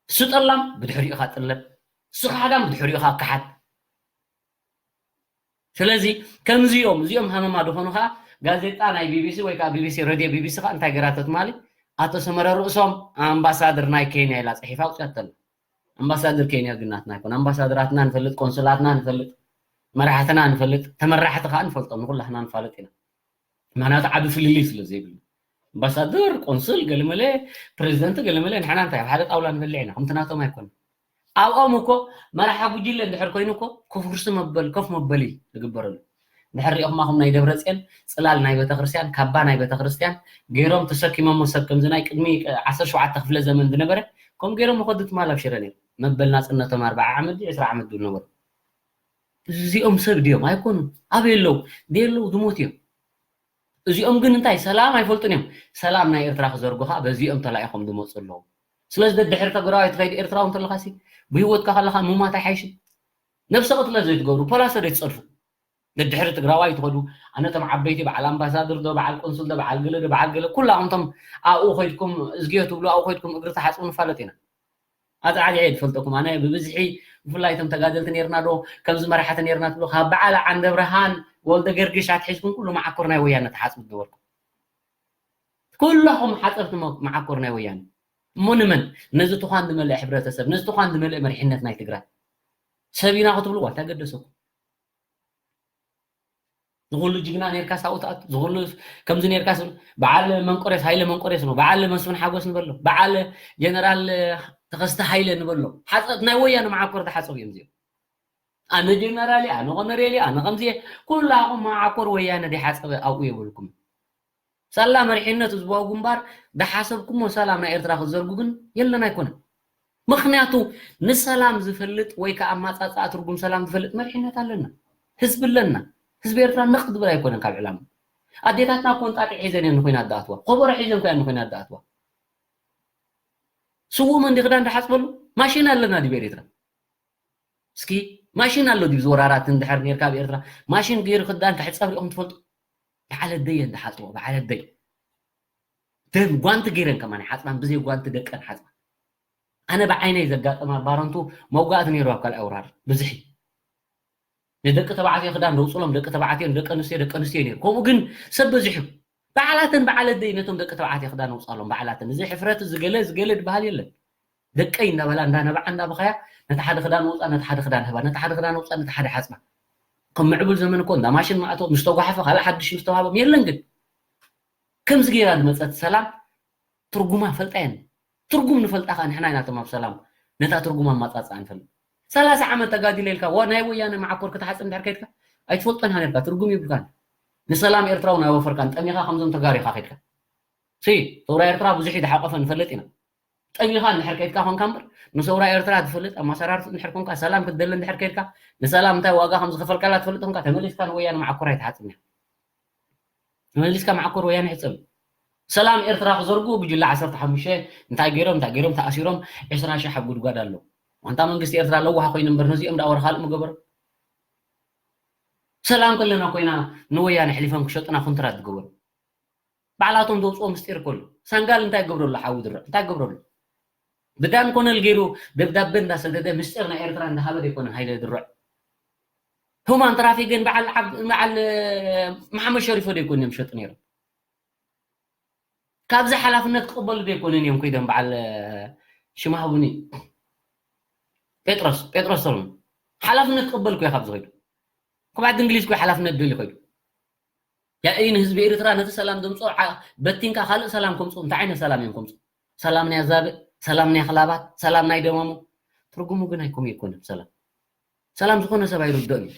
እሱ ጠላም ብድሕሪኡ ኢኻ ጥለብ፣ እሱ ካሕዳም ብድሕሪኡ ኢኻ ካሓድ። ስለዚ ከምዚኦም እዚኦም ሃመማ ዝኾኑ ከዓ ጋዜጣ ናይ ቢቢሲ ወይ ከዓ ቢቢሲ ሬድዮ ቢቢሲ ከዓ እንታይ ገራቶ ትማሊ ኣቶ ሰመረ ርእሶም ኣምባሳደር ናይ ኬንያ ኢላ ፅሒፋ ኣውፅያቶ ኣላ። ኣምባሳደር ኬንያ ግን ናትና ኣይኮነ። ኣምባሳደራትና ንፈልጥ፣ ቆንስላትና ንፈልጥ፣ መራሕትና ንፈልጥ፣ ተመራሕቲ ከዓ ንፈልጦም፣ ንኩላህና ንፋለጥ ኢና። ምክንያቱ ዓቢ ፍልልይ ስለ ዘይብሉ ኣምባሳደር፣ ቆንስል፣ ገለመለ፣ ፕሬዚደንት ገለመለ ንሕና እንታይ ኣብ ሓደ ጣውላ ንበልዕ ኢና፣ ከምቲ ናቶም ኣይኮነ። ኣብኦም እኮ መራሒ ጉጅለ እንድሕር ኮይኑ እኮ ኮፍ ኩርሲ መበል፣ ኮፍ መበሊ ዝግበረሉ። እንድሕር ሪኦኹማ፣ ከም ናይ ደብረፅዮን ፅላል ናይ ቤተክርስትያን፣ ካባ ናይ ቤተክርስትያን ገይሮም ተሰኪሞሞ ሰብ ከምዚ ናይ ቅድሚ ዓሰርተ ሸውዓተ ክፍለ ዘመን ዝነበረ ከም ገይሮም መኸዱ ትማል ኣብ ሽረ ነይሩ። መበል ናፅነቶም ኣርብዓ ዓመት ድዩ ዕስራ ዓመት ዝብል ነበሩ። እዚኦም ሰብ ድዮም? ኣይኮኑን። ኣበይ ኣለዉ? ደየለዉ፣ ዝሞት እዮም። እዚኦም ግን እንታይ ሰላም ኣይፈልጡን እዮም። ሰላም ናይ ኤርትራ ክዘርጉ ከዓ በዚኦም ተላኢኾም ዝመፁ ኣለዉ። ስለዚ ደድሕሪ ተግራዋይ ትኸይድ ኤርትራዊ እንተለኻሲ ብህይወትካ ከለኻ ምማት ኣይሓይሽን? ነብሰ ቅትለት ዘይትገብሩ፣ ፖላሶ ዘይትፀድፉ። ደድሕሪ ትግራዋይ ትኸዱ፣ ኣነ እቶም ዓበይቲ በዓል ኣምባሳደር ዶ፣ በዓል ቆንስል ዶ፣ በዓል ገለ ዶ፣ በዓል ገለ፣ ኩላኹም እቶም ኣብኡ ኸይድኩም እዝግዮ ትብሉ፣ ኣብኡ ኸይድኩም እግሪ ትሓፅቡ ንፋለጥ ኢና። ኣፃዕዲዐ እየ ዝፈልጠኩም። ኣነ ብብዝሒ ብፍላይ እቶም ተጋደልቲ ነይርና ዶ፣ ከምዚ መራሕቲ ነይርና ትብሉ፣ ካብ በዓል ዓንደብርሃን ወልደ ገርግሽ ኣትሒዝኩም ኩሉ መዓኮር ናይ ወያነ ትሓፅቡ ዝነበርኩም። ኩላኹም ሓፀርቲ መ-፣ መዓኮር ናይ ወያነ። እሞ ንመን? ነዚ ትዃን ዝመልአ ሕብረተሰብ፣ ነዚ ትዃን ዝመልአ መሪሕነት ናይ ትግራይ። ሰብ ኢና ክትብሉ ዋልታ ገደሰኩም። ዝኹሉ ጅግና ነርካ ሳውት ኣቱ፣ ዝኹሉ ከምዚ ነርካ ስብ-፣ በዓል መንቆሬስ፣ ሃይለ መንቆሬስ ነው፣ በዓል መስፍን ሓጎስ ንበሎ፣ በዓል ጀነራል ተኸስተ ሃይለ ንበሎ። ሓፀት ናይ ወያነ መዓኮር ተሓፀቡ እዮም እዚኦም። ኣነ ጀነራል እየ፣ ኣነ ኮነሬል እየ፣ ኣነ ከምዚ እየ። ኩላኹም መዓኮር ወያነ ደይ ሓፀበ ኣብኡ የብልኩም። ሳላ መሪሕነት ህዝባዊ ግንባር ደሓሰብኩሞ ሰላም ናይ ኤርትራ ክዘርጉ ግን የለን ኣይኮነን። ምኽንያቱ ንሰላም ዝፈልጥ ወይ ከዓ ኣማፃፅኣ ትርጉም ሰላም ዝፈልጥ መሪሕነት ኣለና። ህዝቢ ኣለና። ህዝቢ ኤርትራ ነቕ ዝብል ኣይኮነን ካብ ዕላማ። ኣዴታትና እኮ እንጣጢዕ ሒዘን እየን ንኮይና ዝኣትዋ። ኮቦሮ ሒዘን እኮ እየን ንኮይና ዝኣትዋ። ስዉእ መንዲ ክዳን ዝሓፅበሉ ማሽን ኣለና ድዩ ኤርትራ? እስኪ ማሽን ኣሎ ድዩ ዝወራራት እንድሕር ነርካ ኣብ ኤርትራ? ማሽን ገይሩ ክዳን ክሕፀብ ሪኦም ትፈልጡ? በዓል ኣደይ እየን ዝሓፅቦ፣ በዓል ኣደይ። ደም ጓንቲ ገይረን ከማን ይሓፅባን፣ ብዘይ ጓንቲ ደቀን ሓፅባ። ኣነ ብዓይነይ ዘጋጠማ ባረንቱ መውጋእቲ ነይሩ ኣብ ካልኣይ ወራር ብዝሒ። ንደቂ ተባዕትዮ ክዳን ዘውፅሎም ደቂ ተባዕትዮ፣ ንደቂ ኣንስትዮ ደቂ ኣንስትዮ ነይሩ። ከምኡ ግን ሰብ በዚሑ። ባዕላተን በዓል ኣደይ ነቶም ደቂ ተባዕትዮ ክዳን ኣውፃሎም ባዕላተን። እዚ ሕፍረት እዚ ገለ፣ እዚ ገለ ዝበሃል የለን። ደቀይ እንዳበላ፣ እንዳነብዓ፣ እንዳበኸያ፣ ነቲ ሓደ ክዳን ኣውፃ፣ ነቲ ሓደ ክዳን ህባ፣ ነቲ ሓደ ክዳን ኣውፃ፣ ነቲ ሓደ ሓፅባ። ከም ምዕቡል ዘመን እኮ እንዳ ማሽን ማእቶ፣ ምስ ተጓሓፈ፣ ካልእ ሓድሽ ምስ ተዋህቦም የለን። ግን ከምዚ ገይራ ዝመፀት ሰላም ትርጉማ ፈልጣ እየን። ትርጉም ንፈልጣ ከዓ ንሕና ኢና እቶም ኣብ ሰላም ነታ ትርጉም ኣማፃፅኣ ንፈልጥ። ሰላሳ ዓመት ተጋዲለ ኢልካ ዋ ናይ ወያነ መዓኮር ክትሓፅብ እንድሕር ከይድካ ኣይትፈልጦን ኢኻ ነርካ፣ ትርጉም ይብልካን። ንሰላም ኤርትራ እውን ኣይወፈርካን፣ ጠሚኻ ከምዞም ተጋሩ ኢኻ ከይድካ። ሲ፣ ሰውራ ኤርትራ ብዙሕ እዩ ዝሓቆፈ ንፈልጥ ኢና። ጠሚኻ እንድሕር ከይድካ ኮንካ እምበር፣ ንሰውራ ኤርትራ ትፈልጥ፣ ኣማሰራርቱ እንድሕር ኮንካ፣ ሰላም ክትደሊ እንድሕር ከይድካ፣ ንሰላም እንታይ ዋጋ ከም ዝኸፈልካላ ትፈልጥ ኮንካ፣ ተመሊስካ ንወያነ መዓኮር ኣይትሓጽብን ኢኻ። ተመሊስካ መዓኮር ወያነ ሕጸብ። ሰላም ኤርትራ ክዘርግኡ ጉጅለ ዓሰርተ ሓሙሽተ እንታይ ገይሮም፣ እንታይ ገይሮም ተኣሲሮም፣ ዕስራ ሺሕ ኣብ ጉድጓድ ኣለዉ። ዋንታ መንግስቲ ኤርትራ ለዋሃ ኮይኑ እምበር ነዚኦም ደኣ ወረ ካልእ ምገበሩ። ሰላም ከለና ኮይና ንወያነ ኣሕሊፎም ክሸጡና ኩንትራት ዝገበሩ። ባዕላቶም ዘውፅኦ ምስጢር ከሎ ሳንጋል እንታይ ገብረሉ ሓዊ ድርዕ እንታይ ገብረሉ ብዳን ኮነል ገይሩ ደብዳቤ እንዳሰደደ ምስጢር ናይ ኤርትራ እንዳሃበ ዘይኮነ ሃይለ ድርዕ ሁማን ትራፊክን በዓል ዓብ- በዓል መሓመድ ሸሪፎ ዘይኮነ እዮም ሸጡ ነይሮም። ካብዚ ሓላፍነት ክቕበሉ ዘይኮነን እዮም ኮይዶም በዓል ሽማህቡኒ ጴጥሮስ ጴጥሮስ ሰሎሞን ሓላፍነት ክቕበል እኮ ካብ ዝኸይዱ ክባት እንግሊዝ እኮ ሓላፍነት ደሊ ከይዱ ያእይ ንህዝቢ ኤርትራ ነቲ ሰላም ዘምፅኦ በቲንካ ካልእ ሰላም ከምፅኡ እንታይ ዓይነት ሰላም እዮም ከምፅኡ ሰላም ናይ ኣዛብእ ሰላም ናይ ክላባት ሰላም ናይ ደማሙ ትርጉሙ ግን ኣይኮም ኣይኮነን ሰላም ሰላም ዝኾነ ሰብ ኣይርድኦን እዩ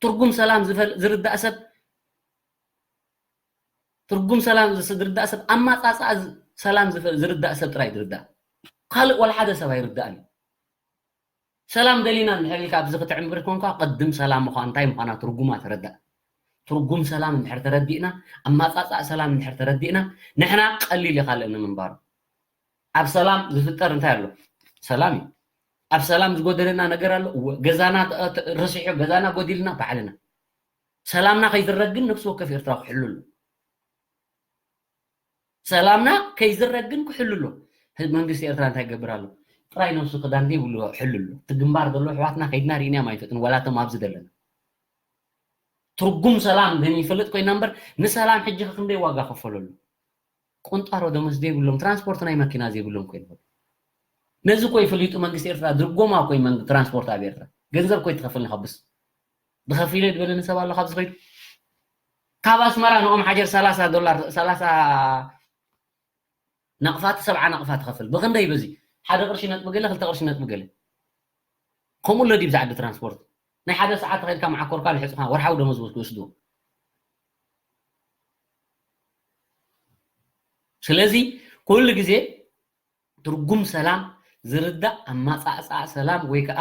ትርጉም ሰላም ዝርዳእ ሰብ ትርጉም ሰላም ዝርዳእ ሰብ ኣማፃፃኣ ሰላም ዝርዳእ ሰብ ጥራይ ዝርዳእ ካልእ ወላ ሓደ ሰብ ኣይርዳእን እዩ ሰላም ደሊና እንድሕር ኢልካ ኣብዚ ክትዕምብር ኮንካ ቅድም ሰላም ምኳ እንታይ ምኳና ትርጉማ ተረዳእ ትርጉም ሰላም እንድሕር ተረዲእና ኣማፃፃእ ሰላም እንድሕር ተረዲእና ንሕና ቀሊል ይካልእኒ ምንባሩ ኣብ ሰላም ዝፍጠር እንታይ ኣሎ ሰላም እዩ ኣብ ሰላም ዝጎደለና ነገር ኣሎ ገዛና ረሲሑ ገዛና ጎዲልና ባዕልና ሰላምና ከይዝረግ ግን ነፍሲ ወከፍ ኤርትራ ክሕሉ ኣሎ ሰላምና ከይዝረግ ግን ክሕሉ ኣሎ መንግስቲ ኤርትራ እንታይ ገብር ኣሎ ጥራይ ነፍሱ ክዳን ዘይብሉ ሕሉ ኣሎ እቲ ግንባር ዘሎ ኣሕዋትና ከይድና ርኢናዮም ኣይንፈልጥን ዋላ እቶም ኣብዚ ዘለና ትርጉም ሰላም ግን ይፈልጥ ኮይና እምበር ንሰላም ሕጂ ክንደይ ዋጋ ከፈለሉ ቁንጣሮ ደሞዝ ዘይብሎም ትራንስፖርት ናይ መኪና ዘይብሎም ኮይኖም ነዚ ኮይ ፍሊጡ መንግስቲ ኤርትራ ድርጎማ ኮይ መንግ ትራንስፖርት ኣብ ኤርትራ ገንዘብ ኮይ ትኸፍል ንኸብስ ብኸፊለ ዝበለኒ ሰብ ኣሎ ካብ ዝኸይዱ ካብ ኣስመራ ንኦም ሓጀር ሰላሳ ዶላር ሰላሳ ናቕፋት ሰብዓ ናቕፋት ትኸፍል ብኽንደይ በዚ ሓደ ቅርሺ ነጥቢ ገለ ክልተ ቅርሺ ነጥቢ ገለ ከምኡ ኣሎ ድዩ ብዛዕዲ ትራንስፖርት ናይ ሓደ ሰዓት ተኸድካ መዓኮርካ ልሕፅኻ ወርሓዊ ደሞዝ ክወስድዎ ስለዚ ኩሉ ግዜ ትርጉም ሰላም ዝርዳእ ኣማፃዕፃዕ ሰላም ወይ ከዓ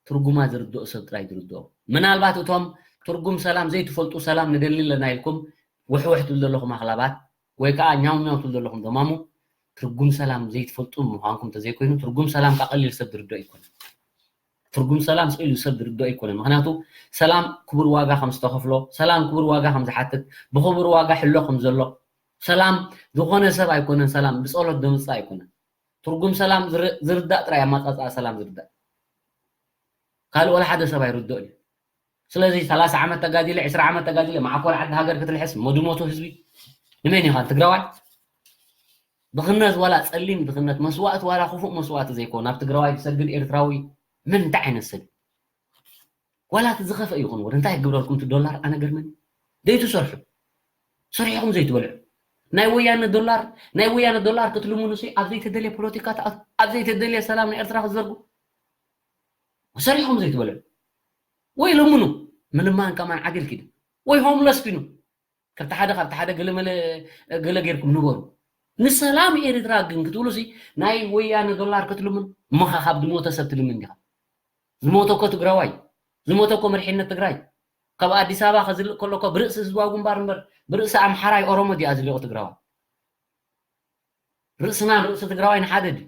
ትርጉማ ዝርድኦ ሰብ ጥራይ ዝርድኦ ምናልባት እቶም ትርጉም ሰላም ዘይትፈልጡ ሰላም ንደሊ ኣለና ኢልኩም ውሕውሕ ትብል ዘለኹም ኣኽላባት ወይ ከዓ ኛው ኛው ትብል ዘለኹም ደማሙ ትርጉም ሰላም ዘይትፈልጡ ምዃንኩም ተዘይኮይኑ ትርጉም ሰላም ካቀሊል ሰብ ዝርድኦ ይኮነ ትርጉም ሰላም ስኢሉ ሰብ ዝርድኦ ኣይኮነን። ምክንያቱ ሰላም ክቡር ዋጋ ከም ዝተኸፍሎ፣ ሰላም ክቡር ዋጋ ከም ዝሓትት፣ ብክቡር ዋጋ ሕሎ ከም ዘሎ፣ ሰላም ዝኾነ ሰብ ኣይኮነን። ሰላም ብጸሎት ዝምጻእ ኣይኮነን። ትርጉም ሰላም ዝርዳእ ጥራይ ኣማጻጽኣ ሰላም ዝርዳእ። ካልእ ወላ ሓደ ሰብ ኣይርድኦን እዩ። ስለዚ ሰላሳ ዓመት ተጋዲለ፣ ዕስራ ዓመት ተጋዲለ፣ ማዕኮር ዓዲ ሃገር ክትልሕስ፣ መድሞቱ ህዝቢ ንመን ኢኻ? ትግራዋይ? ድኽነት ዋላ ጸሊም ድኽነት፣ መስዋእቲ ዋላ ክፉእ መስዋእቲ ዘይኮን፣ ናብ ትግራዋይ ዝሰግድ ኤርትራዊ መን እንታይ ዓይነት ሰብ እዩ? ዋላ እቲ ዝኸፍአ ይኹን ወረ እንታይ ክግብረልኩም እቲ ዶላር ኣነ ገርመኒ። ዘይትሰርሑ፣ ሰሪሕኹም ዘይትበልዑ። ናይ ወያነ ዶላር፣ ናይ ወያነ ዶላር ክትልምኑ ሲ ኣብ ዘይተደልየ ፖለቲካ ትኣትዉ፣ ኣብ ዘይተደልየ ሰላም ንኤርትራ ክትዘርጉ። ሰሪሕኹም ዘይትበልዑ። ወይ ለምኑ፣ ምልማን ከማን ዓዲል ኪዱ። ወይ ሆምለስ ኪኑ። ካብቲ ሓደ ካብቲ ሓደ ገለመለ ገለ ጌርኩም ንበሩ። ንሰላም ኤርትራ ግን ክትብሉ ሲ ናይ ወያነ ዶላር ክትልምኑ እሞ ኸ ካብ ዝሞተ ሰብ ትልምን ዲኻ? ዝሞተ እኮ ትግራዋይ፣ ዝሞተ እኮ መሪሕነት ትግራይ። ካብ ኣዲስ ኣበባ ከዝልእ ከሎ እኮ ብርእሲ ህዝባዊ ግንባር እምበር ብርእሲ ኣምሓራይ ኦሮሞ ዲኣ ዝሊቑ ትግራዋይ። ርእስናን ርእሲ ትግራዋይን ሓደ ድዩ?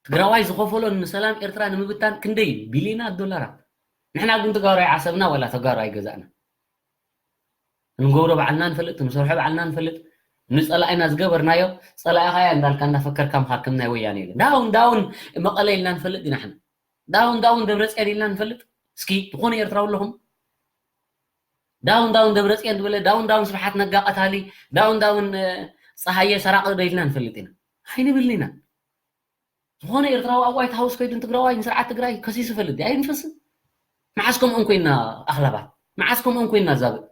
ትግራዋይ ዝኸፈሎ ንሰላም ኤርትራ ንምብታን ክንደይ ቢልዮናት ዶላራት። ንሕና ግን ተጋሩዋይ ዓሰብና ዋላ ተጋሩዋይ ገዛእና። እንገብሮ ባዕልና ንፈልጥ፣ ንሰርሖ ባዕልና ንፈልጥ። ንጸላኢና ዝገበርናዮ ጸላኢኻያ እንዳልካ እንዳፈከርካ ምኻድ ከም ናይ ወያነ የለን። ዳውን ዳውን መቐለ ኢልና ንፈልጥ ኢና ሕና። ዳውን ዳውን ደብረጽዮን ኢልና ንፈልጥ። እስኪ ዝኾነ ኤርትራዊ ኣለኹም? ዳውን ዳውን ደብረጽዮን ዝበለ ዳውን ዳውን ስብሓት ነጋ ቀታሊ ዳውን ዳውን ፀሃየ ሰራቂ ዶ ኢልና ንፈልጥ ኢና? ኣይንብልን ኢና። ዝኾነ ኤርትራዊ ኣብ ዋይት ሃውስ ከይዱ ንትግራዋይ ንስርዓት ትግራይ ከሲሱ ይፈልጥ ድዩ? ኣይንፈልስን። መዓስ ከምኦም ኮይና ኣኽላባት? መዓስ ከምኦም ኮይና ዛብእ?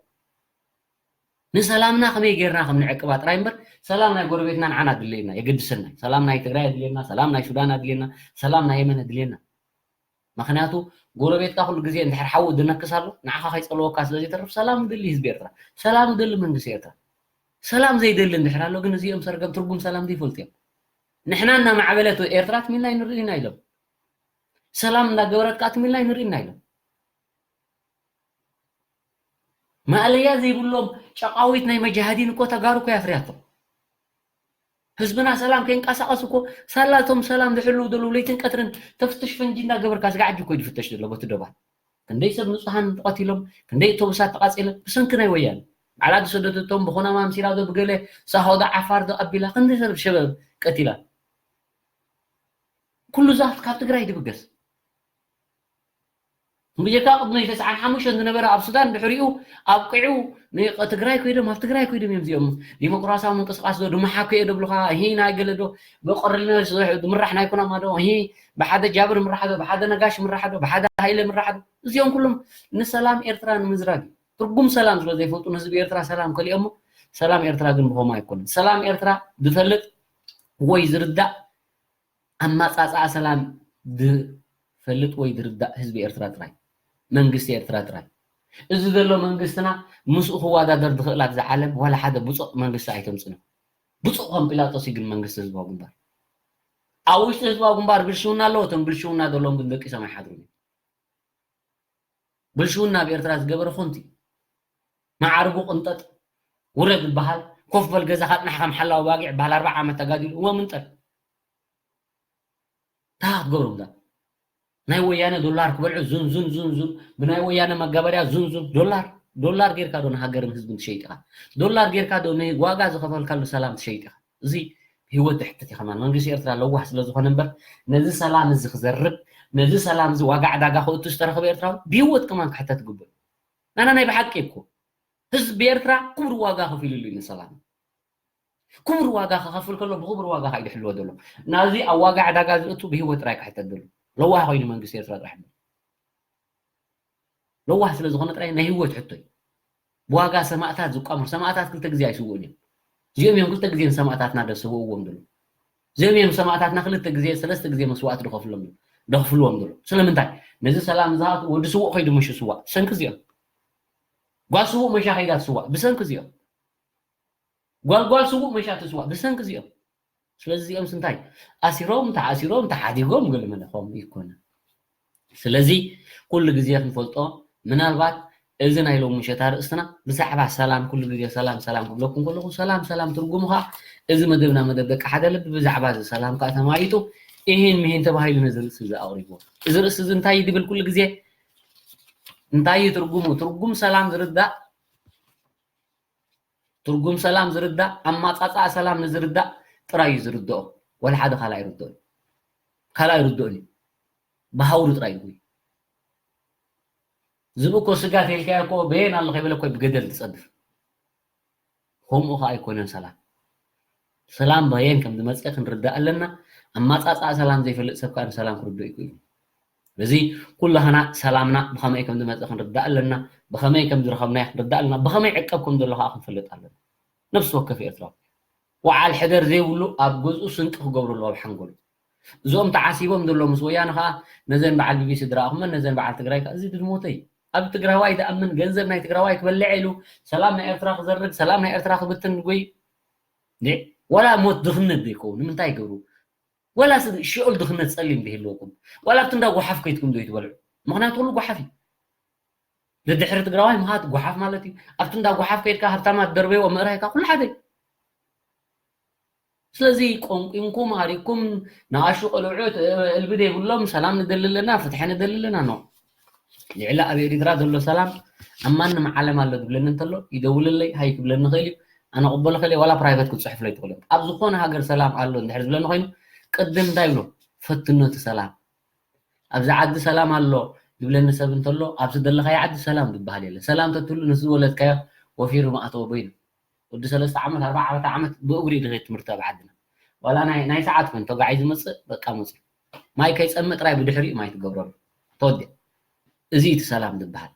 ንሰላምና ከመይ ጌርና ከም ንዕቅባ ጥራይ እምበር ሰላም ናይ ጎረቤትና ንዓና ኣድለየና የገድሰና እዩ። ሰላም ናይ ትግራይ ኣድልየና፣ ሰላም ናይ ሱዳን ኣድልየና፣ ሰላም ናይ የመን ኣድልየና። ምክንያቱ ጎረቤትካ ኩሉ ግዜ እንድሕር ሓዊ ዝነክስ ኣሎ ንዓኻ ከይፀልወካ ስለ ዘይተርፍ ሰላም ዝደሊ ህዝቢ ኤርትራ፣ ሰላም ዝደሊ መንግስቲ ኤርትራ። ሰላም ዘይደሊ እንድሕር ኣሎ ግን እዚኦም ሰርገም ትርጉም ሰላም ዘይፈልጡ እዮም። ንሕና እናማዕበለት ኤርትራ ትም ኢልና ኣይንርኢ ኢና ኢሎም። ሰላም እናገበረት ከዓ ትም ኢልና ኣይንርኢ ኢና ኢሎም። ማእለያ ዘይብሎም ጨቃዊት ናይ መጃሃዲን እኮ ተጋሩ እኮ የፍርያቶ። ህዝብና ሰላም ከይንቀሳቐስ እኮ ሳላ እቶም ሰላም ዝሕልው ዘለዉ ለይትን ቀትርን ተፍትሽ ፈንጂ እንዳገበርካ ስጋዕ ሕጂ እኮ እዩ ዝፍተሽ ዘሎ በቲ ደባት። ክንደይ ሰብ ንጹሃን ተቐቲሎም፣ ክንደይ ኣውቶቡሳት ተቓጺለን ብሰንኪ ናይ ወያነ። ባዕላ ዝሰደደቶም ብኹናማ ኣምሲላ ዶ ብገለ ሳሆ ዶ ዓፋር ዶ ኣቢላ ክንደይ ሰብ ሸበብ ቀቲላ። ኩሉ እዛ ካብ ትግራይ ድብገስ። ብጀካ ቅድሚ ተስዓን ሓሙሽተን ዝነበረ ኣብ ሱዳን ድሕሪኡ ኣብቂዑ ትግራይ ኮይዶም ኣብ ትግራይ ኮይዶም እዮም እዚኦም ዲሞክራሲያዊ ምንቅስቃስ ዶ ድመሓኩ እየ ደብሉካ ሂ ናይ ገለ ዶ ብቆርልነሽ ዝምራሕ ናይ ኩናማ ዶ ሂ ብሓደ ጃብር ምራሕ ዶ ብሓደ ነጋሽ ምራሕ ዶ ብሓደ ሃይለ ምራሕ ዶ እዚኦም ኩሎም ንሰላም ኤርትራ ንምዝራግ እዩ። ትርጉም ሰላም ስለ ዘይፈልጡ ንህዝቢ ኤርትራ ሰላም ከሊኦሞ ሰላም ኤርትራ ግን ብኸምኡ ኣይኮነን። ሰላም ኤርትራ ዝፈልጥ ወይ ዝርዳእ ኣማጻጽኣ ሰላም ዝፈልጥ ወይ ዝርዳእ ህዝቢ ኤርትራ ጥራይ መንግስቲ ኤርትራ ጥራይ። እዚ ዘሎ መንግስትና ምስኡ ክወዳደር ዝኽእል ኣብዛ ዓለም ዋላ ሓደ ብፁቕ መንግስቲ ኣይተምጽእን። ብፁቕ ከም ጲላጦስ እዩ ግን መንግስቲ ህዝባዊ ግንባር። ኣብ ውሽጢ ህዝባዊ ግንባር ብልሽውና ኣለዎ። እቶም ብልሽውና ዘለዎም ግን ደቂሶም ኣይሓድሩን እዮም። ብልሽውና ኣብ ኤርትራ ዝገበረ ኮንቲ መዓርጉ ቅንጠጥ ውረድ ይበሃል። ኮፍ በል ገዛኻ ጽናሕ ከም ሓላዊ ባጊዕ ይበሃል። ኣርባዓ ዓመት ተጋዲሉ እሞ ምንጠር። እንታይ ክትገብሮም እዛ ናይ ወያነ ዶላር ክበልዑ ዙን ዙን ዙን ዙን ብናይ ወያነ መጋበርያ ዙን ዙን ዶላር ዶላር ጌርካ ዶ ንሃገርን ህዝብን ትሸይጥ ኢኻ? ዶላር ጌርካ ዶ ንዋጋ ዝኸፈልካሉ ሰላም ትሸይጥ ኢኻ? እዚ ህይወት ትሕትት እዩ። ከማን መንግስቲ ኤርትራ ለዋህ ስለ ዝኾነ እምበር ነዚ ሰላም እዚ ክዘርብ ነዚ ሰላም እዚ ዋጋ ዕዳጋ ክእቱ ዝተረኸበ ኤርትራዊ ብህይወት ከማን ክሕተት ግቡእ። ናና ናይ ብሓቂ እኮ ህዝቢ ኤርትራ ክቡር ዋጋ ከፊሉሉ እዩ ንሰላም። ክቡር ዋጋ ክኸፍል ከሎ ብክቡር ዋጋ ከይዱ ይሕልዎ ዘሎ ናዚ ኣብ ዋጋ ዕዳጋ ዝእቱ ብህይወት ጥራይ ክሕተት ዘሎ ለዋህ ኮይኑ መንግስቲ ኤርትራ ጥራሕ እምበር ለዋህ ስለ ዝኾነ ጥራይ ናይ ህይወት ሕቶ እዩ። ብዋጋ ሰማእታት ዝቋምር ሰማእታት ክልተ ግዜ ኣይስውኡን እዮም። እዚኦም እዮም ክልተ ግዜ ንሰማእታትና ደሰውእዎም ዘሎ። እዚኦም እዮም ሰማእታትና ክልተ ግዜ ሰለስተ ግዜ መስዋእቲ ደኸፍሎም ደኽፍልዎም ዘሎ። ስለምንታይ ነዚ ሰላም ዝሃቱ ወዲ ስውእ ከይዱ ምሽ ስዋእ ብሰንኪ እዚኦም ጓል ስውእ መሻ ከይዳ ትስዋእ ብሰንኪ እዚኦም ጓልጓል ስዉእ መሻ ትስዋእ ብሰንኪ እዚኦም። ስለዚ እዚኦም ስንታይ ኣሲሮም ተዓሲሮም ተሓዲጎም ገለ መለኾም ይኮነ። ስለዚ ኩሉ ግዜ ክንፈልጦ ምናልባት እዚ ናይ ሎም ምሸት ኣርእስትና ብዛዕባ ሰላም ኩሉ ግዜ ሰላም ሰላም ክብለኩም ከለኹ ሰላም ሰላም ትርጉሙ ከዓ እዚ መደብና መደብ ደቂ ሓደ ልቢ ብዛዕባ እዚ ሰላም ከዓ ተማይጡ ይህን ምሂን ተባሂሉ ነዚ ርእሲ እዚ ኣቕሪብዎ። እዚ ርእሲ እዚ እንታይ ድብል ኩሉ ግዜ እንታይ ትርጉሙ ትርጉም ሰላም ዝርዳእ ትርጉም ሰላም ዝርዳእ ኣማጻጽኣ ሰላም ንዝርዳእ ጥራይ እዩ ዝርድኦ። ወላ ሓደ ካልእ ኣይርድኦን ካልእ ኣይርድኦን እዩ። ብሃውሪ ጥራይ እዩ ዝብእ እኮ ስጋ ተልካዮ እኮ በየን ኣሎ ከይበለ እኮ ብገደል ትጸድፍ። ከምኡ ከኣ ኣይኮነን ሰላም። ሰላም በየን ከም ዝመጽእ ክንርዳእ ኣለና። ኣማጻጽኣ ሰላም ዘይፈልጥ ሰብ ከኣ ንሰላም ክርድኦ ይክእል እዩ። ስለዚ ኩላህና ሰላምና ብኸመይ ከም ዝመጽእ ክንርዳእ ኣለና። ብኸመይ ከም ዝረኸብናዮ ክንርዳእ ኣለና። ብኸመይ ዕቀብ ከም ዘሎ ከኣ ክንፈልጥ ኣለና። ነፍሲ ወከፍ ኤርትራዊ ወዓል ሕደር ዘይብሉ ኣብ ገዝኡ ስንቂ ክገብሩ ኣለዎ ኣብ ሓንጎሉ። እዚኦም ተዓሲቦም ዘለዉ ምስ ወያነ ከኣ ነዘን በዓል ቢቢሲ ድረኣኹመን ነዘን በዓል ትግራይ ከኣ እዚ ድድሞተይ ኣብ ትግራዋይ ዝኣምን ገንዘብ ናይ ትግራዋይ ክበልዕ ኢሉ ሰላም ናይ ኤርትራ ክዘርግ ሰላም ናይ ኤርትራ ክብትን ወይ ዋላ ሞት ድኽነት ዘይከውን ንምንታይ ይገብሩ ዋላ ሽዑል ድኽነት ጸሊም ዝህልወኩም ዋላ ኣብቲ እንዳ ጓሓፍ ከይትኩም ዶ ይትበልዑ ምኽንያቱ ኩሉ ጓሓፍ እዩ ንድሕሪ ትግራዋይ ምኻት ጓሓፍ ማለት እዩ ኣብቲ እንዳ ጓሓፍ ከይድካ ሃብታማት ደርበይዎ ምእራይካ ኩሉ ሓደ እዩ ስለዚ ቆንቂንኩም ኣሪኩም ንኣሹ ቆልዑት እልቢ ዘይብሎም ሰላም ንደሊ ኣለና ፍትሒ ንደሊ ኣለና ኖ ልዕሊ ኣብ ኤሪትራ ዘሎ ሰላም ኣብ ማንም ዓለም ኣሎ ዝብለኒ እንተሎ ይደውልለይ ሃይ ክብለኒ ይኽእል እዩ ኣነ ቅበሎ ከለ ዋላ ፕራይቨት ክፅሕፍለይ ትኽእሉ ኣብ ዝኾነ ሃገር ሰላም ኣሎ እንድሕር ዝብለኒ ኮይኑ ቅድም እንታይ ብሎ ፈትኖ እቲ ሰላም ኣብዚ ዓዲ ሰላም ኣሎ ዝብለኒ ሰብ እንተሎ ኣብዚ ዘለኻዮ ዓዲ ሰላም ዝበሃል የለ ሰላም ተትህሉ ነቲ ዝወለድካዮ ወፊሩ ምኣተወ በይኑ ወዲ ሰለስተ ዓመት ኣርባዕተ ዓመት ብእግሩ እዩ ዝኸይድ ትምህርቲ ኣብ ዓድና ዋላ ናይ ናይ ሰዓት ኮይኑ ተጋዒ ዝመፅእ በቃ መፅእ ማይ ከይፀምእ ጥራይ ብድሕሪኡ ማይ ትገብረሉ ተወዲእ እዚ እቲ ሰላም ዝበሃል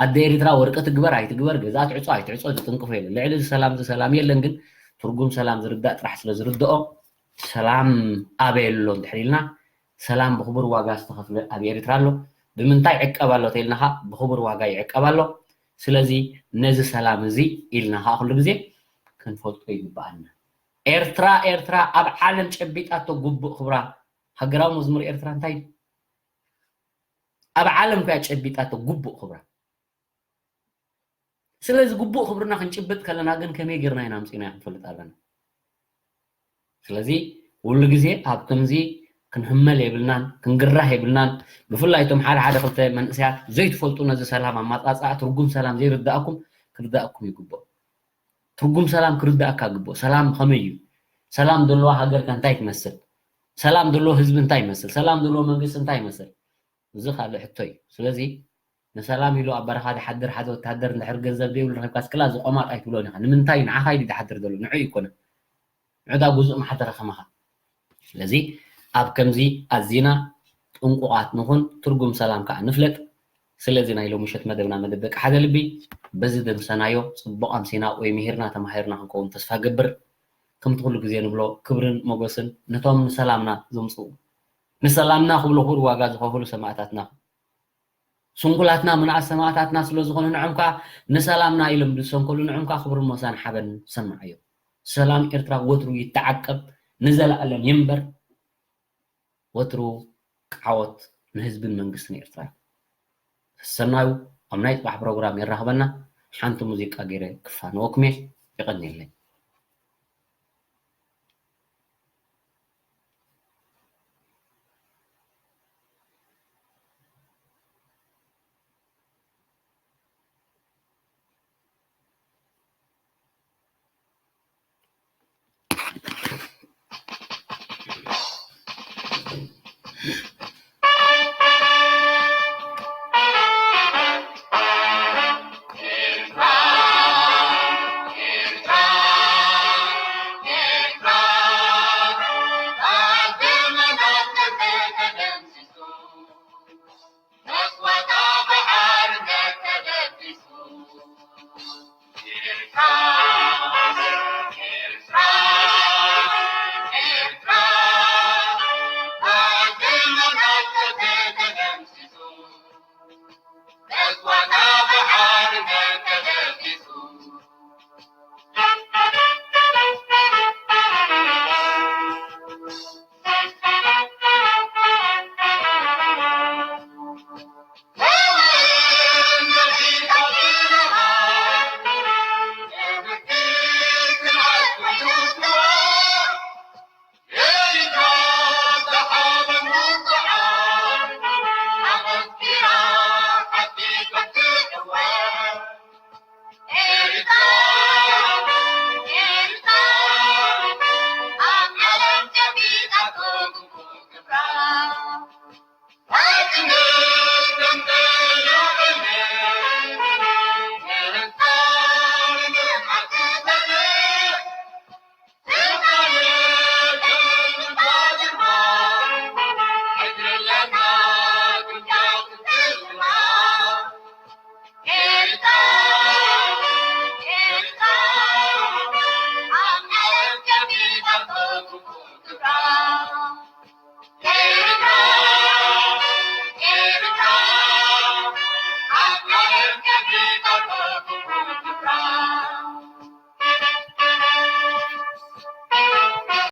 ኣደ ኤሪትራ ወርቂ ትግበር ኣይትግበር ገዛ ትዕፆ ኣይትዕፆ ዝጥንቅፎ የለን ልዕሊ እዚ ሰላም እዚ ሰላም የለን ግን ትርጉም ሰላም ዝርዳእ ጥራሕ ስለ ዝርድኦ ሰላም ኣበይ ኣሎ እንድሕር ኢልና ሰላም ብክቡር ዋጋ ዝተኸፍለ ኣብ ኤሪትራ ኣሎ ብምንታይ ዕቀብ ኣሎ ተኢልና ከዓ ብክቡር ዋጋ ይዕቀብ ኣሎ ስለዚ ነዚ ሰላም እዚ ኢልና ከዓ ኩሉ ግዜ ክንፈልጦ ይግበኣና ኤርትራ ኤርትራ ኣብ ዓለም ጨቢጣቶ ግቡእ ክብራ ሃገራዊ መዝሙር ኤርትራ እንታይ ኣብ ዓለም ከያ ጨቢጣቶ ግቡእ ክብራ ስለዚ ግቡእ ክብርና ክንጭብጥ ከለና ግን ከመይ ጌርና ኢና ኣምፂእና ክንፈልጥ ኣለና ስለዚ ኩሉ ግዜ ኣብ ከምዚ ክንህመል የብልናን፣ ክንግራህ የብልናን። ብፍላይ እቶም ሓደ ሓደ ክልተ መንእሰያት ዘይትፈልጡ ነዚ ሰላም ኣማጻጽኣ ትርጉም ሰላም ዘይርዳእኩም ክርዳእኩም ይግብኦ። ትርጉም ሰላም ክርዳእካ ግብኦ። ሰላም ከመይ እዩ? ሰላም ዘለዋ ሃገር ከ እንታይ ትመስል? ሰላም ዘለዎ ህዝቢ እንታይ ይመስል? ሰላም ዘለዎ መንግስቲ እንታይ ይመስል? እዚ ካልእ ሕቶ እዩ። ስለዚ ንሰላም ኢሉ ኣብ በረኻ ዝሓድር ሓደ ወታደር እንድሕር ገንዘብ ዘይብሉ ረኺብካ ስክላ ዝቆማጥ ኣይትብሎን ኢኻ። ንምንታይ ንዓኻ ኢሉ ዝሓድር ዘሎ ንዑ ይኮነ ንዕዳ ጉዙእ መሓደረ ከማኻ። ስለዚ ኣብ ከምዚ ኣዚና ጥንቁቓት ንኹን፣ ትርጉም ሰላም ከዓ ንፍለጥ። ስለዚ ናይ ሎሚ ምሸት መደብና መደብ ደቂ ሓደ ልቢ በዚ ደምሰናዮ። ጽቡቕ ኣምሲና ወይ ምሂርና ተማሂርና ክንከውን ተስፋ ገብር። ከምቲ ኩሉ ግዜ ንብሎ ክብርን ሞገስን ነቶም ንሰላምና ዘምጽኡ፣ ንሰላምና ክብሉ ክቡር ዋጋ ዝኸፈሉ ሰማእታትና። ስንኩላትና ምንኣስ ሰማእታትና ስለ ዝኾኑ ንዖም ከዓ ንሰላምና ኢሎም ዝሰንከሉ ንዖም ከዓ ክብርን ሞሳን ሓበን ሰማዓዮ። ሰላም ኤርትራ ወትሩ ይተዓቀብ፣ ንዘለኣለም ይንበር። ወትሩ ዓወት ንህዝብን መንግስትን ኤርትራ። ሰናዩ ኣብ ናይ ጽባሕ ፕሮግራም የራኽበና። ሓንቲ ሙዚቃ ገይረ ክፋንወኩም እየ። የቐንየለይ።